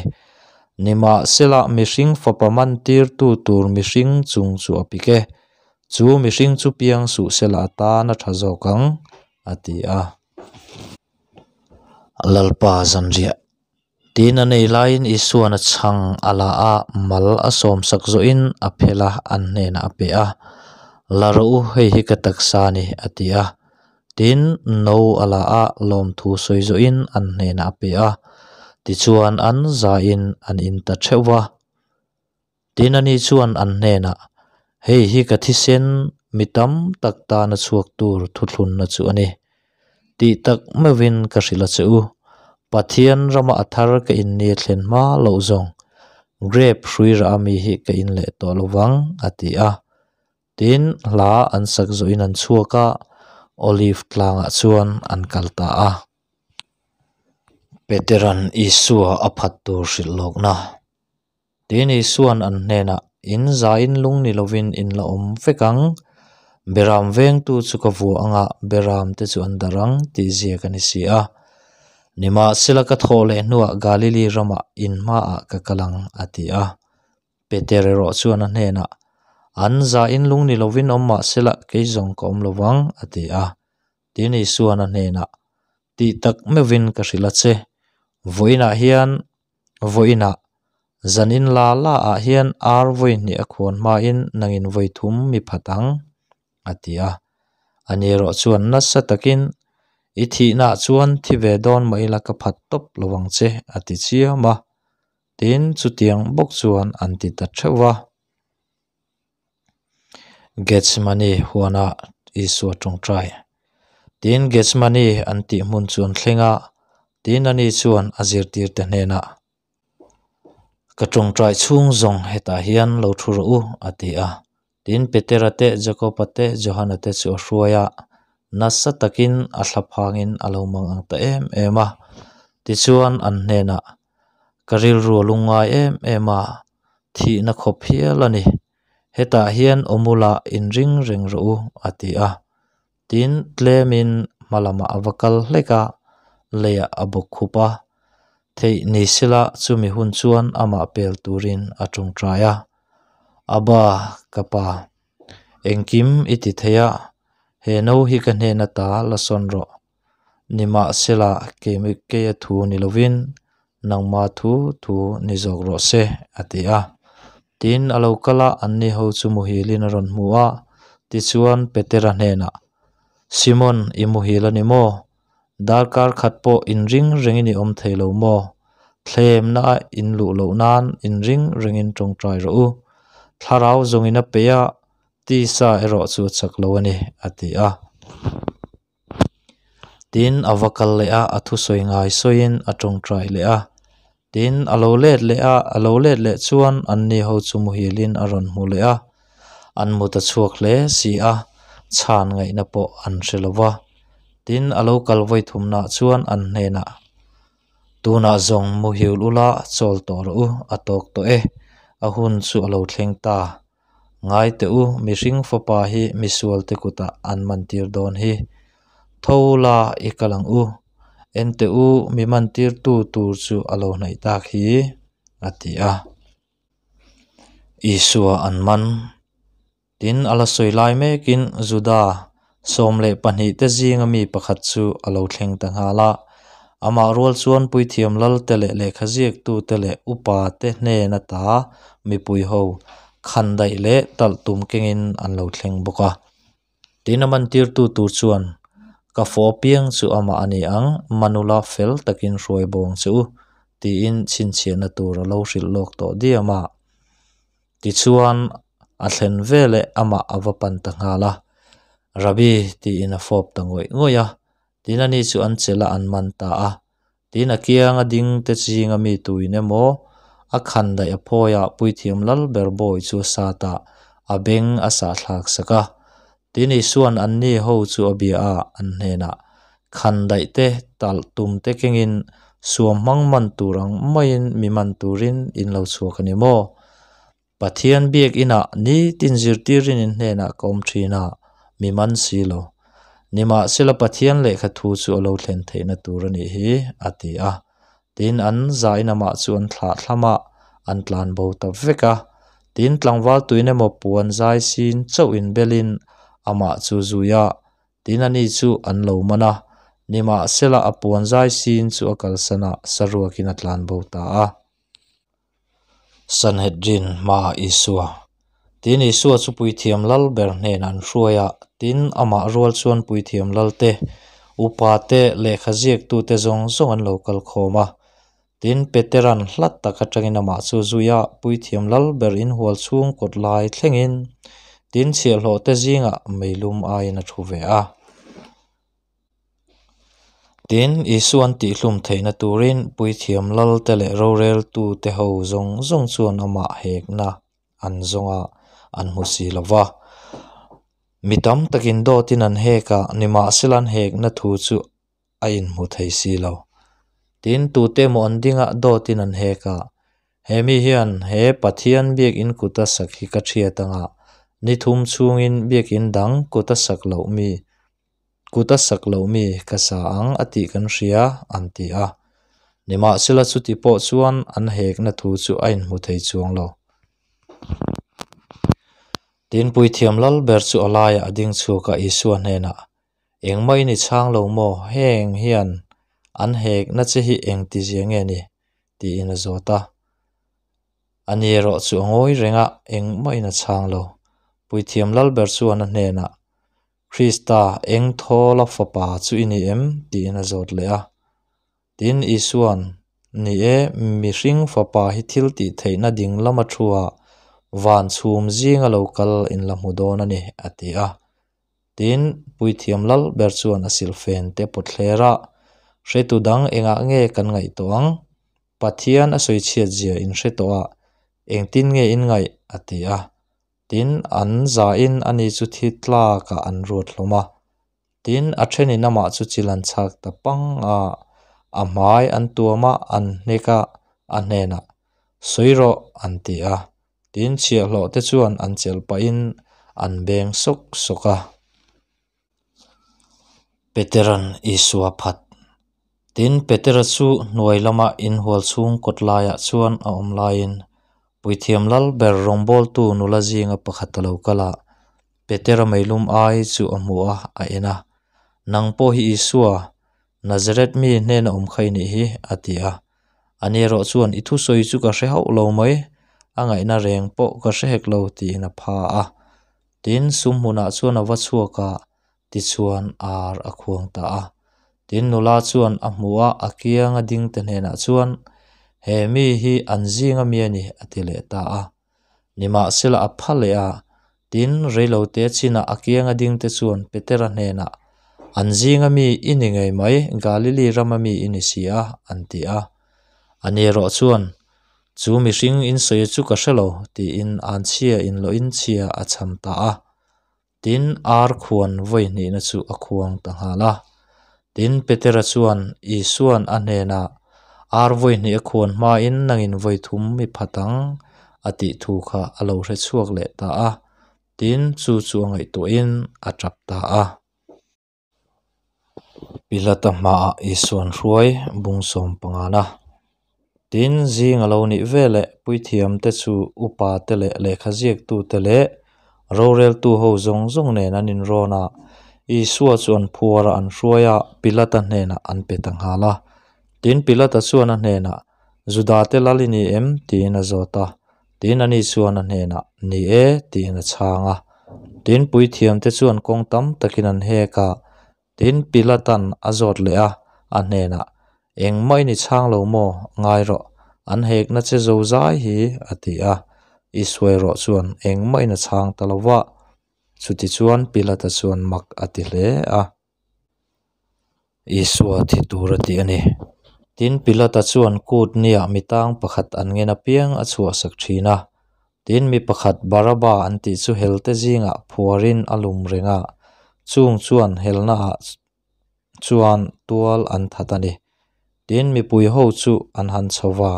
Nimahsela, mihring fapa mantirtu tur mihring chung chu a pik e. Chu mihring chu piang suh sela a tan a tha zawk ang, a ti a. Lalpa zanriah Tin a nei laiin Isua'n a chhang a la a, mal a sawmsak zawhin a phel a, an hnenah a pe a. La rawh u, hei hi ka taksa a ni, a ti a. Tin, no a la a, lawmthu sawi zawhin an hnenah a pe a. Tichuan an zain an in ta theuh va. Tin ani chuan an hnenah, Hei hi ka thisen mi tam tak tana chhuak tur thuthlunna chu a ni. Tih tak meuhin ka hrilh a che u, Pathian rama a thar ka in ni a thlen hma loh zawng, grape hrui rah ami hi ka in leh tawh lo vang, a ti a. Tin, hla an sak zawhin an chhuak a, Olive tlangah chuan an kal ta a. Peteran Isua a phat tur hrilh lawkna. Tin, Isua'n an hnenah, In zain lung ni lovin in la awm vek ang, beram vengtu chu ka vuah ang a, beram te chu an darh ang, tih ziak a ni si a. Nimahsela ka thawh leh hnuah Galili ramah in hmaah ka kal ang, a ti a. Peter erawh chuan a hnenah, An zain lung ni lovin awm mahsela kei zawng ka awm lo vang, a ti a. Tin, Isua'n a hnenah, Tih tak meuhin ka hrilh a che, vawiinah hian Vawiinah, zanin la la ah hian ar vawi hnih a khuan hmain nangin vawi thum mi phat ang, a ti a. Ani erawh chuan nasa takin, I thihnaah chuan thi ve dawn mah ila ka phat tawp lo ang che, a ti chiam a. Tin, chutiang bawk chuan an ti ta theuh va. Gethsemane huana Isua tawngtai. Tin, Gethsemane an tih hmun chu an thleng a, tin ani chuan a zirtirte hnenah, Ka tawngtai chhung zawng hetah hian lo thu rawh u, a ti a. Tin, Petera te, Jakoba te, Johana te chu a hruai a, nasa takin a thlaphangin a lo mang ang ta em em a. Tichuan, an hnenah, Ka rilru a lungngai em em a, thihna khawp hial a ni. Hetah hian awm ula inring reng rawh u, a ti a. Tin, tlemin hma lamah a va kal hlek a, leiah a bawk khup a. Theih ni sela chumi hun chuan amah pel turin a tawngtai a. Abba, ka pa, engkim i ti thei a, he no hi ka hnen ata la sawn rawh. Nimahsela, keimi keia thu ni lovin nangma thu thu ni zawk rawh se, a ti a. Tin, a lo kal a, anni ho chu muhilin a rawn hmu a. Tichuan, Petera hnenah, Simon, i muhil a ni maw? Darkar khat pawh inring rengin i awm thei lo maw? Thlemna a inluh loh nan inring rengin tawngtai rawh u. Thlarau zawngin a peih a, tisa erawh chu a chak lo a ni, a ti a. Tin, a va kal leh a, a thusawi ngai sawiin a tawngtai leh a. Tin, a lo let leh a, a lo let leh chuan anni ho chu muhilin a rawn hmu leh a. An mut a chhuak hle si a, chhan ngaihna pawh an hre lo va. Tin, a lo kal vawi thumnah chuan an hnenah, Tunah zawng muhil ula chawl tawh rawh u, a tawk tawh e, a hun chu a lo thleng ta. Ngai teh u, mihring fapa hi misualte kutah an mantir dawn hi. Tho la i kal ang u, en teh u, mi mantirtu tur chu a lo hnaih tak hi, a ti a. Isua an man. Tin, a la sawi lai mekin Juda 12 te zinga mi pakhat chu a lo thleng ta nghal a. Amah rual chuan puithiam lalte leh lehkha ziaktute leh upa te hnen ata mipui ho khandaih leh talh tum kengin an lo thleng bawk a. Tin, a mantirtu tur chuan, Ka fawh apiang chu amah a ni ang, Manula fel takin hruai bawng che u, tiin chhinchhiahna tur a lo hrilh lawk tawh diam a. Tichuan, a thlen veleh amah a va pan ta nghal a, Rabbi tiin a fawp ta ngawih ngawih a, tin ani chu an chelh a an man ta a. Tin a kianga ding te chinga mi tuin emaw a khan daih a phawi a, puithiam lal ber bawi chu a sat a, a beng a sahthlak sak a. Tin Isua'n anni ho chu a bia a, an hnenah, Khan daih te, talh tum te kengin suam hmang man tur ang maiin mi man turin in lo chhuak a ni maw? Pathian biakinah nitin zirtirin in hnenah ka awm thin a, mi man si lo. Nimahsela Pathian lehkha thu chu a lo thlen theihna tur a nih hi, a ti a. Tin, an zain amah chu an thlah thlam a, an tlan bo ta vek a. Tin, tlangval tuin emaw puan zai sin chauh inbelin amah chu zui a, tin ani chu an lo man a. Nimahsela a puan zai sin chu a kalsan a, saruakin a tlan bo ta a. Sanhedrin hmaah Isua. Tin, Isua chu puithiam lal ber hnenah an hruai a, tin, amah rual chuan puithiam lalte, upate, lehkha ziaktute zawng zawng an lo kal khawm a. Tin, Petera'n hlat tak atangin amah chu zui a, puithiam lal ber inhual chhung kawt lai thlengin, tin, chhiahhlawhte zingah meilum aiin a thu ve a. Tin, Isua'n tihhlum theihna turin puithiam lalte leh roreltute ho zawng zawng chuan amah hekna an zawng a, an hmu si lo va. Mi tam takin dawtin an hek a, nimahsela an hekna thu chu a inhmu thei si lo. Tin, tute emaw an ding a, dawtin an hek a, He mi hian he Pathian biakin kuta sak hi ka hriat anga, ni thum chhungin biakin dang kuta sak loh mi Kut a sak loh mi ka sa ang a tih kan hria, an ti a. Nimahsela chuti pawh chuan an hekna thu chu a inhmu thei chuang lo. Tin, Puithiam lal ber chu a laiah a ding chhuak a, Isua hnenah, Engmah in i chhang lo maw? Heng hian an hekna che hi engti zia nge ni? tiin a zawt a. Ani erawh chu a ngawi reng a, engmah in a chhang lo. Puithiam lal ber chuan a hnenah, Krista eng thawla fapa chu i ni em? tiin a zawt leh a. Tin, Isua'n, Ni e, mihring fapa hi thil tih theihna ding lama thu-ah van chhum zinga lo kal in la hmu dawn a ni, a ti a. Tin, puithiam lal ber chuan a silhfen te pawt thler a, Hretu dang engah nge kan ngaih tawh ang? Pathian a sawichhiat zia in hre tawh a, engtin nge in ngaih? a ti a. Tin, an zain ani chu thi tlakah an ruat hlawm a. Tin, a thenin amah chu chil an chhak ta pang a, a hmai an tuam a, an hnek a, a hnenah, Sawi rawh, an ti a. Tin, chhiahhlawh te chuan an chelh pahin an beng sawk sawk a. Petera'n Isua phat. Tin, Petera chu hnuai lama inhual chhung kawt laiah chuan a awm laiin Puithiam lal ber rawngbawltu nula zinga pakhat a lo kal a, Petera meilum ai chu a hmu a, a en a, Nang pawh hi Isua, Nazareth mi hnena awm kha i nih hi, a ti a. Ani erawh chuan, I thusawi chu ka hre hauh lo mai, a ngaihna reng pawh ka hre hek lo, tiin a pha a. Tin, sum hmunah chuan a va chhuak a, tichuan ar a khuang ta a. Tin, nula chuan a hmu a, a kianga dingte hnenah chuan, He mi hi an zinga mi a ni, a ti leh ta a. Nimahsela a pha leh a, tin, reilote chinah a kianga dingte chuan Petera hnenah, An zinga mi i ni ngei mai, Galili rama mi i ni si a, an ti a. Ani erawh chuan, Chu mihring insawi chu ka hre lo, tiin anchhia inlawhin chhia a cham ta a. Tin, ar khuan vawi hnihna chu a khuang ta nghal a. Tin, Petera chuan Isua'n a hnenah, Ar vawi hnih a khuan hmain nangin vawi thum i phat ang, a tih thu kha a lo hre chhuak leh ta a. Tin, chu chu a ngaihtuahin a tap ta a. Pilata hmaah Isua'n hruai bung sawm pangana. Tin, zing a lo nih veleh puithiamte chu upa te leh lehkha ziaktute leh roreltu ho zawng zawng nen an inrawn a, Isua chu an phuar a, an hruai a, Pilata hnenah an pe ta nghal a. Tin, Pilata chuan a hnenah, Judate lal i ni em? tiin a zawt a. Tin, ani chuan a hnenah, Ni e, tiin a chhang a. Tin, puithiamte chuan kawng tam takin an hek a. Tin, Pilata'n a zawt leh a, a hnenah, Engmah i ni chhang lo maw? Ngai rawh, an hekna che zo zai hi, a ti a. Isuai rawh chuan engmah in a chhang ta lo va. Chutichuan Pilata chuan mak a ti hle a. Isua thi tur a ti a ni. Tin, Pilata chuan kut niah mi tang pakhat an ngen apiang a chhuahsak thin a. Tin, mi pakhat Baraba an tih chu helte zingah phuarin a lum reng a, chung chuan helnaah chuan tual an that a ni. Tin, mipui ho chu an han chho va.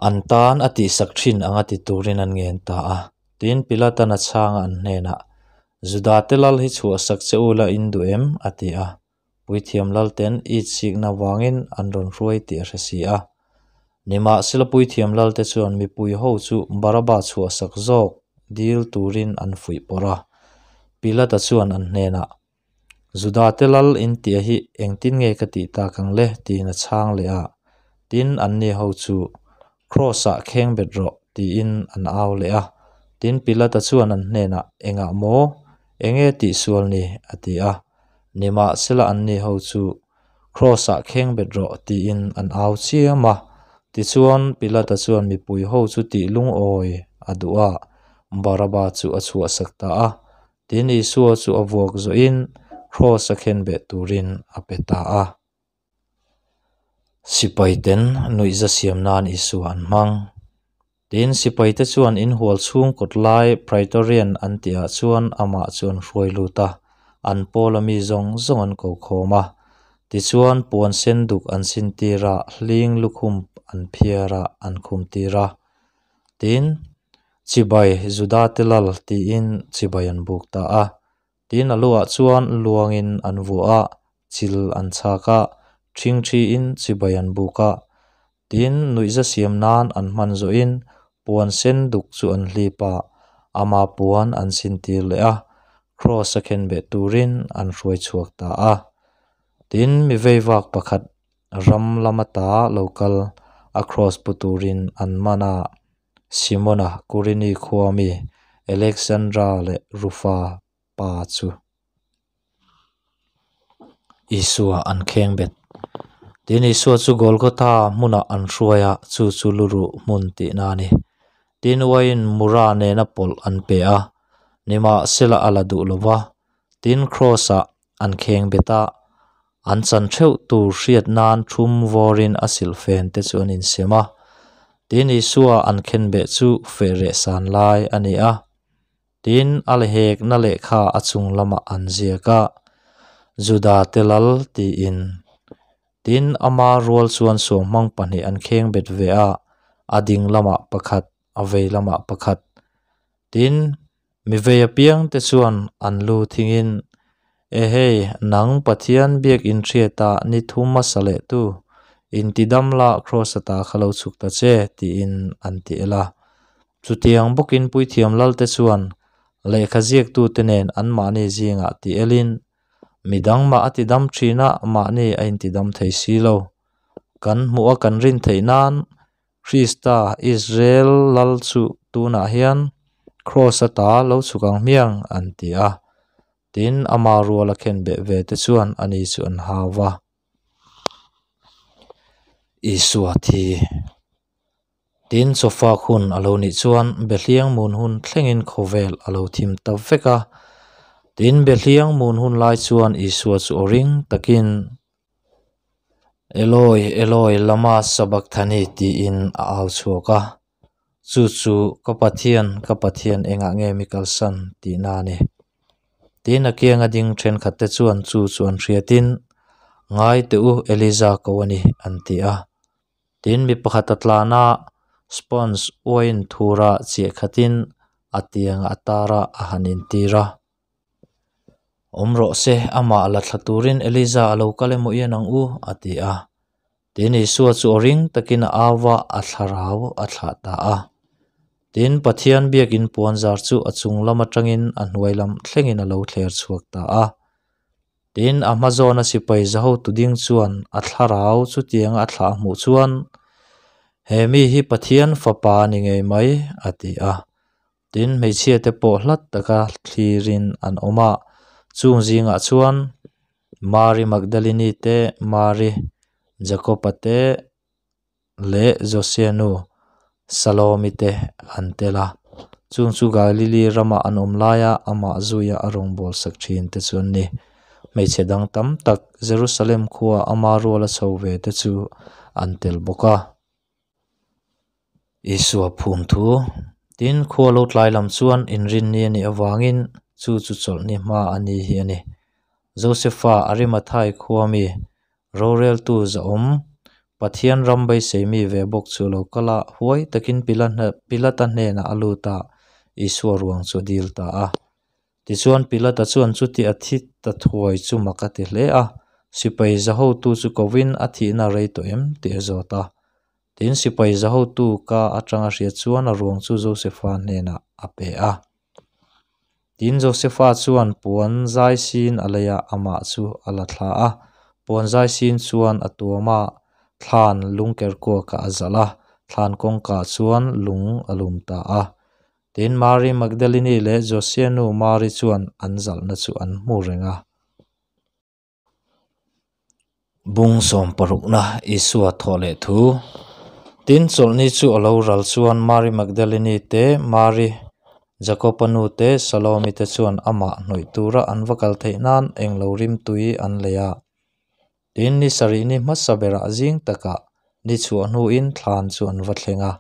An tan a tihsak thin anga ti turin an ngen ta a. Tin, Pilatan a chhanga an hnenah, Judate lal hi chhuahsak che u la in duh em? a ti a. Puithiam lalten itsikna vangin an rawn hruai tih a hre si a. Nimahsela puithiam lalte chuan mipui ho chu Baraba chhuahsak zawk dil turin an fuih pawrh a. Pilata chuan an hnenah, Judate lal in tia hi engtin nge ka tih tak ang le? tiin a chhang leh a. Tin, anni ho chu, Kraws-ah kheng bet rawh, tiin an au leh a. Tin, Pilata chuan an hnenah, Engah maw? Enge tihsual ni? a ti a. Nimahsela anni ho chu, Kraws-ah kheng bet rawh, tiin an au chiam a. Tichuan, Pilata chuan mipui ho chu tih lungawi a duh a, Baraba chu a chhuahsak ta a. Tin, Isua chu a vuak zawhin kraws a khen beh turin a pe ta a. Sipaiten nuihza siam nan Isua an hmang. Tin, sipaite chuan inhual chhung kawt lai Praetorian an tihah chuan amah chu an hruai lut a, an pawla mi zawng zawng an ko khawm a. Tichuan, puan sen duk an sintir a, hling lukhum an phiar a, an khumtir a. Tin, Chibai, Judate lal tiin chibai an buk ta a. Tin, a luah chuan luangin an vuah a, chil an chhak a, ṭhingṭhiin chibai an buk a. Tin, nuihza siam nan an hman zawhin puan sen duk chu an hlip a, ama puan an sintir leh a, kraws a khen beh turin an hruai chhuak ta a. Tin, mi veivak pakhat ram lama ta lo kal a kraws pu turin an man a. Simona, Kurini khua mi, Alexandra leh Rufa pa chu Isua an kheng bet. Tin, Isua chu Golgotha hmunah an hruai a, chu chu luruh hmun tihna a ni. Tin, uaiin Mura nena pawlh an pe a, nimahsela a la duh lo va. Tin, Kraws-ah an kheng bet a, an chan theuh tur hriat nan thum vawrin a silhfen te chu an insem a. Tin, Isua an khenbeh chu fehreh san lai a ni a. Tin, a lehekna lehkha a chung lamah an ziak a, Juda te lal tiin. Tin, ama rual chuan suanghmang pahnih an khengbet ve a, a ding lamah pakhat, a vei lamah pakhat. Tin, mi vei apiang te chuan an lu thingin, Ehei, nang Pathian biak inhriata ni thum hmasa leh tu, intidam la kraws ata kha lo chhuk ta che, tiin an ti el a. Chutiang bawkin puithiam lalte chuan lehkha ziaktute nen anmahni zingah ti elin, Midang mah a tidam thin a, mahni a intidam thei si lo. Kan hmuh a kan rin theih nan Krista, Israel lal chu tunah hian kraws ata lo chhuk ang hmiang, an ti a. Tin, ama ruala khenbeh ve te chuan ani chu an hau va. Isua thi. Tin, chawfak hun a lo nih chuan Behliang mun hun thlengin khawvel a lo thim ta vek a. Tin, Behliang mun hun lai chuan Isua chu aw ring takin, Eloi, Eloi, lama sabakthani tiin a au chhuak a. Chu chu ka Pathian, ka Pathian engah nge mi kalsan tihna a ni. Tin, a kianga ding thenkhatte chuan chu chu an hriatin, Ngai teh u, Eliza ko a ni, an ti a. Tin, mi pakhat a tlan a, sponge uain thura chiah khatin a tiangah a tar a, a han intir a. Awm rawh se, amah la thla turin Eliza a lo kal emaw ian ang u, a ti a. Tin, Isua chu aw ring takin a au va, a thlarau a thlah ta a. Tin, Pathian biakin puanzar chu a chung lam atangin a hnuai lam thlengin a lo thler chhuak ta a. Tin, a hma zawna sipai zahotu ding chuan a thlarau chutianga a thlah hmuh chuan, He mi hi Pathian Fapa a ni ngei mai, a ti a. Tin, hmeichhiate pawh hlat taka thlirin an awm a, chung zingah chuan Mari Magdalini te, Mari Jakoba te leh Josia nu Salomi te an tel a. Chung chu Galili rama an awm laia amah zuia a rawngbâwl sak ṭhin te chu an ni. Hmeichhe dang tam tak Jerusalem khua ama ruala chho ve te chu an tel bawk a. Isua phum thu. Tin, khua lo tlai lam chuan inrinni a nih avangin chu chu chawlhni hma a ni hi a ni. Josefa Arimathai khua mi, roreltu zahawm, Pathian ram beisei mi ve bawk chu lo kal a, huai takin Pilata hnenah a lut a, Isua ruang chu a dil ta a. Tichuan Pilata chuan chuti a thi ta thuai chu mak a ti hle a, sipai zahotu chu kovin a thihna a rei tawh em tih a zawt a. Tin, sipai zahotu ka atanga hriat chuan a ruang chu Josefa hnenah a pe a. Tin, Josefa chuan puan zai sin a lei a, amah chu a la thla a. Puan zai sin chuan a tuam a, thlan lungker kuakah a zalh a, thlan kawngkah chuan lung a lum ta a. Tin, Mari Magdalini leh Josia nu Mari chuan an zalhna chu an hmu reng a. Bung sawmparukna Isua thawh leh thu. Tin, chawlhni chu a lo ral chuan Mari Magdalini te, Mari Jakoba nu te, Salomi te chuan amah hnawih tura an va kal theih nan englo rimtui an lei a. Tin, ni sarih ni hmasa berah zing takah ni chhuah hnuin thlan chu an va thleng a.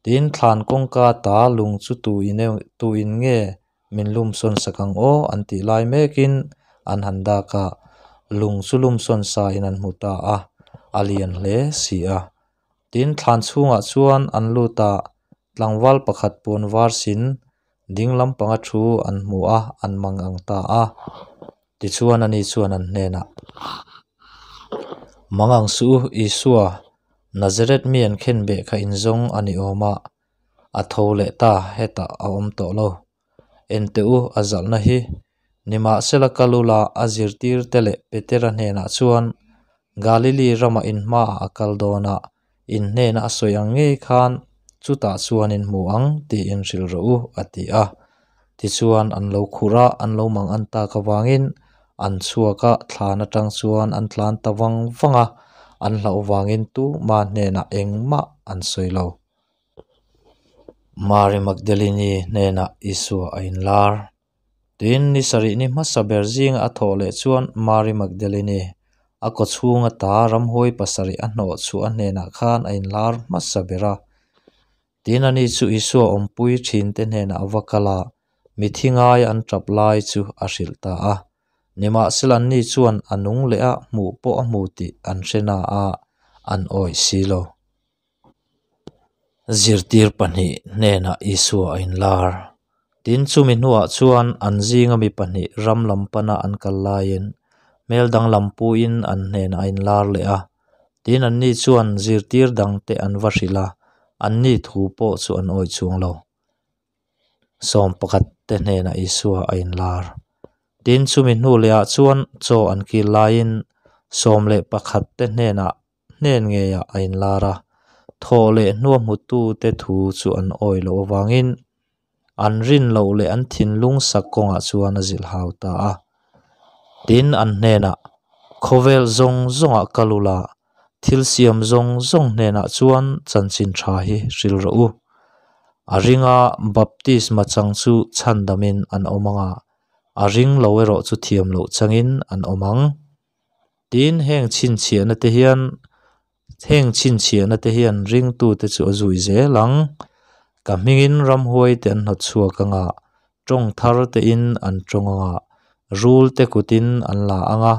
Tin, thlan kawngka ta lung chu tuin nge Min lum sawn sak ang aw an tih lai mekin an han dak a, lung chu lum sawn sa in an hmu ta a, a lian hle si a. Tin, thlan chhungah chuan an lut a, tlangval pakhat puan var sin ding lampanga thu an hmu a, an mang ang ta a. Tichuan ani chuan an hnenah, Mang ang suh u, Isua, Nazareth mi an khenbeh kha inzawng a ni awm a, A tho leh ta, hetah a awm tawh lo. Enteh u, a zalhna hi. Nimahsela ka lu la a zirtirte leh Petera hnenah chuan, Galili ramah in hmaah a kal dawn a, in hnena a sawi ang ngei khan chutah chuan in hmu ang tiin hrilh rawh u, a ti a. Tichuan an lo khurh a, an lo mang an tak avangin an chhuak a, thlan atang chuan an tlan ta vang vang a, an hlauh vangin tumah hnenah engmah an sawi lo. Mari Magdalini hnenah Isua a inlar. Tin, ni sarih ni hmasa ber zinga a thawh leh chuan Mari Magdalini a kawchhunga ta ramhuai pasarih a hnawh chhuah a hnenah khan a inlar hmasa ber a. Tin, ani chu Isua awmpui thinte hnenah a va kal a, mithi ngai an tap lai chu a hrilh ta a. Nimahsela anni chuan a nung leh a hmuh pawh a hmu tih an hre na a, an awih si lo. Zirtir pahnih hnenah Isua a inlar. Tin, chumi hnuah chuan an zinga mi pahnih ram lam pana an kal laiin hmel danglam puiin an hnenah a inlar leh a. Tin, anni chuan zirtir dangte an va hrilh a, anni thu pawh chu an awih chuang lo. Sawm pakhat te hnenah Isua a inlar. Tin, chumi hnu lehah chuan chaw an kil laiin 11 te hnenah hnen ngeiah a inlar a, thawh leh hnua hmutute thu chu an awih loh avangin an rin loh leh an thinlung sak kawngah chuan a zilhhau ta a. Tin, an hnenah, Khawvel zawng zawngah kal ula, thil siam zawng zawng hnenah chuan chanchin tha hi hrilh rawh u. A ringa baptisma chang chu chhandamin an awm ang a, a ring lo erawh chu thiam loh changin an awm ang. Tin, heng chhinchhiahna te hian heng chhinchhiahna te hian ringtute chu a zui zel ang. Ka hmingin ramhuai te an hnawt chhuak ang a, tawng thar tein an tawng ang a, rul te kutin an la ang a,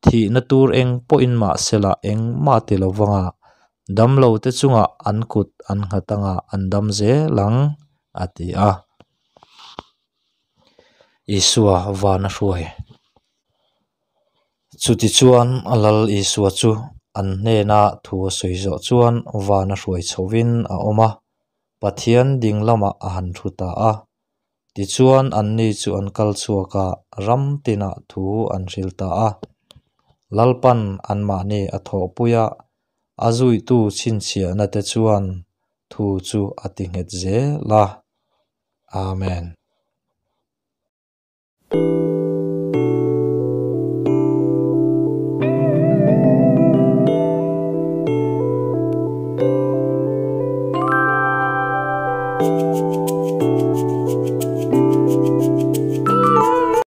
thihna tur eng pawhin mahsela engmah ti lo vang a, damlo te chungah an kut an nghat ang a, an dam zel ang, a ti a. Isua vana hruai. Chutichuan a Lal Isua chu an hnena thu a sawi zawh chuan vana hruai chhovin a awm a, Pathian ding lamah a han thu ta a. Tichuan anni chu an kal chhuak a, ram tinah thu an hril ta a. Lalpan anmahni a thawhpui a, a zuitu chhinchhiahna te chuan thu chu a ti nghet zel a. Amen.